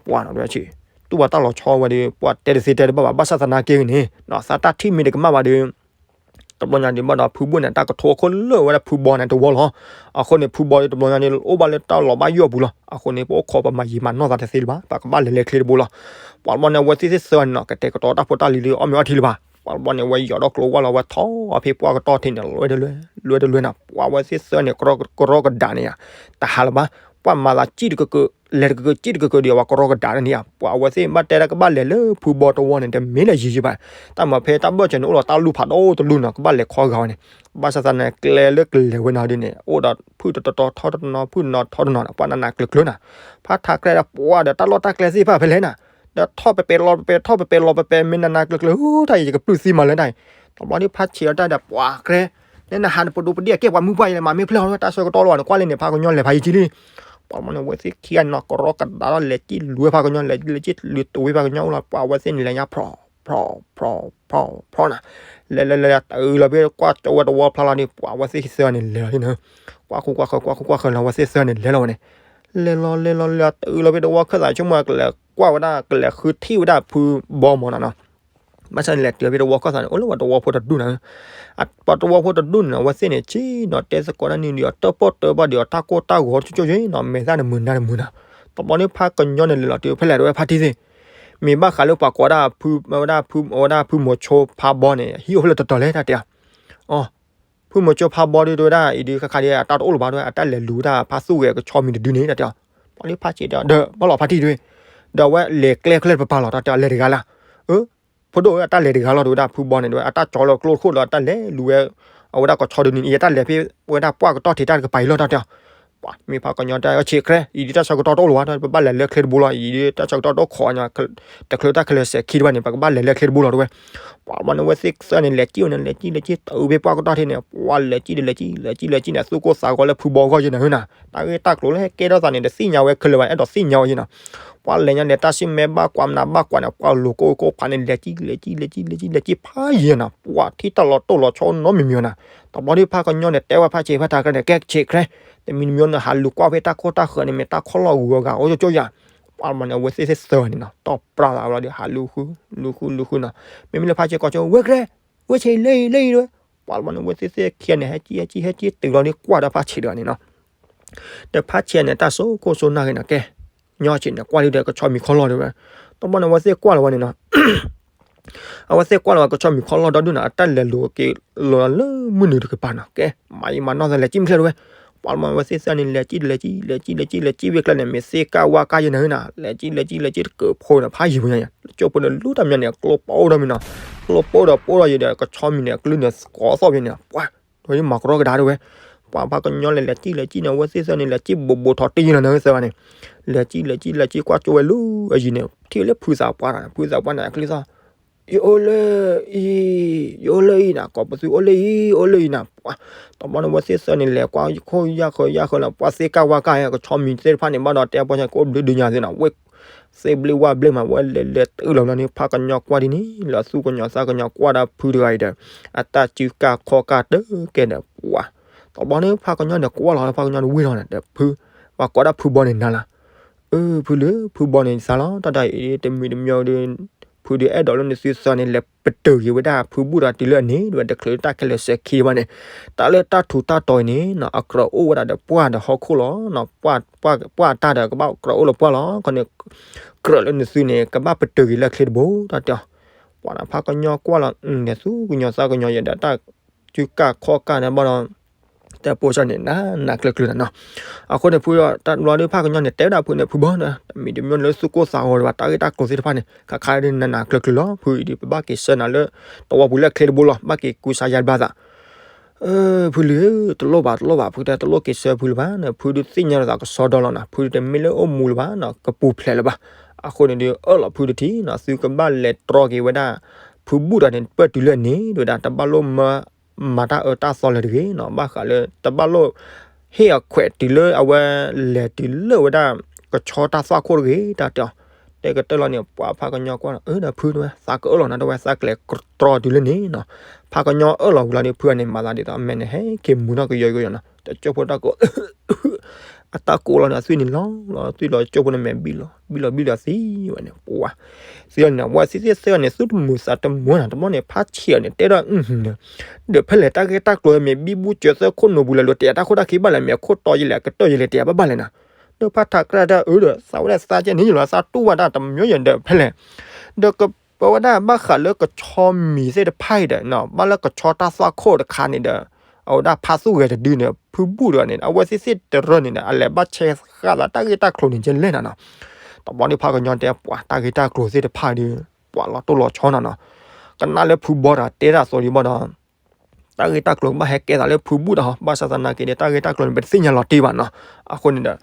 ပှၤနီၤတဝဲဆံး တူၢ်ဘၣ်တၢ်လီၤဆီဝဲဒီး ပှၤတဲတသ့တဲတဘၣ်ဘၣ်, ဘၣ်ဆၣ်သနာ်က့န့ၣ် သးတၢ်ထံၣ်မ့ၢ်တကမၣ်ဘၣ်ဒီး တဘျီညါဒ်ဘၣ်ဒီး ဖုဘူၣ်န့ၣ် တၢ်ကထိအခိၣ်လၢာ်ဝဲဒၣ်ဖုဘီန့ၣ်တဝီလီၤ. အဃိန့ၣ် ဖုဘီဒီး တဘျီညါဒ် အိၣ်ဘၣ်လၢတၢ်လီၤဘၣ်ယိၣ်အပူၤလီၤ. အဃိန့ၣ် ပအိၣ်ခိးပမၤယံာ်မၤနီၢ်သးတသ့လၢၤဘၣ်, ပကဘၣ်လဲၤလဲၤချ့တဘိလီၤ. ပှၤတဘျီန့ၣ် အဝဲသ့ၣ်သၢဂၤန့ၣ်နီၤ ကတဲာ်ကတီၤတၢ်ဖိတၢ်လံၤလၢအီၣ်မ့ၤအီထံလၢၤဘၣ်. ပှၤတဘျီန့ၣ် အဝဲယီၤဒီးကျိဝါလီၤ အဝဲထီၣ်ဖဲပှၢ်ကတီၢ်ထံးန့ၣ် လွဲတလွဲ လွဲတလွဲနီၤ. ပှၤဝဲသ့ၣ်သၢဂၤန့ၣ် ကရီကဒါန့ၣ်ယါ တဟးလၢၤဘၣ်. ပှၤမၤသးစံၣ်တကကၢ လဲၤတကကၢ စံၣ်တကကၢဒီး အဝဲကရီကဒါန့ၣ်ယါ. ပှၤဝဲသ့ၣ်ဘၣ်တဲဒၣ်ကဘၣ်လဲၤလၢဖုဘီတဝီန့ၣ် တမ့ၢ်လၢယံာ်ယံာ်ဘၣ်. တၢ်မၤဖဲတၢ်ဘၢၣ်စၢၤန့ၣ် အိၣ်လီၤတၢ်လူၢ်ဖးဒိၣ်တလူၢ်နီၤ, ကဘၣ်လဲၤခီဂာ်ဝဲန့ၣ်. ဘၣ်ဆၣ်သနာ်က့ ကျဲလၢကလဲၤဝဲနီၤဒ်န့ၣ် အိၣ်ဒီးဖုၣ်တတီၤထီတနီၤ ဖုၣ်တနီၤထီတနီၤနီၤ ပှၤနးနးကျၢၤကျၢၤနီၤ. ဖးထးကြဲဒီး ပှၤဒီးတၢ်လီၢ်တၢ်ကျဲသ့ၣ်တဖၣ်ဖဲလဲၣ်နီၤ ဒီးထီၣ်ပဲၤပဲၤလီၤပဲၤပဲၤ ထီၣ်ပဲၤပဲၤလီၤပဲၤပဲၤ မ့ၢ်နးနးကျၢၤကျၢၤ ဟူတၢ်အံၤ ယကပျုၢ်သံမးလၢတၢ်အံၤ. တဘျီဒ်ဖးဆံးအီၤတၢ်ဒီး ပှၤကြဲ နဲနဟးနပဒိပဒ့ၣ်အကဲပှၤမုၢ်ပှၢ်အံၤလဲၣ် မၤမ့ၢ်ဖျၢၣ်အီၤ တၢ်ဆၢကတီၢ်လီၤ နကွၢ်လၢန့ၣ် ဖးကညီလဲၤဖးယံာ်ကံလံ. ပှၤမနုၤဝဲသ့ၣ်ခံဂၤနီၤ ကရီကဒါဒီး လဲၤစံၣ်လွဲဖးကညီ လဲၤစံၣ်လွဲတဝ့ဖးကညီအိၣ်လီၤ. ပှၤဝဲသ့ၣ်န့ၣ် လဲၤညါဖြီၣ် ဖြီၣ် ဖြီၣ် ဖြီၣ်နီၤ. လဲၤလဲၤလဲၤ တုၤလီၤဖဲကွၢ်ကၠီဝဲတဝီဖျါလီၤန့ၣ် ပှၤဝဲသ့ၣ်သၢဂၤန့ၣ် လဲၤလီၤန့ၣ်. ကွၢ်ဃူကွၢ်ဃၢၤ ကွၢ်ဃူကွၢ်ဃၢၤလီၤ ဝဲသ့ၣ်သၢဂၤန့ၣ် လဲၤလီၤဝဲန့ၣ်. လဲၤလီၤလဲၤလီၤလဲၤ တုၤလီၤဖဲတဝီခၢၣ်သး ဆိကမိၣ်ကလဲၤကွၢ်ဝဲဒၣ် ကလဲၤဃုထံၣ်ဝဲဒၣ်ဖုဘီမးနီၤနီၤ. ဘၣ်ဆၣ်န့ၣ် လဲၤတုၤဖဲတဝီခၢၣ်သးန့ၣ် အိၣ်လၢပှၤတဝီဖိတဒူၣ်နီၤ. ပှၤတဝီဖိတဒူၣ်န့ၣ် အဝဲသ့ၣ်န့ၣ် ဆ့ၣ်နီၤ တဲသကိးတၢ်န့ၣ်ဒီး တၢၣ်ပီၣ်တၢၣ်ပီၣ်ဒီး တၢ်ကိၢ်တၢ်ဂီၤတကၠိကၠိနီၤ မဲာ်သၣ်န့ၣ်မုာ်နါန့ၣ်မုာ်နီၤ. တဘျီန့ၣ် ဖးကညီန့ၣ် လဲၤလီၤတုၤဖဲလဲၣ်တဝဲဖါတံၢ်သ့ၣ် မ့ၢ်ဘၣ်ဃးလၢပှၤကိးဒၣ်ဖု ဝဲဒၣ်ဖု ဝဲဒၣ်ဖုမိၤဆိဖးဘီန့ၣ် ဟံၣ်အိၣ်ဖဲလဲၣ်တတီၤလဲၣ် တၢ်တဲအီၤ. အီ ဖုမိၤဆိဖးဘီဒုးတဝဲဒၣ် အံၤဒုးခါခါဒ် အတၢ်တအိၣ်လၢၤဘၣ်ဒုး အတၢ်လဲၤလူၤဝဲဒၣ်ဖါသူၣ်ဂဲၤကဆီမံၤတဒုန့ၣ် တၢ်တဲအီၤ. ပှၤလၢဖးဆံးတဲအီၤ ဒီးဘၣ်လီၤဖါတံၢ်တဝဲ ဒီးအဝဲလဲၤကျဲခဲလၢာ်တပၤပၤလီၤ တၢ်တဲအီၤ လဲၤတဂၤလၢ်. အၢ ဖိဒိၣ်ဧၢ အတၢ်လဲၤတဂၤလီၤ တဝဲဒၣ်ဖုဘီန့ၣ် တဝဲ အတၢ်ကၠီလီၤကျိတခိၣ်ဒီး အတၢ်လဲၤလူၤဝဲ အဝဲဒၣ်ကဆီတဒုန့ၣ် အံၤအတၢ်လဲၤဖဲ ဝဲဒၣ်ပှၢ်ကတီၢ်ထံးတၢ်တကပၤအံၤလီၤ တၢ်တဲအီၤ. ပှၤမ့ၢ်ဖးကညီတဲအီၤ ဆံးကြဲ အံၤဒုးတၢ်ဆၢကတီၢ်တအိၣ်လၢၤဘၣ် ပဘၣ်လဲၤလၢကျဲတဘိလီၤ အံၤဒုးတၢ်ဆၢကတီၢ်တအိၣ်ခိး တချုးတၢ်ခဲလၢာ်စဲးခံတဘၣ်န့ၣ် ပကဘၣ်လဲၤလၢကျဲတဘိလီၤ တဝဲ. ပှၤဘီန့ၣ် ဝဲသ့ၣ်သၢန့ၣ် လဲၤစံၣ်ဝဲန့ၣ် လဲၤစံၣ်လဲၤစံၣ် တုၤဖဲပှၢ်ကတီၢ်ထံးန့ၣ် ပှၤလဲၤစံၣ်ဒီးလဲၤစံၣ် လဲၤစံၣ်လဲၤစံၣ်န့ၣ် သူၣ်ကိၢ်သးဂီၤလၢဖုဘီအဂီၢ်ယဲၢ်နၤဧၢနၤ. တၢ်ဂ့ၢ်တၢ်ကျိၤလၢဟဲကဲထီၣ်သးန့ၣ် တသ့ၣ်ညါဝဲခဲလၢာ်ဘၣ် အဲၣ်ဒိးသ့ၣ်ညါဝဲယဲၢ်နၤ. ပှၤလဲၤညါန့ၣ် တၢ်စံၣ်မဲဘၣ်ကွၢ်မနုၤဘၣ်ကွၢ်န့ၣ် ပှၤလူၤကိၢ်ကိၢ်ဖးန့ၣ် လဲၤစံၣ်လဲၤစံၣ်လဲၤစံၣ်လဲၤစံၣ်ဖးယဲၢ်နၤ. ပှၤထံၣ်တၢ်လီၤတိၢ်လီၤဆီနီတမံၤမံၤနၤ. တဘျီဒုးဖးကညီန့ၣ် တဲဝဲဖးဆံးဖးထးကြဲန့ၣ် ကဲဆံးကြဲ တမံၤတမံၤန့ၣ် ဟးလူၤကွၢ်ဖဲတၢ်ခိၣ်တၢ်ဃၢၤန့ၣ် မ့ၢ်တၢ်ခီၣ်လီၢ်ဂုၤဂၤအိၣ်ကၠိကၠိယၤ. ပှၤဘီန့ၣ် အဝဲသ့ၣ်သၢဂၤန့ၣ်နီၤ တီၢ်ပြၢသးဘျီဒီး ဟးလူၤဃု လူၤဃုလူၤဃုနီၤ. မ့မ့ၢ်လၢဖးဆံးကိးကၠိ ဝဲကြဲ ဝဲဆံးလၢအံၤလၢအံၤတဝဲ. ပှၤဘီန့ၣ် အဝဲသ့ၣ်သ့ၣ်ခံဂၤန့ၣ် ဟဲကံဟဲကံတုၤလီၤဒုးကွၢ်ဒီးဖးဆံးတဂၤန့ၣ်နီၤ. ဒီးဖးဆံးန့ၣ် တၢ်စိခိၣ်စိနၢ်ဂ့ၤနီၤ ကဲ ညီဆံးန့ၣ် ကွၢ်လံဒီးကဆီမံၤခီလီၤတဝဲ. တဘျီန့ၣ် အဝဲသ့ၣ်ကွၢ်လီၤဝဲန့ၣ်နီၤ အဝဲသ့ၣ်ကွၢ်လီၤဝဲကဆီမံၤခီလီၢ်ဒီဒူၣ်နီၤ အတၢ်လဲၤလိၤက့ၤလီၤလၢမုၢ်နုာ်တကပၤနီၤ ကဲ မၤယံာ်မၤနီၢ်သးလဲၤစံၣ်မ့ၢ်ချ့တဝဲ, ပှၤလီၤမး အဝဲသ့ၣ်သၢန့ၣ် လဲၤစံၣ်တလဲၤစံၣ် လဲၤစံၣ်လဲၤစံၣ်လဲၤစံၣ်ဝဲကျဲန့ၣ် မ့ၢ်သ့ၣ်ကၢ်ဝါကၢ်ယဲၢ်နၤနၤ လဲၤစံၣ်လဲၤစံၣ်လဲၤစံၣ်တကၢးဖိန့ၣ် ဖးယံာ်ဝဲညါ ကၠိဖိန့ၣ် လူတၢ်မညီန့ၣ် ကျိပိၢ်ဒီးမ့ၢ်နီၤ ကျိပိၢ်ဒီးပိၢ်ဒီးယံၤဒီး ကဆီမံၤန့ၣ် အကလုၢ်န့ၣ် ကိးသီၣ်ဖဲန့ၣ် ပှၤ ဝဲဒ်မၤကရီကဒါတဝဲ, ပှၤဖးကညီလဲၤလဲၤစံၣ်လဲၤစံၣ်န့ၣ် အဝဲသ့ၣ်သၢန့ၣ် လဲၤစံၣ်ဘိးဘိးထီၣ်တယံၤလီၤနၤသၢဂၤန့ၣ်, လဲၤစံၣ်လဲၤစံၣ်လဲၤစံၣ်ကွၢ်ကၠိဝဲလၢအယံၤန့ၣ် ထံၣ်လၢဖုသးပှၢ်တဂၤန့ၣ် ဖုသးပှၢ်န့ၣ် အကလုၢ်သီၣ် ယအိၣ်လၢအံၤ, ယအိၣ်လၢအံၤနၤ ကိးပသူအိၣ်လၢအံၤ အိၣ်လၢအံၤနၤ ပှၤ, တဘျီန့ၣ် အဝဲသ့ၣ်သၢန့ၣ် လဲၤကွၢ်ခိၣ်ယၢ်ဃၢၤယၢ်ဃၢၤလီၤ ပှၤသ့ၣ်ကၢ်ဝါကၢ်ယဲၢ် ကဆီမံၤသ့ၣ်တဖၣ်န့ၣ် ဘၣ်ဒီးတဲပှၤကအိၣ်ဘျုးဒုညါသ့ၣ်နီၤ ဝဲ သ့ၣ်ဘျ့ဝၣ်ဘျ့မး ဝဲလဲၤလဲၤတုၤလီၤဘျီန့ၣ် ဖးကညီကွၢ်ဒ်န့ၣ် လၢအသူၣ်ကညီၤသးကညီၤကွၢ်ဒၣ်ဖုတဂၤအံၤဒီး အတၢ်စုကၢ်ခီၣ်ကၢ်တကဲဒီး ပှၤ, တဘျီန့ၣ် ဖးကညီန့ၣ် ကွၢ်လီၤဖးကညီန့ၣ်ဝံၤလီၤန့ၣ်ဒီး ဖု ပှၤကိးဒၣ်ဖုဘီန့ၣ်နၤလီၤ, အၢ ဖုလၢ ဖုဘီန့ၣ်သးလီၤ တၢ်တၢ်အံၤ တမံၤတမံၤဒီး ဖုဒုးအဲၣ်ဒိးလၢနသုသၢန့ၣ် လဲၤပတုာ်က့ၤဝဲဒၣ်ဖုဘူၣ်ဒီးတုၤလၢအန့ၣ် ဒီးတချုးတၢ်ခဲလၢာ်စဲၤခံဘၣ်န့ၣ် တၢ်လၢတၢ်ထူးတၢ်တီၤအံၤန့ၣ်နီၤ အကြၢးအိၣ်ဝဲဒၣ်ဒီးပှၢ်ဒီးဟီၣ်ခိၣ်လီၤ. ပှၢ်တၢ်ဒီးကဘၣ်ကြၢးအိၣ်လၢပှၢ်လီၤ. ခီန့ၣ် ကြၢးလၢနသုန့ၣ် ကဘၣ်ပတုာ်က့ၤလၢချ့တဘိ တၢ်တဲအီၤ, ပှၤန့ၣ်ဖးကညီကွၢ်လီၤ ဒီးသူၣ်ကညီၤသးကညီၤယဲဒီးတၢ်စုကၢ်ခီၣ်ကၢ်န့ၣ်ဘၣ်ဒီး တၢ်ပိာ်စၢၤန့ၣ် နးနးကျၢၤကျၢၤနၤနီၤ. အဃိန့ၣ် ဖုတဘျီဒီးဖးကညီန့ၣ် တဲဝဲဒၣ်ဖုန့ၣ် ဖုဘီန့ၣ် တမံၤတမံၤလၢသူၣ်ကိၢ်သးဂီၤဒီးဘၣ် တၢ်ဂ့ၢ်တၢ်ကျိၤသ့ၣ်တဖၣ်န့ၣ် ခါခါဒ်နးနးကျၢၤကျၢၤလီၤ. ဖုအံၤဒီး ပဘၣ်က့ၤဆှၢနၤလၢ သဝီပူၤလၢအချ့တဘိလီၤ. ဘၣ်က့ၤကူစါယါတဘၣ်သး ဖုလံၤဧၢ တလိၣ်ဘၣ်တလိၣ်ဘၣ် ဖုတဲတလိၣ်က့ၤဆှၢဖုလၢၤဘၣ်န့ၣ် ဖုဒုးသ့ၣ်ညါလီၤသးကစီဒီလီၤနီၤ ဖုဒုးတမ့ၢ်လၢအိၣ်မူလၢၤဘၣ်နီၤ ကပူၤဖျဲးလၢၤဘၣ်. အဃိန့ၣ်ဒီး အၢၣ်လီၤဖုတထံၣ်နီၤ သုကဘၣ်လဲၤတြီက့ၤဝဲဒၣ် ဖုဘူၣ်တဂၤန့ၣ် ပတုၤလၢအန့ၣ် တဲဝဲဒၣ် တဘၣ်လိၣ်မၢ မၤတၢ်အၢတၢ်သီလၢၤတဂ့ၤနီၤ ဘၣ်ဃးလၢ တဘၣ်လိၣ် ဟ့ၣ်အခွဲးတုၤလၢအဝဲလဲၤတုၤလၢဝဲဒၣ် ကဆီတၢ်သွၣ်ခိၣ်တဂ့ၤ တၢ်တဲအီၤ တဲကတၢၢ်လီၤန့ၣ် ပှၤဖးကညီကွၢ်လီၤ အၢ ဒီးဖုတဲဝဲ သးကအၢၣ်လီၤနၤ တဲဝဲ သးကလဲၤတြီတုၤလၢန့ၣ်နီၤ. ဖးကညီအၢၣ်လီၤဝံၤလီၤဒီး ဖုအန့ၣ်မၤသးဒ်သိးအမဲာ်န့ၣ် ဟဲက့ၤမုာ်ထီၣ်ကယီကယီနီၤ တကၠိဖိတၢ်ကိး အတၢ်ကိးလီၤန့ၣ် အသွံၣ်န့ၣ်လီၤလီၤ သွံၣ်လီၤကၠိဖိန့ၣ်မဲာ်ဘံၣ်လီၤ ဘံၣ်လီၤဘံၣ်လီၤသံဝဲန့ၣ် ပှၤ သံလီၤန့ၣ် အဝဲသ့ၣ်သ့ၣ်သၢန့ၣ် သူၣ်တမုာ်သးတမုာ်နီၤ တဘျီန့ၣ် ဖးဆံးအီၤန့ၣ် တဲဒၣ် ဒီးဖဲလဲၣ် တၢ်ဂ့ၢ်တၢ်ကျိၤမ့ၢ်ဘံၣ်ဘူၣ် ကၢၤသၢခိၣ်နူာ်ပူၤလဲၤလိၤ တယာ်တၢ်ခိၣ်တၢ်ခံဘၣ်လဲၣ် မ့ၢ်အခိၣ်တီယဲလဲၣ် အကတၢၢ်ယဲလဲၣ် တယာ်ဘၣ်ဘၣ်လဲၣ်နီၤ. ဒီးဖးထးကြၢးတၢ်အၢဒီး သးဝဲဒၣ်သးကဲန့ၣ်ယလီၤ သးတူၢ်ဘၣ်တၢ်တမံၤယဲဒီးဖဲလဲၣ် ဒီးကပဝဲဒၣ်ဘၣ်ဃးလၢကဆီမံၤသ့ၣ်တဖၣ်အံၤဒီး ဘၣ်လၢကဆီတၢ်သွၣ်ခိၣ်တခါန့ၣ်ဒီး အဝဲဒၣ်ဖးသူၣ်ဂဲၤတဒုန့ၣ် ဖုဘူၣ်တဂၤန့ၣ် အဝဲသ့ၣ်သ့ၣ်တရၢန့ၣ်ဒီး အလဲၤဘၣ်ဆဲးဃာ်သးတၢ်ဂ့ၢ်တၢ်ကျိၤန့ၣ်ကဲလဲၣ်နၤနီၤ. တဘျီဒီးဖးကညီတဲ ပှၤတၢ်ဂ့ၢ်တၢ်ကျိၤသ့ၣ်တဖၣ်ဒီး ပှၤလီၤတိၢ်လီၤဆီနီၤနီၤ. ကနၣ်လၢဖုဘီတဂၤတဲဒၣ်အသိးဒံးဘၣ်ဒီး တၢ်ဂ့ၢ်တၢ်ကျိၤကဘၣ်ဟဲကဲသးလၢဖုဘူၣ်တဂၤဟီ ဘၣ်ဆၣ်သနာ်က့ဒီး တၢ်ဂ့ၢ်တၢ်ကျိၤန့ၣ် ပတသ့ၣ်ညါလီၤတံၢ်ဘၣ်နီၤ. အဃိန့ၣ်ဒီး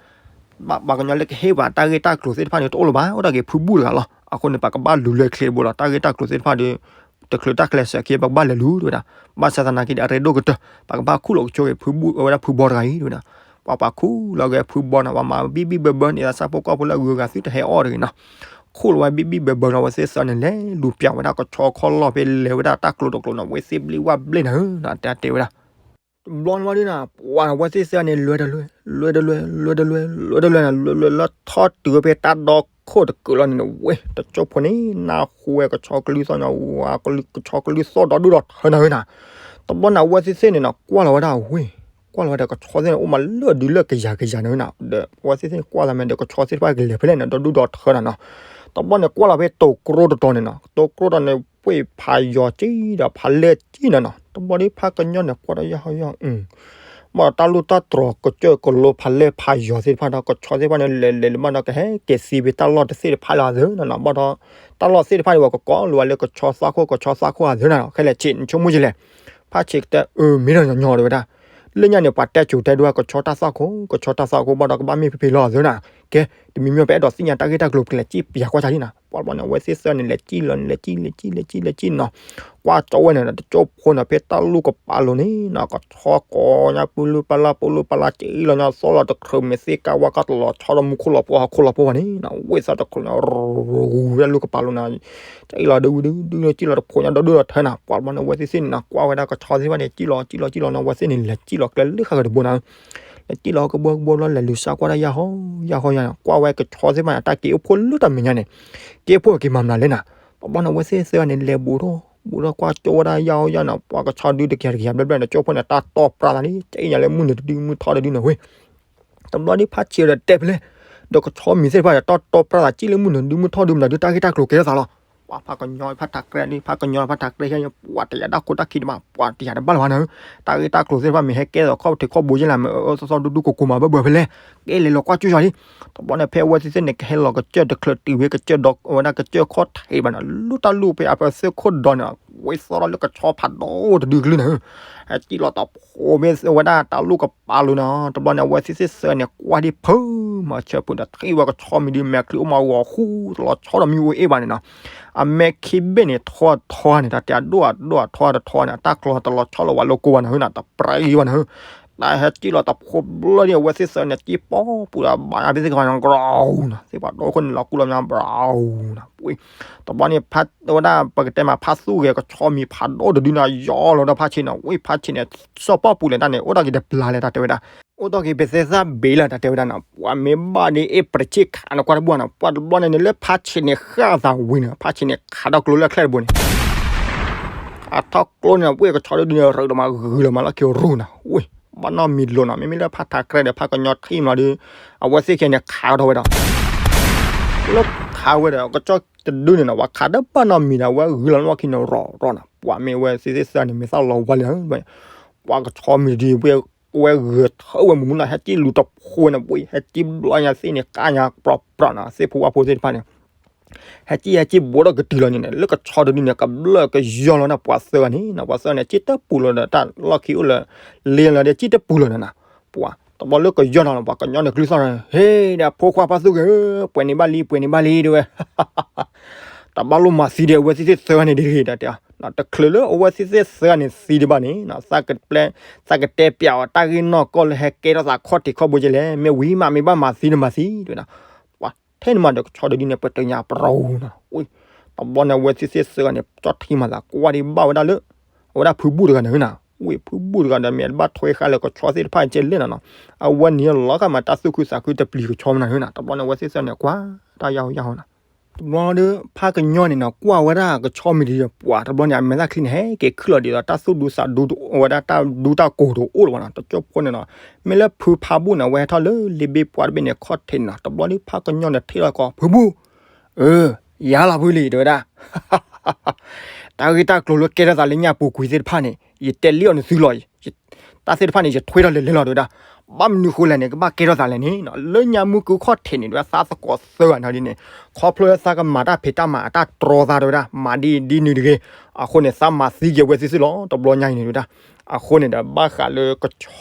ဘၣ်ပှၤကညီလၢကဟ့ၣ်ပှၤတၢ်ဂ့ၢ်တၢ်ကျိၤသ့ၣ်တဖၣ်န့ၣ် တအိၣ်လၢၤဘၣ် အိၣ်ဒၣ်က့ၤဖုဘူၣ်တဂၤလီၤ. အဃိန့ၣ် ပကဘၣ်လူၤလၢချ့တဘိလီၤ တၢ်ဂ့ၢ်တၢ်ကျိၤသ့ၣ်တဖၣ်ဒီး တချုးတၢ်ခဲလၢာ်စဲၤခံ ပကဘၣ်လဲၤလူၤတဲဝဲဒၣ်. ဘၣ်ဆၣ်သနာ်က့ဒီး အရ့ဒိၣ်ကတၢၢ် ပကဘၣ်ခူၣ်လီၤကဆိဝဲဖုဘူၣ် အဝဲဒၣ်ဖုဘီတဂၤအံၤတဲဝဲဒၣ်. ပှၤပှၤခူၣ်လီၤက့ၤဖုဘီနီၤ ပှၤမၤဘံၣ်ဘံၣ်ဘၢဘၢန့ၣ် သးစၢ်ဖိကီၢ်ဖိလၢအဂုၤအဂၤသုတဟဲအီၣ်တဂ့ၤနီၤ. ခူၣ်လီၤဝဲဘံၣ်ဘံၣ်ဘၢဘၢနီၤ အဝဲသ့ၣ်သၢန့ၣ် လဲၤလူၤပျးဝဲဒၣ်ကဆီခီၣ်လီၢ်ဖဲလဲၤဝဲဒၣ်တၢ်ကျိၤတကျိၤနီၤ ဝဲသ့ၣ်ဘျ့ဝၣ်ဘျ့နၤဧၢနီၤ တဲတဲဝဲဒၣ် တဘျီန့ၣ်ဘၣ်ဒုနီၤ ပှၤဝဲသ့ၣ်သၢန့ၣ် လဲၤတလဲၤ လဲၤတလဲၤ လဲၤတလဲၤ လဲၤတလဲၤ လဲၤလဲၤလၢထီၣ်တုၤဝဲဖဲတၢ်ဒီခိၣ်တကုာ်လီၤန့ၣ် ဝဲ တကၠိဖိန့ၣ် နၢ်ဟူဝဲကဆီကလုၢ်သီၣ်ညီ ဝါ ကဆီကလုၢ်သီၣ်ဒီဒူၣ်ဒီထၢနၤဧၢနီၤ. တဘျီန့ၣ် အဝဲသ့ၣ်သ့ၣ်န့ၣ်နီၤ ကွၢ်လီၤဝဲဒၣ်ဝဲ ကွၢ်လီၤဝဲဒီးကဆီသ့ၣ်န့ၣ် အိၣ်မးလၢဒုလၢကယၤကယၤန့ၣ်နီၤ ဒီးအဝဲသ့ၣ်သ့ၣ်န့ၣ် ကွၢ်သးမ့ၢ်ဒီး ကဆီသ့ၣ်တဖၣ်ကလဲၤဖဲလဲၣ်န့ၣ် ဒီဒူၣ်ဒီထၢနၤနီၤ. တဘျီန့ၣ် ကွၢ်လီၤဖဲတိၤကျိတတီၤန့ၣ်နီၤ တိၤကျိတတီၤန့ၣ် ပှ့ၤဖးယီၤကံဒီးဖးလဲၢ်ကံနၤနီၤ. တဘျီဒီးဖးကညီန့ၣ် ကွၢ်ဒီးယၢ်ဟီယၢ် ဘၣ်ဒီးတၢ်လူၢ်တၢ်တြီၤကစၢၢ်ကလိဖးလဲၢ်ဖးယီၤသ့ၣ်တဖၣ်ဒီး ကဆီသ့ၣ်တဖၣ်န့ၣ် လဲၤလဲၤလၢဘၣ်ဒီးကဟဲက့ၤသံဖဲတၢ်လီၢ်တသ့ၣ်တဖၣ်လၢအသၢနၤနီၤ. ဘၣ်ဒီး တၢ်လီၢ်သ့ၣ်တဖၣ်န့ၣ် ပှၤကကိးလီၤဝဲလၢကဆီသၣ်ခိၣ် ကဆီသၣ်ခိၣ်အသၢနၤနီၤ. ခဲလၢာ်ဆံး နဆိကမိၣ်ယလဲၣ် ဖးဆံးကတၢၢ် အၢ မ့ၢ်ဒီးညီညီတဲဝဲဒၣ် လၢညါန့ၣ် ပှၤတဲစိၤတဲဒိကဆီတၢ်သွၣ်ခိၣ် ကဆီတၢ်သွၣ်ခိၣ်ဘၣ်ဒီးကဘၣ်မ့ၢ်ဖဲဖဲလီၤအသၢနၤ. ကဲ တမံၤမံၤပအဲၣ်ဒိးသ့ၣ်ညါတၢ်ဂ့ၢ်တၢ်ကျိၤ ပကလဲၤစံၣ်ပျးကွၢ်ဆၣ်လံနီၤ. ပှၤတဘျီန့ၣ် အဝဲသ့ၣ်သၢန့ၣ် လဲၤစံၣ်လီၤန့ၣ် လဲၤစံၣ် လဲၤစံၣ် လဲၤစံၣ် လဲၤစံၣ်နီၤ. ကွၢ်ကၠီဝဲန့ၣ်ဒီး တကၠိဖိန့ၣ် ဖဲတၢ်လူၢ်ကပၤလိၤန့ၣ်နီၤ ကဆီကိးညါပူၤလူၢ်ပၢ်လၢ် ပူၤလူၢ်ပၢ်လၢ် ကံလီၤညါသီလီၤတချုး မ့ၢ်သ့ၣ်ကၢ်ဝါကၢ်တလီၤဆီဒီးမူခိၣ်လီၤပှီၢ်ဟီၣ်ခိၣ်လီၤပှီၢ်ဘၣ်န့ၣ်နီၤ ဝ့ၢ်သီတချုးန့ၣ် ရူၤဝဲလၢကပၤလိၤန့ၣ် ကံလီၤဒုဒုဒု ကံလီၤတဖိးညါဒီဒူၣ်ဒီထၢနၤ. ပှၤတဘျီန့ၣ် အဝဲသ့ၣ်သ့ၣ်န့ၣ်နီၤ ကွၢ်ဝဲဒၣ်ကဆီသ့ၣ်တဖၣ်န့ၣ် ကံလီၤ ကံလီၤ ကံလီၤန့ၣ် အဝဲသ့ၣ်န့ၣ် လဲၤစံၣ်လီၤကျဲလၢဃၣ်ဃၢၤတဘိနၤ လဲၤစံၣ်လီၤကဘီကဘီဘျီ လဲၤလူၤစၢ်ကွၢ်ဒၣ်ယၢ်ဟီယၢ်ဟီယၢ် ကွၢ်ဝဲကဆီသ့ၣ်တဖၣ်န့ၣ် တၢ်က့ၤအိၣ်ဖှိၣ်လၢတၢ်မဲာ်ညါန့ၣ် က့ၤအိၣ်ဖှိၣ်က့ၤမၤမနုၤလဲၣ်နၤ. တဘျီန့ၣ် အဝဲသ့ၣ်သ့ၣ်န့ၣ် လဲၤဘူးထီၣ် ဘူးထီၣ်ကွၢ်ကၠိဝဲဒၣ်ယၢ်ဟီယၢ်နၤ ပှၤကဆီဒုတကယၤတကယၤဘျဲၣ်ဘျဲၣ်န့ၣ် ကၠိဖိန့ၣ် တၢ်တီၢ်ပြၢသးလံ ကံညါလၢမုၢ်နုာ်တဒုမုၢ်ထီၣ်တဒုနၤဝဲ တဘျီဒီးဖးဆံးဒီးတဲဖဲလဲၣ် ဒီးကဆီမံၤသ့ၣ်တဖၣ်ဒီး တီၢ်တီၢ်ပြၢသး ကံလၢမုၢ်နုာ်တဒုမုၢ်ထီၣ်တဒုမနုၤဒု တၢ်ဂ့ၢ်တၢ်ကျိၤကဲထီၣ်သးလီၤ. ပှၤဖးကညီဖးထးကြဲးဒ် ဖးကညီဖးထးကြဲးဟဲ ပှၤတယာ်တၢ်ခိတၢ်ခံတဘၣ် ပှၤတယာ်တဘၣ်လၢၤဘၣ်နၤဧၢ, တၢ်ဂ့ၢ်တၢ်ကျိၤသ့ၣ်တဖၣ်မ့ၢ်ဟဲကဲသိးခီၣ်ထံးခီၣ်ဘိယဲၢ်လၢမ့ၢ်အၢအၢသီသီဒူဒူကိးကိးမးဘၢဘၢဖဲလဲၣ်, ကဲလဲၤလီၤကွၢ်ကၠူၣ်ယီၤလံ, တဘျီန့ၣ် ဖဲအဝဲသ့ၣ်သ့ၣ်န့ၣ် ကဟဲလီၤကစၢၢ်တချုးတုၤဝဲကစၢၢ်ဒီး အဝဲဒၣ်ကစၢၢ်ခီၣ်ထံးဘၣ်န့ၣ် လူၢ်တၢ်လူၢ်ဖဲအပၢၢ်သၢခိၣ်ဒီးန့ၣ် ဝဲသီထီၣ်လၢကဆီဖးဒိၣ်တဒုကလုၢ်န့ၣ် ဟဲစံၣ်လီၤတဖိမ့ၢ်ဝဲဒၣ်တၢ်လူၢ်ကပၤလိၤန့ၣ်, တဘျီန့ၣ် အဝဲသ့ၣ်သ့ၣ်သၢန့ၣ် ကွၢ်ဒံးဖုမၤဆၢဖုဒီးထံၣ်ဝဲကဆီမံၤဒ်မဲာ်ချံအိၣ်မးဂီၤဃူ တလီၤဆီဒီးမံၤအိၣ်အ့ၣ်ဘၣ်န့ၣ်နီၤ, အမဲာ်ခံဘ့ၣ်န့ၣ် ထီထီန့ၣ် တၢ်တဲအဒိၣ်အဒိၣ်အထီတထီန့ၣ် အတၢ်ကျီတလီၤဆီလီၤဝဲလိကိဘၣ်န့ၣ်ဟၢနၤ တပြဲဂ့ၤဘၣ်န့ၣ်ဟၢ, တၢ်ဟဲစံၣ်လီၤတဖိဘျီဒ်အဝဲသ့ၣ်သၢန့ၣ် စံၣ်ပီပူၤဒီးဘၣ်ညါဖဲသ့ၣ်ကဖၣ်န့ၣ် ကရီနၤ သ့ၣ်ပှၤဒိခိၣ်န့ၣ် လီၤကူလီၤမး ဘြီနၤ ပှ့ၤ တဘျီန့ၣ် ဝဲဒၣ်ပကတဲမးဖးသူၣ်ဂဲၤကဆီမံၤဖးဒိၣ်တဒုန့ၣ် ယီၢ်လီၤဒီးဖးဆံးန့ၣ် ဝံၣ်ဖးဆံးန့ၣ် စီၣ်ပီၣ်ပူၤလဲၣ်တၢ်န့ၣ် အိၣ်ထီၣ်က့ၤတပျၢ်လဲၣ်တၢ်တဲဝဲဒၣ်, အိၣ်ထီၣ်က့ၤပသဲသၣ်ဘ့လၢတၢ်တဲဝဲဒၣ်နီၤ, ပှၤမ့ၢ်ဘၣ်ဒ်အ့ၣ်ပြံးဆ့ၣ်ခးန့ၣ်ကွၢ်တဘၣ်နီၤ, ပှၤတဘျီန့ၣ်န့ၣ် လၢဖးဆံးန့ၣ်ဃၣ်သးဝံၤန့ၣ် ဖးဆံးန့ၣ်ခးထီၣ်ကျိလၢအချဲၣ်တဘိန့ၣ် ခးထီၣ်ကျိန့ၣ် ဝံၣ်ကဆီဒုဒုန့ၣ် ရူးဒီးမးဂုာ်လီၤမးလီၢ်ခံရူၢ်နီၤ, ဝံၣ် ဘၣ်နီၢ်မံၤလိၤနီၤ, မ့မ့ၢ်လၢဖးထးကြဲးဒီးဖးကညီထံၣ်မးဒီး အဝဲသ့ၣ်ခဲန့ၣ်ခးထီၣ်ဝဲဒီး လၢခးဝဲဒီး ကဆီတဒုန့ၣ်နီၤ ပှၤခးတဘၣ်နီတမံၤဒီး အဝဲဂုာ်လီၤလၢအခံန့ၣ် ရီၢ်ရီၢ်နီၤ, ပှၤမ့ၢ်ဝဲသ့ၣ်သ့ၣ်သၢန့ၣ် မ့ၢ်သးလီၤဝါလံ, ပှၤကဆီမံၤတဒု ဝဲဂုာ်ထၢဝဲမုၢ်မုၢ်နီၤ ဟဲစံၣ်လူၤတဖိဝဲန့ၣ် ပှၤဟဲစံၣ်ဘျီညါသ့ၣ်န့ၣ် ကါညါပြီပြီနီၤ သ့ၣ်ဖိဝါဖိသ့ၣ်တဖၣ်န့ၣ် ဟဲစံၣ်ဟဲစံၣ်ဘိဒီးကတုၤလီၤန့ၣ် လၢကဆီတဒုန့ၣ် ကဘျၢၣ်ကယီၢ်လီၤန့ၣ် ပှၤသၢဂၤန့ၣ်နီၤ ပှၤသၢဂၤန့ၣ် စံၣ်တပူၤလီၤဒီး တၢ်လီၢ်ခံအိၣ်လၢ လ့လီၤဒီး စံၣ်တပူၤလီၤန့ၣ်နီၤ, ပှၤတဘျီလၢကယီၢ်နီၤ ပှၤကညီန့ၣ်ကျုသီၣ် ဟ့ၣ်ဒီးဖိခွါဖးသူၣ်ဂဲၤဧၢ ပှဲၤန့ၢ်ဘၣ်လံ ပှဲၤန့ၢ်ဘၣ်လံ တဲဝဲ တဘၣ်လိၣ်မၤသံဒီး အဝဲသ့ၣ်သ့ၣ်သၢဂၤန့ၣ်ဒ်တဂ့ၤ တၢ်တဲအီၤ, တချုးလၢအဝဲသ့ၣ်သ့ၣ်သၢဂၤန့ၣ်သံဒံးဘၣ်န့ၣ် သးကတဲပျးအီၤ တၢ်ဂ့ၢ်နီၢ်ကီၢ်လၢဟဲကဲထီၣ်သးခီၣ်ထံးခီၣ်ဘိကဲလဲၣ် မ့ၢ်ဝံၤမး မ့ၢ်ဘၣ်မၤသံန့ၣ်မၤသံ တဲဝဲဒၣ်, ပှၤထဲန့ၣ်မးဒီး ကဆီတဒုန့ၣ် ပတညါပရီနီၤ, တဘျီန့ၣ် အဝဲသ့ၣ်သ့ၣ်သၢဂၤန့ၣ် ကၠီထံမၤသးကွၢ်ဒံးဘၣ်ဝဲဒၣ်လၢ အဝဲဒၣ်ဖုဘူၣ်တဂၤန့ၣ်နီၤ, ဝံၤဖုဘူၣ်တဂၤဒီး မ့ၢ်တဘၣ်ထွဲဃာ်လၢကဆီသ့ၣ်တဖၣ်ကဲလဲၣ်နီၤနီၤ, အဝဲန့ၣ်လီၤဃာ်မးတၢ်သူၣ်ခုသးခုတပျံၤကဆီမနုၤနီၤ, တဘျီန့ၣ် အဝဲသ့ၣ်သၢန့ၣ် ကွၢ်တၢ်ယါဟိယါဟိနီၤ တဘျီဒီး ဖးကညီန့ၣ်နီၤ ကွၢ်ဝဲဒၣ်ကဆီမံၤတဒုဒီး ပှၤတဘျီန့ၣ် အမဲာ်သၣ်ချံန့ၣ် ဟဲက့ၤခုၣ်လီၤဒ်သိး တၢ်သူၣ်ဒူသးဒူ အဝဲဒၣ်တၢ်ဒူတၢ်ကိၤတအိၣ်လၢၤဘၣ်နီၤ, တကၠိဖိန့ၣ်နီၤ, မ့ၢ်လၢဖုဖးဘူၣ်န့ၣ် အဝဲဟဲထီၣ်လၢလ့ဘ့ၣ်ပှၢ်တဘ့ၣ်န့ၣ် ခီၣ်ထံးန့ၣ်နီၤ, တဘျီဒီးဖးကညီန့ၣ်ထံၣ်လီၤကီး ဖုဘူၣ် အၢ ယၤလီၤဖုလံ တဲဝဲဒၣ် တၢ်ဂ့ၢ်တၢ်ကျိၤလၢကဲထီၣ်သးလၢညၣ်ပူၤကွံာ်သ့ၣ်တဖၣ်န့ၣ် ယတဲလံအီၤနသုလီၤ, တၢ်သ့ၣ်တဖၣ်န့ၣ် ယထွဲထီၣ်လဲၤလဲၤလီၤ တဲဝဲဒၣ်, ဘၣ်မနုၤဃိလဲၣ်န့ၣ် ကဘၣ်ကဲထီၣ်သးလဲၣ်န့ၣ်, လၢညါမုၢ်ကုခီၣ်ထံးန့ၣ် တဲဝဲဒၣ် သးသကိးသၢဂၤန့ၣ်ဒ်န့ၣ်, ခီဖျိလၢသးကမၤတၢ်ဖံးတၢ်မၤအတၢ်တြီသး တဲဝဲဒၣ် မၤဒ်ဒ်နုၤတဂ့ၤ, အဃိန့ၣ် သးမၤသံက့ၤအဝဲသ့ၣ်သ့ၣ်လီၤ တဘျီညါအံၤန့ၣ် တဲဝဲဒၣ်, အဃိန့ၣ်ဒီး ဘၣ်ဃးလၢကဆီ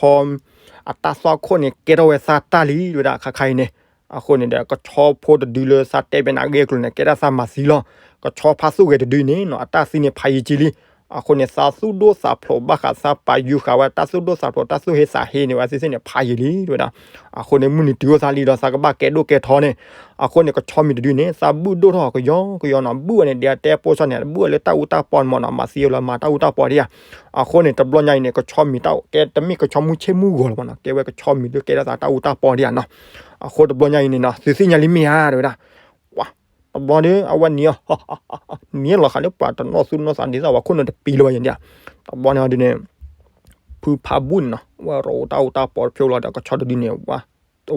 အတၢ်သွၣ်ခိၣ်န့ၣ် ကဲထီၣ်ဝဲသးတၢ်လံ တဲဝဲဒၣ် ခါခါအံၤန့ၣ် အဃိန့ၣ်ဒီး ကဆီဖိတဒုလၢသးတဲဘၣ်နၤအဂ့ၢ်အကျိၤန့ၣ် ကဲဒၣ်သးမၤသံလီၤ. ကဆီဖးသူၣ်ဂဲၤတဒုန့ၣ်နီၤ အတၢ်သံန့ၣ်ဖးယံာ်ကံလံ. အဃိန့ၣ် သးသူၣ်ဒိၣ်သးဖျိးဘၣ်ဃးသးပာ်ယူၤဃာ်ဝဲတၢ်သူၣ်ဒိၣ်သးဖျိး တၢ်သူၣ်ဟ့သးဟ့န့ၣ် ဝဲသ့ၣ်သ့ၣ်န့ၣ် ဖးယံာ်လံ တဲဝဲဒၣ်. အဃိန့ၣ် မုၢ်နံၤတုၤအိၣ်သးလံဒီး သးကဘၣ်ကဲဒိၣ်ကဲထီန့ၣ်. အဃိန့ၣ် ကဆီမံၤတဒုန့ၣ် သးဘုၣ်ဒိၣ်ထီၣ်ကယီကယီနီၤ ဘုၣ်ဝဲန့ၣ် ဒ်အတဲပိစၢ်န့ၣ် ဘုၣ်ဝဲလၢတၢ်အူတၢ်ပီန့ၣ်မးနီၤ မၤသံအီၤလၢမၤတၢ်အူတၢ်ပီဒံးဧါ. အဃိန့ၣ် တဘျီညါအံၤန့ၣ် ကဆီမံၤတၢ်ကဲတမ့ၢ်ကဆီမုၢ်ဆ့ၣ်မုၢ်ဂီၤလၢၤဘၣ်နီၤ ကဲဝဲကဆီမံၤလၢကဲထီၣ်သးတၢ်အူတၢ်ပီဒံးဧါနီၤ. အဃိတဘျီညါအံၤန့ၣ်နီၤ သုသ့ၣ်ညါလံမ့ၢ်ဧါ တဲဝဲဒၣ်. ပှၤ တဘျီဒီး အဝဲနံၤအီၤ နံၤလီၤဃာ်လၢပှၤတနီၣ်သူၣ်နီၣ်သးဒ်သိးပှၤခိၣ်နူာ်တပံၤလၢၤဘၣ်ယဲၢ်ဒံးဧါ. တဘျီန့ၣ်ဒ်န့ၣ် ဖုဖးဘူၣ်န့ၣ်နီၤ ဝဲရိတၢ်အူတၢ်ပီတဖျိလီၤဒီး ကဆီတဒုန့ၣ်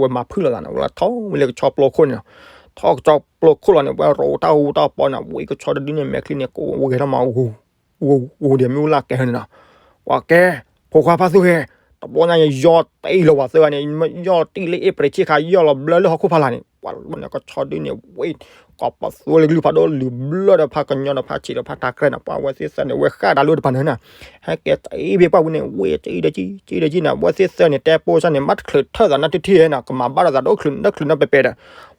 ဝဲမၤဖုၣ်လိာ်သးန့ၣ် ဝဲလၢထီၣ်ဝဲလၢကဆီပျိခိၣ်န့ၣ်နီၤ ထီၣ်ကဆီပျိခိၣ်လီၤန့ၣ် ဝဲရိတၢ်အူတၢ်ပီန့ၣ် ဝံၤကဆီတဒုန့ၣ် မဲာ်ချံန့ၣ် ကိးဝဲဂဲၤထီၣ်မး ဂိၤဂိၤဒ်မ့ၣ်အူလၢကဲဟဲန့ၣ်နီၤ. ပှၤကဲ ဖိခွါဖးသူၣ်ဂဲၤ တဘျီညါအံၤ ယီၢ်တံၢ်လီၤပှၤသၢဂၤန့ၣ် ယီၢ်တံၢ်လၢအ့ၣ်ပြံးဆ့ၣ်ခါ ယီၢ်လီၤဘျၢလၢဟီၣ်ခိၣ်ဖီလာ်န့ၣ် ပှၤတဘျီန့ၣ် ကဆီဒုန့ၣ် ဝံၤ ကိးပသူဝဲလၢကလုၢ်ဖးဒိၣ် လုာ်ဘျၢၣ်ဒီးဖးကညီဒီးဖးဆံးဒီးဖးထးကြဲးန့ၣ် ပှၤဝဲသ့ၣ်သၢန့ၣ် ဝဲဃၣ်ဒၣ်လၢတဖၣ်န့ၣ်နီၤ ဟဲကဲတံၢ်ဘ့ၣ်ပှၢ်ဝံၤန့ၣ် ဝံၤတံၢ်ဒီးကံ တံၢ်ဒီးကံန့ၣ် ဝဲသ့ၣ်သၢန့ၣ် တဲပိစၢ်န့ၣ် မ့ၢ်တချုးထၢၣ်သးနီတထံၣ်နီၤ ကမၤဘၣ်ဒီးသးဒီးချုးနီတချုးနီပဲၤပဲၤဒီး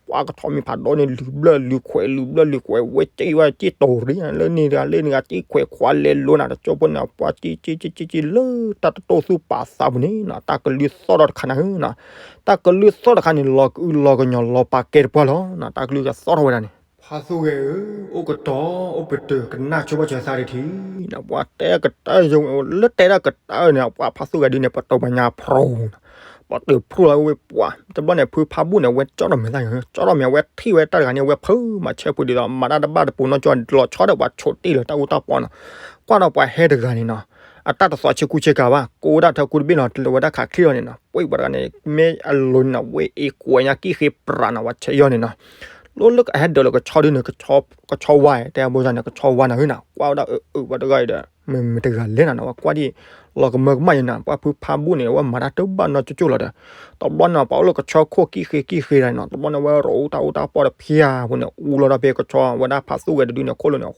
ပှၤကဆီမံၤဖးဒိၣ်န့ၣ် လုာ်ဘျၢၣ်လုာ်ခွဲး လုာ်ဘျၢၣ်လုာ်ခွဲး ဝဲကံဝဲကံတိၤရံ လၢန့ၣ်တဂၤလၢန့ၣ်တဂၤ ကံခွဲးခွါလဲၤလိၤနၤ တကၠိဖိန့ၣ် ပှၤကံကံကံကံလၢတၢ်တတိၢ်သူၣ်ပာ်သးပူၤန့ၣ်နီၤ တၢ်ကလုၢ်သီၣ်ထီၣ်တခါနၤဧၢနီၤ တၢ်ကလုၢ်သီၣ်တခါန့ၣ် လီၤကအုလီၤကညီၤလီၤပာ်ကဲတပှၢ်လီၤနီၤ တၢ်ကလုၢ်ကသီၣ်ထီၣ်ဝဲဒၣ်န့ၣ် ဖးသူၣ်ဂဲၤဧၢ အိၣ်ကတီၤအိၣ်ပတုာ် ကနၣ်ဆိဘၣ်စၢၤသးတထံၣ်နီၤ ပှၤတဲကတၢၢ်ယိလၢတဲဒၣ်ကတၢၢ်န့ၣ် ပှၤဖးသူၣ်ဂဲၤဒ်န့ၣ် ပတုာ်ပညါဖျိနီၤ ပှၤတုာ်ဖျိလီၤဝဲပှၤ တဘျီန့ၣ် ဖုဖးဘူၣ်န့ၣ် အဝဲကၠီထီၣ်မဲာ်သၣ် ကၠီထီၣ်မဲာ် အဝဲထံၣ်ဝဲတၢ်တဂၤန့ၣ် အဝဲဖုမၤဆၢဖုဒ်သိး မၤတၢ်တဘၣ်တပူၤနီၢ်ကၠီ လီၤဆီဒီးပှၤဆိးတ့ၢ်လၢတၢ်အူတၢ်ပီနီၤ ကွၢ်ဒီးပှၤဟဲတဂၤန့ၣ်နီၤ အတၢ်တသီးဆ့ကူဆ့ကၤဘၣ် ကိးဝဲဒၣ်ထၢကူတဘ့ၣ်နီၤ တလၢဝဲဒၣ်ခးချံလီၤန့ၣ်နီၤ ပှၤတဂၤန့ၣ် မ့ၢ်အလိၤန့ၣ်နီၤ ဝဲအ့ၣ်ကွဲးညါကံၣ်ဃ့ပြးနီၤ ပှၤဆဲးယီၢ်န့ၣ်နီၤ လၢလၢအဟဲဒၢးလၢကဆီဒုန့ၣ် ကဆီဝါ တဲဘိန့ၣ် ကဆီဝါနၤဧၢနၤ ကွၢ်ဝဲဒၣ်အၢအၢပှၤတဂၤအံၤဒီး မ့ၢ်မ့ၢ်တဂၤလဲၣ်နၤနီၤ ဝဲကွၢ်ဒ်လီၤကမၢကမၣ်ယနၤ ပှၤဖုဖးဘူၣ်န့ၣ် အဝဲမၤတၢ်တဘၣ်နီၢ်ကၠိကၠိလီၤဒီး တဘျီန့ၣ် ပှၤအိၣ်လၢကဆီခိၣ်ကံၣ်ဃ့ကံၣ်ဃ့တဂၤန့ၣ်နီၤ တဘျီန့ၣ် ဝဲရိးအူတၢ်အူတၢ်ပီၢ်တဖျၢၣ်အဃိန့ၣ် အူလီၤဒီးဖဲကဆီဝဲဒၣ်ဖးသူၣ်ဂဲၤတဒုန့ၣ် ခိၣ်လိၤန့ၣ်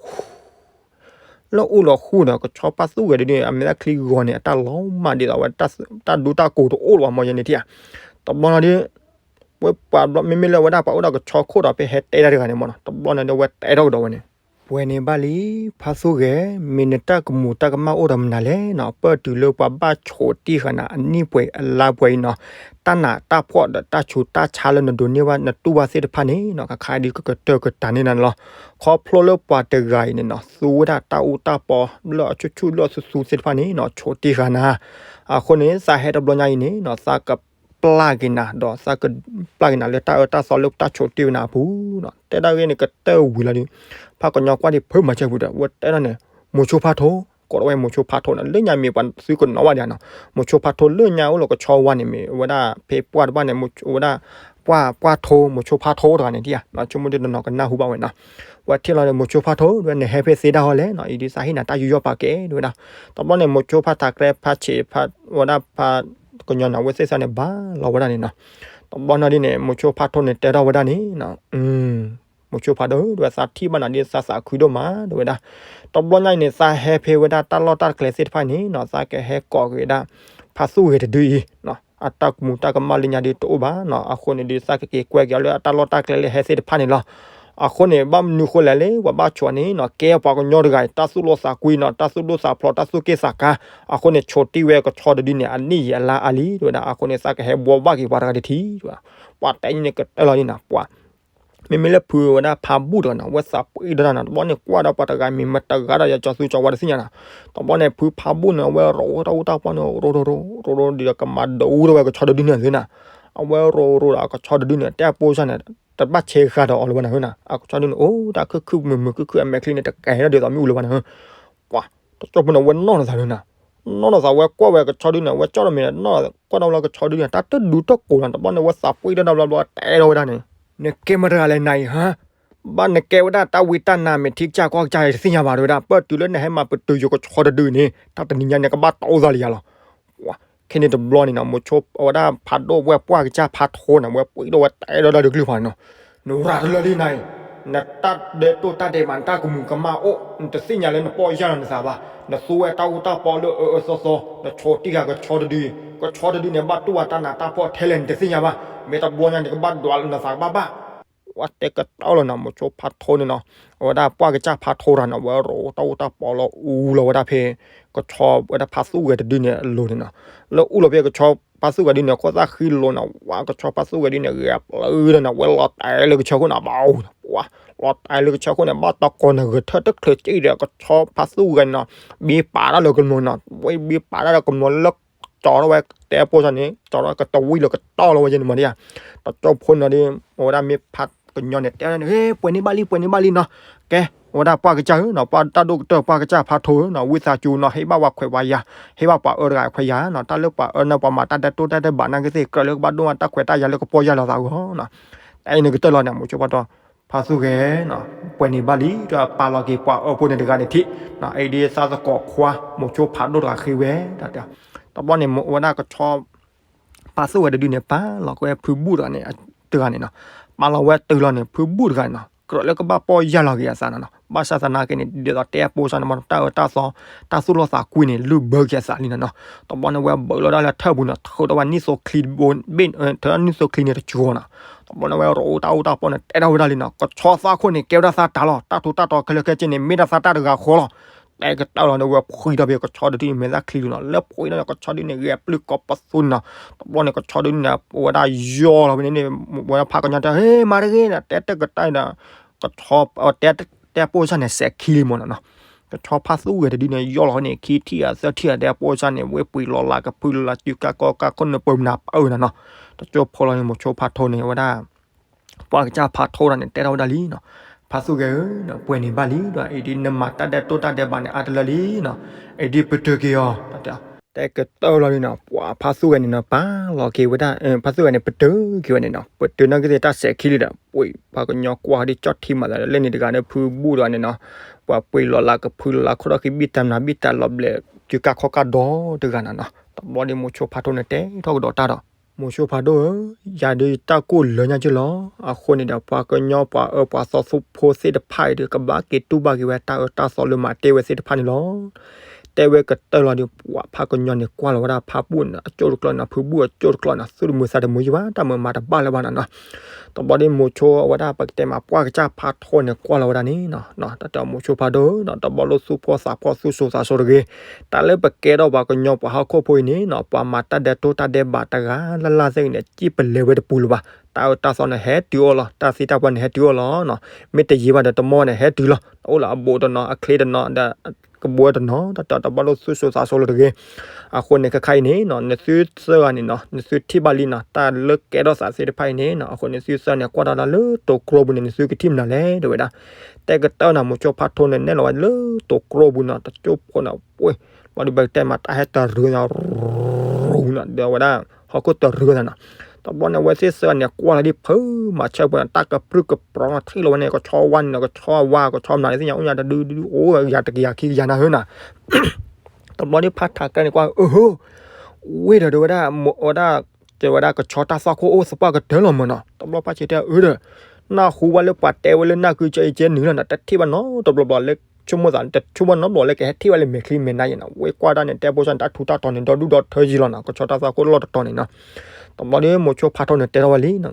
လၢအူလီၤဃူဒီး ကဆီဖးသူၣ်ဂဲၤတဒုန့ၣ် အမဲာ်သၣ်ချံဂီၤန့ၣ် အတၢ်လီၤမၢ်ဒ်သိးဝဲ တၢ်ဒူတၢ်ကိၤတအိၣ်လၢၤဘၣ် မ့ၢ်ယဲန့ၣ်ထံၣ်ဧါ တဘျီန့ၣ်ဒီး ဝဲပှၤဘျီ မ့မ့ၢ်လၢဝဲဒၣ်ပှၤအိၣ်ဒီးကဆီခိၣ်ဒီး ဖဲဟဲတဲတၢ်တဂၤန့ၣ်မ့ၢ်နီၤ တဘျီန့ၣ်ဒီး ဝဲတဲထီၣ်ကဒီးဝဲန့ၣ် ပှဲၤန့ၣ်ဘၣ်လံ ဖးသူၣ်ဂဲၤ မ့ၢ်နတၢ်ကမူၤတၢ်ကမၣ်အိၣ်ဒီးမနုၤလဲၣ်နီၤ ပၢၢ်တုၤလၢပှၤဘၣ်ဆိးတ့ၢ်ဃာ်နၤ အနံၣ်ပှဲၤအလါပှဲၤအံၤနီၤ တၢ်နးတၢ်ဖှီၣ်ဒီးတၢ်ဆူးတၢ်ဆါလၢနဒိးန့ၢ်ဘၣ်နတူၢ်ဘၣ်သ့ၣ်တဖၣ်န့ၣ်နီၤ ခါခါဒ်ကကတၢၢ်ကတၢၢ်န့ၣ်နၤလီၤ ခီဖျိလၢပှၤတဂၤအံၤန့ၣ်နီၤ သူဝဲဒၣ်တၢ်အူတၢ်ပီ လၢအဆူၣ်ဆူၣ်လၢအသူသူသ့ၣ်တဖၣ်န့ၣ်နီၤ ဆိးတ့ၢ်ဃာ်နၤ အဃိန့ၣ် သးဟဲတဘျီညါအံၤန့ၣ်နီၤ သးကပျၢ်က့ၤနၤ ဒီးသးကပျၢ်က့ၤနၤလၢတၢ်အၢတၢ်သီလၢတၢ်ဆိးတ့ၢ်ဝဲနၤ အပူၤနီၤ တဲဒၣ်ဂ့ၢ်န့ၣ်ကတၢၢ်ဝံၤလီၤဒီး ဖးကညီကွၢ်ဒ်ဖုမၤစၢၤပူၤဒီး ဝဲတဲဒၣ်န့ၣ် မိၤဆိဖးထိ ကိးဝဲမိၤဆိဖးထိန့ၣ် လၢညါမ့ၢ်ပှၤသုကနီၣ်ဘၣ်ဒံးနီၤ မိၤဆိဖးထိလၢညါအိၣ်လၢကဆီဝါန့ၣ် မ့ၢ်ဝဲဒၣ်ဖဲပှၢ်တဘၣ်န့ၣ် ဝဲဒၣ် ပှၢ်ပှၢ်ထိ မိၤဆိဖးထိတဂၤန့ၣ်ဒံးဧါ ဆိကမိၣ်ဒ်တနီၤကနၢ်ဟူဘၣ်ဝဲနီၤ ဝဲထံၣ်လီၤဒီး မိၤဆိဖးထိ ဒီးနဟဲဖဲသ့ဒၣ်ဟီလဲၣ်နီၤ အံၤဒ်သးဟ့ၣ်နၤတၢ်ယူးယီၣ်ပာ်ကဲ တဲဝဲဒၣ် တဘျီန့ၣ် မိၤဆိဖးထးကျဲဖးဆံး ဝဲဒၣ်ဖးကညီန့ၣ် အဝဲသ့ၣ်သးန့ၣ် ဘၣ်လီၤဝဲဒၣ်န့ၣ်နီၤ တဘျီန့ၣ်ဒ်န့ၣ် မိၤဆိဖးထိန့ၣ် တဲထီၣ်ဝဲဒၣ်န့ၣ် မိၤဆိဖးဒိၣ် တဲဝဲသးထံၣ်ဘၣ်နၤဒ်သးသးခုဒိၣ်မး တဲဝဲဒၣ် တဘျီညါအံၤန့ၣ် သးဟဲဖဲဝဲဒၣ်တၢ်လီၢ်တၢ်ကျဲသ့ၣ်တဖၣ်န့ၣ်နီၤ သးကဟဲကိးက့ၤဝဲဒၣ် ဖးသူၣ်ဂဲၤတဒုအံၤ အတၢ်ကမူၤတၢ်ကမၣ်လၢညါဒ်တအိၣ်ဘၣ်နီၤ အဃိန့ၣ်ဒ်သးကက့ၤကွဲက့ၤအီၤလၢအတၢ်လီၢ်တၢ်ကျဲလၢဟဲသ့ၣ်တဖၣ်န့ၣ်လီၤ အဃိန့ၣ် ဘၣ်မနုၤဃိလဲၣ်လၢ ပှၤဘၣ်ဆိးန့ၣ်နီၤ ကဲပှၤကညီတဂၤအံၤ တၢ်သူၣ်လိသးကွံနီၤ တၢ်သူၣ်ဒိၣ်သးဖျိး တၢ်သူၣ်က့ၣ်သးကါ အဃိန့ၣ် ဆိးတ့ၢ်ဝဲကဆီတဒုန့ၣ် အနံၣ်ယံာ်အလါအါလံ တဲဝဲဒၣ် အဃိန့ၣ် သးကဟဲဘှီဘၣ်က့ၤပှၤတဂၤတထံၣ် တဲဝဲ ပှၤတဲန့ၣ်ကတၢၢ်လီၤန့ၣ်နီၤ ပှၤ မ့မ့ၢ်လၢဖုဝဲဒၣ်ဖးဘူၣ်တဂၤနီၤ အဝဲသးပှ့ၤဒီးတၢ်နီၤ တဘျီန့ၣ် ကွၢ်ဒီးပှၤတဂၤမ့ၢ်မတၤတဂၤဒီး ယကၠီသူကၠီဝါတသ့ၣ်ညါနီၤ တဘျီန့ၣ် ဖုဖးဘူၣ်န့ၣ် အဝဲရိးတၢ်အူတၢ်ပီၢ်န့ၣ် ရိးရိးရိး ရိးရိးဒ်ဒီးကမၤဒိၣ်ထီၣ်ဝဲကဆီတဒုန့ၣ်သ့နီၤ အဝဲရိးရိးဒီးအကဆီတဒုန့ၣ် တဲအပိစၢ်န့ၣ် တဘၣ်ဆဲးဃာ်ဒီးအီၤလၢၤဘၣ်နၤဧၢနီၤ အကဆီဒုန့ၣ် အိၣ်တၢ်ခုၣ်ခုၣ်မုာ်မုာ်ခုၣ်ခုၣ် အမဲာ်ချံန့ၣ် တကဲၤထီၣ်ဒ်သိးမ့ၣ်အူလၢၤဘၣ်နၤဧၢ ပှၤ တကၠိဖိန့ၣ် အဝဲနီၢ်နီၢ်သးလၢနၤ နီၢ်နီၢ်သး ဝဲကွၢ်ဝဲကဆီဒုန့ၣ် ဝဲကၠီၣ်တမ့ၢ်နီၢ် ကွၢ်ဒီးလၢကဆီဒုန့ၣ် တၢ်တဒုတကိးနီၤ တဘျီန့ၣ် ဝဲသးပှ့ၤဒီးတၢ်ဘျီဘျီ တဲထီၣ်ဝဲဒၣ်န့ၣ် နကဲမတၤတဂၤလဲၣ်နၤအံၤဟါ ဘၣ်နကဲဝဲဒၣ်တၢ်ဝံတၢ်နါမ့ၢ်ထံကစၢ်ကီၢ်ကစၢ်တသ့ၣ်ညါဘၣ် တဲဝဲဒၣ် ပၢၢ်တုၤလၢနဟဲမၤပတုာ်ယိၤကဆီတဒုန့ၣ် တၢ်တနံၤညါန့ၣ် ကဘၣ်တီသးလံယၤလီၤ ခဲန့ၣ်တဘျီန့ၣ်နီၤ မိၤဆိ အဝဲဒၣ်ဖးဒိၣ်ဝဲပှၢ်ကစၢ်ဖးထိန့ၣ် ဝဲပှ့ၤဒီးဝဲတဲဒီးတၢ်ဒုးကလုၢ်ဖးန့ၣ်နီၤ နရၤတလၢလံနၤအံၤ နတၢ်ဒဲးတိၢ်တၢ်ဒဲးဘး နတၢ်ကမူၤကမၣ်အိၣ် နတသ့ၣ်ညါလၢနပီၢ်ယၢ်လီၤနသးဘၣ် နသူဝဲတၢ်အူတၢ်ပီၢ်လၢအအၢအၢသီသီ နဆိးတ့ၢ်ဃာ်ကဆီတဒု ကဆီတဒုန့ၣ် ဘၣ်တူၢ်ဘၣ်တၢ်နးတၢ်ဖှီၣ်ထဲလဲၣ် နတသ့ၣ်ညါဘၣ် မ့ၢ်တဘျီညါန့ၣ် ကဘၣ်ဒွးလၢနသးကဘၣ်ဘၣ် ဝဲတဲကတၢၢ်လီၤနီၤ မိၤဆိဖးထိန့ၣ်နီၤ အဝဲဒၣ်ပှၢ်ကစၢ်ဖးထိတဂၤန့ၣ် ဝဲရိးတၢ်အူတၢ်ပီၢ်လီၤအူလီၤဝဲဒၣ်ဖဲ ကဆီဝဲဒၣ်ဖးသူၣ်ဂဲၤတဒုန့ၣ်အလိၤန့ၣ်နီၤ လၢအူလီၤဖဲကဆီဖးသူၣ်ဂဲၤဒုန့ၣ် ခိၣ်သၣ်ဃံလိၤနီၤ ဝဲကဆီဖးသူၣ်ဂဲၤဒုန့ၣ် ဂဲၤပျုၢ်ဒီးနီၤ ဝဲလီၤတဲာ်လၢကဆၢခိၣ်န့ၣ် ဘၣ်အိၣ် ပှၤ လီၤတဲာ်လၢကဆၢခိၣ်န့ၣ် ဘၣ်တကိးနဂဲၤထၢၣ်တချုးကံၣ်ဒီး ကဆီဖးသူၣ်ဂဲၤန့ၣ်နီၤ ဘ့ပာ်တၢ်လၢကမျီၤနီၤ ဝဲဘ့ပာ်တၢ်လၢကမျီၤလၢ ကၠီထီၣ်ဝဲတဲအပိစၢ်န့ၣ် ကၠီထီၣ်ကတဝံၣ်လၢကတီၢ်လီၤဝဲယဲန့ၣ်မးဒ်ဧါ တကၠိဖိန့ၣ်ဒီး အဝဲဒၣ်မ့ၢ်ဖးကညီန့ၣ် တဲန့ၣ် ဟ့ ပှဲၤန့ၢ်ဘၣ်လံ ပှဲၤန့ၢ်ဘၣ်လံနီၤ ကဲ အဝဲဒၣ်ပှၢ်ကစၢ်ဧၢနီၤ ပှၢ်တၢ်ဒိၣ်ကတၢၢ်ပှၢ်ကစၢ်ဖးထိဧၢနီၤ ဝံသးစူၤနီၤ ဟ့ၣ်ဘၣ်ပှၤခွဲးပှၤယာ် ဟ့ၣ်ဘၣ်ပှၤအၢတဂၤခွဲးယာ်နီၤ တၢ်လၢပှၤအၢန့ၣ် ပှၤမၤတၢ်ဒဲးတိၢ်တၢ်ဒဲးဘးနာ်က့သ့ၣ် ကြၢးလၢကဘၣ်ဒိၣ်မးတၢ်ခွဲးတၢ်ယာ်လၢကပီၢ်ယၢ်လီၤသးအဂီၢ်နီၤ တၢ်အံၤန့ၣ်ကတၢၢ်လီၤန့ၣ် မိၤဆိဖးထိ ဖးသူၣ်ဂဲၤနီၤ ပှဲၤန့ၢ်ဘၣ်လံ ဒီးပာ်လီၤက့ၤပှၤအၢဖိန့ၣ်တဂၤန့ၣ်ထံၣ်နီၤ အံၤဒ်သးသကိးခွါ မိၤဆိဖးဒိၣ်တဂၤဃ့ဝဲ တၢ်တဲ တဘျီန့ၣ် ဝဲဒၣ်ကဆီ ဖးသူၣ်ဂဲၤတဒုန့ၣ် ပာ်လီၤက့ၤဝဲဖုဘူၣ်တဂၤန့ၣ် တဂၤန့ၣ်နီၤ ပာ်လီၤဝဲတုၤလီၤန့ၣ် ဖုဘူၣ်တဂၤန့ၣ်နီၤ ကြၢးလၢကဘၣ်ပီၢ်ယၢ်လီၤက့ၤအသးနီၤနီၤ ဘၣ်ဆၣ်သနာ်က့န့ၣ် ဒ်သိးတဲအပိစၢ်န့ၣ်မး တၢ်အၢတၢ်သီ တၢ်သူၣ်လီသးကွံန့ၣ် လုၢ်ဘၢက့ၤအသးလံနီၤနီၤ တဘျီန့ၣ် ဝဲဘၢးလီၤဒၣ်လၢထၢၣ်ပူၤန့ၣ် ထုးထီၣ်ဝဲနံၣ်သိချံဘ့ၣ် ထုးထီၣ်နံၣ်သိချံန့ၣ်တကၠိၤနီၤ တဘျီန့ၣ် ဝဲရိးတၢ်အူတၢ်ပီၢ်န့ၣ် တဲထီၣ်ဝဲဒၣ်လံနီၤ ကဆီသၣ်ခိၣ်န့ၣ် ကဲဝဲဒၣ်သးတၢ်လီၤ တၢ်ထူးတၢ်တီၤခဲလၢာ်ခဲဆ့န့ၣ် မ့ၢ်ဒၣ်သးတၢ်တဂၤဃီလီၤ တဲကတၢၢ်လီၤန့ၣ် ဝဲဖှံထီၣ်ဖဲကဆီတဒုန့ၣ် မဲာ်သၣ်ချံလံနီၤ လၢဖှံထီၣ်န့ၣ် ကဆီဒုန့ၣ် ဂဲၤပျုၢ်ကိးပသူန့ၣ်နီၤ တဘျီန့ၣ် ကဆီဒုန့ၣ် ဝဲဒၣ်ယီၢ်လီၤဝဲန့ၣ် ဝဲဒၣ်ဖးကညီတဲ ဟ့ မၤတဂ့ၤန့ၣ် တဲတကတၢၢ်ဒီး ကဆီ တဲ တဲပိစၢ်န့ၣ် စဲးခံလံမးနီၤနီၤ ကဆီဖးသူၣ်ဂဲၤတဒုန့ၣ် ယီၢ်လီၤန့ၣ် ခံထံၣ်ဧါသၢထံၣ်ဧါ တဲပိစၢ်န့ၣ် ဝဲပှ့ၤလီၤလၢကဖုလၢလၢ တုၤကၢ်ကီကၢ်ခိၣ်နၢ်ပၢၢ်မနၤပၢၢ်နီၤနီၤ တကၠိဖိလီၤန့ၣ် မိၤဆိဖးထိန့ၣ် ဝဲဒၣ် ပှၢ်ကစၢ်ဖးထိတဂၤန့ၣ် တဲထီၣ်ဝဲဒၣ်လံနီၤ ဖးသူၣ်ဂဲၤဧၢ ပှဲၤန့ၢ်ဘၣ်လံဒီး အံၤဒ်နမၤတၢ်ဒဲးတိၢ်တၢ်ဒဲးဘးန့ၣ် အါတလၢလံနီၤ အံၤဒ်ပတုာ်က့ၤအီၤ တၢ်တဲ တဲကတၢၢ်လီၤန့ၣ်နီၤ, ပှၤဖါသူဂၤန့ၣ်နီၤ ပာ်လီၤက့ၤဝဲဒၣ်, ဖါသူဂၤန့ၣ် ပတုာ်က့ၤဝဲန့ၣ်နီၤ, ပတုာ်နာ်က့သ့ၣ်တၢ်စဲးခံလံဒီး ပှၤပှၤကညီကွၢ်ဒ်ကၠီၣ်ထံမၤသးဒီး လၢန့ၣ်တဂၤဒီးဖုဘူၣ်ဒီးန့ၣ်နီၤ, ပှၤပှ့ၤလီၤလးကဖုလီၤလးခီၣ်ထီၣ်က့ၤဘံၣ်တၢ်မနၤဘံၣ်တၢ်လီၤဘျဲး စုကါခီၣ်ကါဒီတဂၤနီၤနီၤ. တဘျီဒီးမိၤဆိဖါထိန့ၣ်တဲထီၣ်ကဒီးတၢ်ဒီး မိၤဆိဖါဒိၣ်ဧၢ, ယၤဒုးတၢ်ကိၢ်လၢညါက့လီၤ. အဃိန့ၣ်ဒီး ပှၤကညီပှၤအၢပှၤသီဖိသ့ၣ်တဖၣ်အံၤဒီး ကဘၣ်က့ၤတူၢ်ဘၣ်က့ၤဝဲတၢ်အၢတၢ်သီလၢမၤတ့ၢ်ဝဲသ့ၣ်တဖၣ်န့ၣ်လီၤ. တဲဝဲကတၢၢ်လီၤဒီး ပှၤဖါကညီန့ၣ် ကွၢ်လီၤဝဲဒၣ်ဖါဘူၣ်န့ၣ် အကၠိၣ်တကျီၢ်န့ၣ် ဖုဘူၣ်အကၠိၣ်တကျီၢ်န့ၣ် သူၣ်တမုာ်သးတမုာ်ယံၤဘၣ် တၢ်မၤမၤတဘၣ်လၢၤဘၣ်နီၤနီၤ. တဘျီဒီးမိၤဆိအဝဲဒၣ် ပကတဲမးပှၢ်ကစၢ်ဖါထိန့ၣ် ကွၢ်လီၤဝဲဒၣ်န့ၣ်နီၤ, တၢ်တဲမိၤဆိဖါဒိၣ်ဧၢနီၤ, တဘျီလၢသူၣ်ဖှီၣ်သးဖှီၣ်သူၣ်စိၤသးစိၤတဂ့ၤ, တၢ်လၢပကဲထီၣ်ပှၤကညီပှၤဟီၣ်ခိၣ်ဖိအံၤန့ၣ်နီၤ ပှၤမၤတၢ်ဒဲးတိၢ်တၢ်ဒဲးဘးတဂၤလၢ်လၢ်သ့ၣ်ဂ့ၤန့ၣ် စံၣ်ပလဲၤဝဲတပူၤလၢၤဘၣ်. တၢ်အၢတၢ်သီန့ၣ် ဟဲတုၤအီၤလီၤ, တၢ်သံတၢ်ပှၢ်န့ၣ် ဟဲတုၤအီၤလီၤနီၤ. မ့ၢ်တယံၤဘၣ်ဒီးတမီၢ်န့ၣ် ဟဲတုၤလီၤ, အိၣ်လၢအဘူးတနီၤ အချ့တနီၤဒီး ကဘှီတနီၤ တၢ်တဲတဘျီလၢသူၣ်စိၤသးစိၤလၢတဂ့ၤ. အဃိန့ၣ် ခဲခါအံၤန့ၣ်နီၤ နသုသၢဂၤန့ၣ်နီၤ နသုထံၣ်ဘၣ်လံနီၤ တၢ်လၢကဲထီၣ်သးသ့ၣ်တဖၣ်အံၤန့ၣ်နီၤ, အဃိန့ၣ် နသုသၢဂၤန့ၣ် ကွၢ်တၢ်လၢတိၤကျိပူၤန့ၣ် နသုကထံၣ်မနုၤလဲၣ် တဲဝဲဒၣ်. တဲကတၢၢ်နီၤ မိၤဆိဖါထိန့ၣ် နဲၣ်လီၤဝဲလၢတိၤကျိပူၤနီၤ တကၠိၢ်ဖိန့ၣ် ပှ့ၤ ဘျီဒုးဘၣ်ကတဲမး တၢ်ဟဲတရူးနီၤ ရူးနီၤ ဒီးဝဲဒၣ် ဟီၣ်ခိၣ်တရူးသးနီၤ. တဘျီန့ၣ် အဝဲသ့ၣ်သၢဂၤန့ၣ် ကွၢ်လီၤဒ်ဖုမၤဆၢပှဲၤနီၤ တၢ်ကပြုၢ်ကပြီၤနီၤ ထံၣ်လီၤဝဲန့ၣ် ကဆီဝါန့ၣ်နီၤ ကဆီဝါ ကဆီမနုၤန့ၣ်သ့ၣ်ညါ အိၣ်ညါတဒုဒုဒု အိၣ်ယၤတကယၤခံကယၤနၤဟၢနီၤ. တဘျီဒ်ဖါထးကဲန့ၣ်ကွၢ် အၢ ဝ့ၢ်ဒီး တဲဝဲဒၣ် ဝဲဒၣ် တဲဝဲဒၣ် ကဆီတၢ်သွၣ်ခိၣ်အိၣ်သပှၢ်ကတၢၢ်လီၤမၢ်နီၤ. တဘျီဖါဆံးတဲအၢဒီး နၢ်ဟူဘၣ်လၢပှၤတဲဝဲလၢနၢ်ကုကၢအံၤကဲနုာ်လီၤနီၤ တထံၣ်ဘၣ်နီတဘျီဘျီလၢ ဆိကမိၣ်သး တဆိကမိၣ်နီတဘျီလၢကဟဲထံၣ်ဘၣ်လၢမဲာ်ချံမဲာ်နါယဲနီၤ ဝ့ၢ်ကွၢ်တၢ်န့ၣ် တဲဖိဆါန့ၣ် တၢ်ထူးတၢ်တီၤန့ၣ် ဒီဒူၣ်ဒီထၢယံၤလီၤနီၤ ကဆီတၢ်သွၣ်ခိၣ်လီၢ်တတီၤန့ၣ်နီၤ. တဘျီဒီးမိၤဆိဖါထိန့ၣ်တဲထီၣ်ဝဲလံ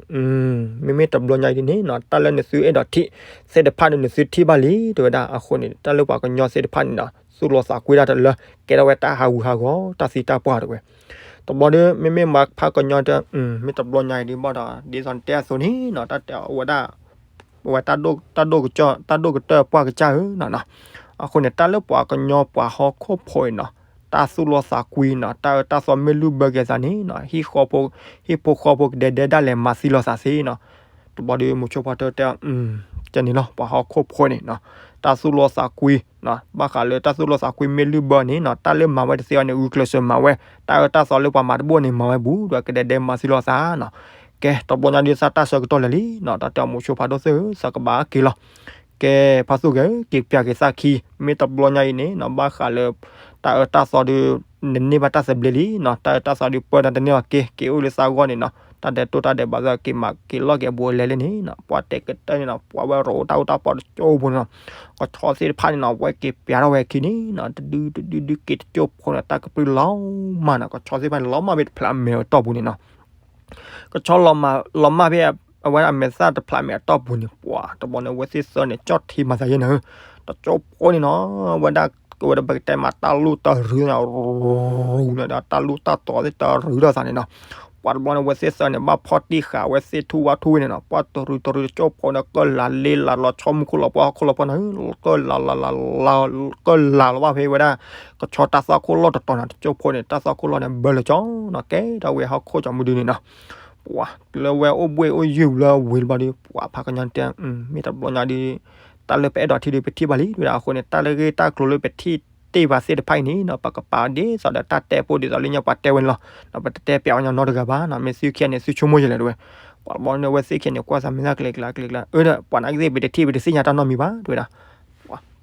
မ့မ့ၢ်တဘျီညါအံၤဒ်န့ၣ်နီၤ တၢ်လၢနသုအဲၣ်ဒိးထံၣ်သ့ၣ်တဖၣ်ဒီး နသုထံၣ်ဘၣ်လံ တဲဝဲဒၣ်. အဃိန့ၣ် တၢ်လၢပှၤကညီသ့ၣ်တဖၣ်န့ၣ်နီၤ သူၣ်လီသးကွံတၢ်တလၢ ကဲထီၣ်ဝဲတၢ်ဟးဂူာ်ဟးဂီၤ တၢ်သံတၢ်ပှၢ်တဲဝဲ. တဘျီဒီး မ့မ့ၢ်မၤဖါကညီတဲ မ့ၢ်တဘျီညါအံၤဒ်ဘၣ်ဒီး ဒ်သိးနတဲအသိးန့ၣ်နီၤ တၢ်တဲအဝဲဒၣ် ဝဲတၢ်ဒိၣ် တၢ်ဒိၣ်ကတၢၢ်ပှၢ်ကစၢ်ဧၢနီၤနီၤ. အဃိန့ၣ် တၢ်လၢပှၤကညီပှၤဟီၣ်ခိၣ်ဖိအံၤနီၤ တၢ်သူၣ်လီသးကွံနီၤ တၢ်အၢတၢ်သီမ့ၢ်လုၢ်ဘၢက့ၤသးန့ၣ်နီၤ ဟံၣ်ဃီဖိ ဟံၣ်ဖိဃီဖိကဒဲဒဲဒၣ်လဲာ်မၤသံလီၤသးသ့နီၤ. တဘျီဒီးမိၤဆိဖါထိတဲ ကဲန့ၣ်လီၤ ပှၤဟီၣ်ခိၣ်ဖိန့ၣ်နီၤ တၢ်သူၣ်လီသးကွံနီၤ ဘၣ်ဃးလၢတၢ်သူၣ်လီသးကွံမ့ၢ်လုၢ်ဘၢန့ၣ်နီၤ တၢ်လၢမၤဝဲတသ့ဘၣ်န့ၣ် ဂုာ်ကျဲးစၢးမၤဝဲ တၢ်အၢတၢ်သီလၢပှၤမၤတဘိန့ၣ် မၤဝဲဘူးဒီး ကဒဲဒဲမၤသံလီၤသးနီၤ. ကဲ တဘျီညါဒ်သးတၢ်ဆၢကတီၢ်လၢာ်လံနီၤ တၢ်တဲမိၤဆိဖါဒိၣ်သ့ၣ်ဧၢ သးကဘၣ်က့ၤလီၤ. ကဲ ဖါသူဂဲၤ က့ၤပၠးက့ၤသးခံ မ့ၢ်တဘျီညါအံၤန့ၣ်နီၤ ဘၣ်ဃးလၢ တၢ်အၢတၢ်သီဒီး နန့ၢ်ဘၣ်တၢ်သဘျ့လံနီၤ တၢ်အၢတၢ်သီဒီးပၢတၢ်တန့ၢ်ဘၣ်က့ၤ က့ၤအိၣ်လၢသးဂီၢ်န့ၣ်နီၤ တၢ်ဒဲးတိၢ်တၢ်ဒဲးဘးသ့ၣ်က့ၤမၤက့ၤလီၢ်က့ၤအဘူးအလဲလံန့ၣ်နီၤ ပှၤတဲကတၢၢ်န့ၣ်နီၤ ပှၤဝဲရိတၢ်အိၣ်တၢ်ပီတကၠိဖိန့ၣ်နီၤ ကဆီသ့ၣ်တဖၣ်န့ၣ်နီၤ ဝဲက့ၤပၠးထီၣ်ဝဲခံန့ၣ်နီၤ တဒုတဒုဒုက့ၤတကၠိဖိန့ၣ် တၢ်ကပြုၢ်လီၤမၢ်နီၤ ကဆီသ့ၣ်တဖၣ်န့ၣ် လီၤမၢ်ဖဲတဖျးမဲာ်အတီၢ်ပူၤန့ၣ်နီၤ ကဆီလီၤမၢ် လီၤမၢ်ဖဲ အဝဲဒၣ်အမဲာ်သၣ်တဖျးမဲာ်အတီၢ်ပူၤန့ၣ် ပှၤတဘျီန့ၣ် အဝဲသ့ၣ်သၢန့ၣ် ကၠီၣ်ထံမၤသးယဲန့ၣ် တကၠိဖိန့ၣ်နီၤ ဝဲဒၣ် ဝဲဒၣ်ပကတဲမး တၢ်လူၢ်တရူးန့ၣ် ရူးန့ၣ်ဒီး တၢ်လူၢ်တၢ်တီၤသ့ၣ်တရူးထီၣ်သးန့ၣ်နီၤ ပှၤတဘျီန့ၣ် အဝဲသ့ၣ်သၢန့ၣ် ဘၣ်ဖီၣ်တံၢ်ဃာ် အဝဲသ့ၣ်ထူၣ်ဝါထူၣ်ဝဲန့ၣ်နီၤ ပှၤတရူးတရူးတကၠိဖိန့ၣ် ကၢၢ်လၤလ့လၤလီၤဆီမူခိၣ်လီၤပှီၢ်ဟီၣ်ခိၣ်လီၤပှီၢ်န့ၣ် ကၢၢ်လၤလၤလၤလၤ ကၢၢ်လၤလီၤဘၣ်ဖဲဝဲဒၣ် ကဆီတၢ်သွၣ်ခိၣ်လီၢ်တတီၤန့ၣ် တကၠိဖိန့ၣ် တၢ်သွၣ်ခိၣ်လီၢ်န့ၣ် ဘၢလၢကၠီနီၤ ကဲထီၣ်ဝဲဟီၣ်ခိၣ်ကၠီမုၢ်ဒုန့ၣ်နီၤ ပှၤလၢဝဲအိၣ်ဘှ့ၣ်အိၣ်ယုၢ်လၢဝ့ၢ်တဘျီဒီး ပှၤဖါကညီတဲ မ့ၢ်တဘျီညါဒီး တၢ်လၢပအဲၣ်ဒိးထံၣ်ဒီးပထံၣ်ဘၣ်လံ တဲဝဲဒၣ် အဃိန့ၣ် တၢ်လၢဂ့ၢ်တၢ်ကျိၤလၢပထံၣ်တ့ၢ်ဘၣ်သ့ၣ်တဖၣ်အံၤန့ၣ်နီၤ ပကပာ်ဒ်သိးဒီးတၢ်တဲဖိဒ်သိးလၢညါပှၤတဲဝဲန့ၣ်လီၤ ဒီးပတတဲပျးဝဲညီနီတဂၤဘၣ်နီၤ မ့ၢ်သုခံဂၤန့ၣ် သုဆိကမိၣ်ယဲလဲၣ်တဲဝဲ ပှၤတဘျီန့ၣ် အဝဲသ့ၣ်ခံဂၤန့ၣ် ကွၢ်သးမဲာ်သၣ်ကျဲၤကျါကျဲၤကျါ အၢဒီး ပှၤနာ်က့သ့ၣ် ပတထံၣ်ပတသ့ၣ်ညါတၢ်နီတမံၤဘၣ် တဲဝဲဒၣ်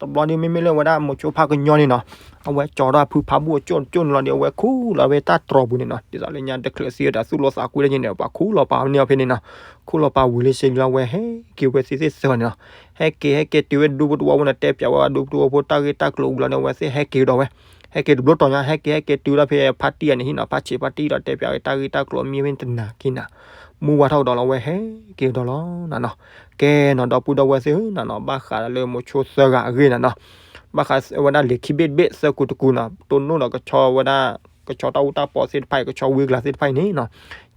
တဘျီဒီး မ့မ့ၢ်လၢဝဲဒၣ်မိၤဆိဖါကညီန့ၣ်နီၤ အဝဲကၠီထီၣ်အဖုဖးဘူၣ်အကၠိၣ်ကၠိၣ်န့ၣ်လီၤဒီး အဝဲခူၣ်လီၤဝဲတၢ်တြီၤပူၤန့ၣ်နီၤ ဒ်သိးလၢညါတချုးသံဝဲဒီးသူၣ်လီသးကွံတၢ်န့ၣ်ဒီး ပှၤခူၣ်လီၤပာ်န့ၢ်အီၤဖဲန့ၣ်နီၤ ခူၣ်လီၤပာ်ဝံၤလၢစ့လီၤ အဝဲဟဲက့ၤဝဲသ့ၣ်သ့ၣ်သၢန့ၣ်နီၤ ဟဲက့ၤဟဲက့ၤတုၤဝဲ ဒူပတူးဝဲန့ၣ် တဲပျးဝဲဒူပတူးဝဲဖိတၢ်ဂ့ၢ်တၢ်ကျိၤဝံၤလီၤန့ၣ် အဝဲသ့ၣ်ဟဲက့ၤကဒီးဝဲ ဟဲက့ၤတဘျီတီၤညါ ဟဲက့ၤဟဲက့ၤတုၤဒၣ်ဖဲဖါတံၢ်အန့ၣ်ဟံၣ်နီၤ ဖါဆံးဖါတံၢ်ဒီးတဲပျးဝဲတၢ်ဂ့ၢ်တၢ်ကျိၤမံဝဲတနၤခံနၤ မုၢ်ဝါထီၣ်ကဒီးလီၤ အဝဲဟဲက့ၤကဒီးလီၤနီၤနီၤ ကဲနီၤ ဒီပုၢ်ဒီဝဲၢ်သ့ၣ်ဧၢနီၤနီၤ ဘၣ်ဃးဒီးလၢမိၤဆိသၢဂၤအဂ့ၢ်နီၤနီၤ ဘၣ်ဃးဝဲဒၣ်လံာ်ခံဘ့ၣ်တဘ့ၣ်သၢကူတကူနီၤ တိၢ်နီၣ်ဒီးကဆီဝဲဒၣ် ကဆီတၢ်အူတၢ်ပီသ့ၣ်တဖၣ်အံၤ ကဆီဝံကျါသ့ၣ်တဖၣ်အံၤန့ၣ်နီၤ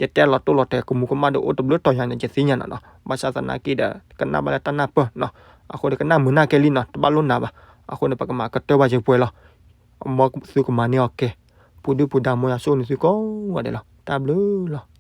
ယတဲလီၤတိၢ်လီၤတဲာ်ကမူးကမၣ်ဒီးအိၣ်တဘျုးတီၤညါန့ၣ် ယသ့ၣ်ညါနီၤနီၤ ဘၣ်ဆၣ်သနာ်က့ဒီး ကနၣ်ဘၣ်လၢတၢ်နၢ်ပၢၢ်နီၤ အဃိန့ၣ်ကနၣ်မုာ်နၢ်ကဲလံနီၤ တဘၣ်လိၣ်နၤဘၣ် အဃိန့ၣ် ပကမၤကတၢၢ်ဘၣ်စ့ပှဲၤလီၤ မ်သုကမၤန့ၢ်အီၤကဲ ပူၤဒုၣ်ပူၤဒါမ်ယွၤဆိၣ်ဂ့ၤနသုကိးဂၤဒဲးလီၤ တၢ်ဘျုးလီၤ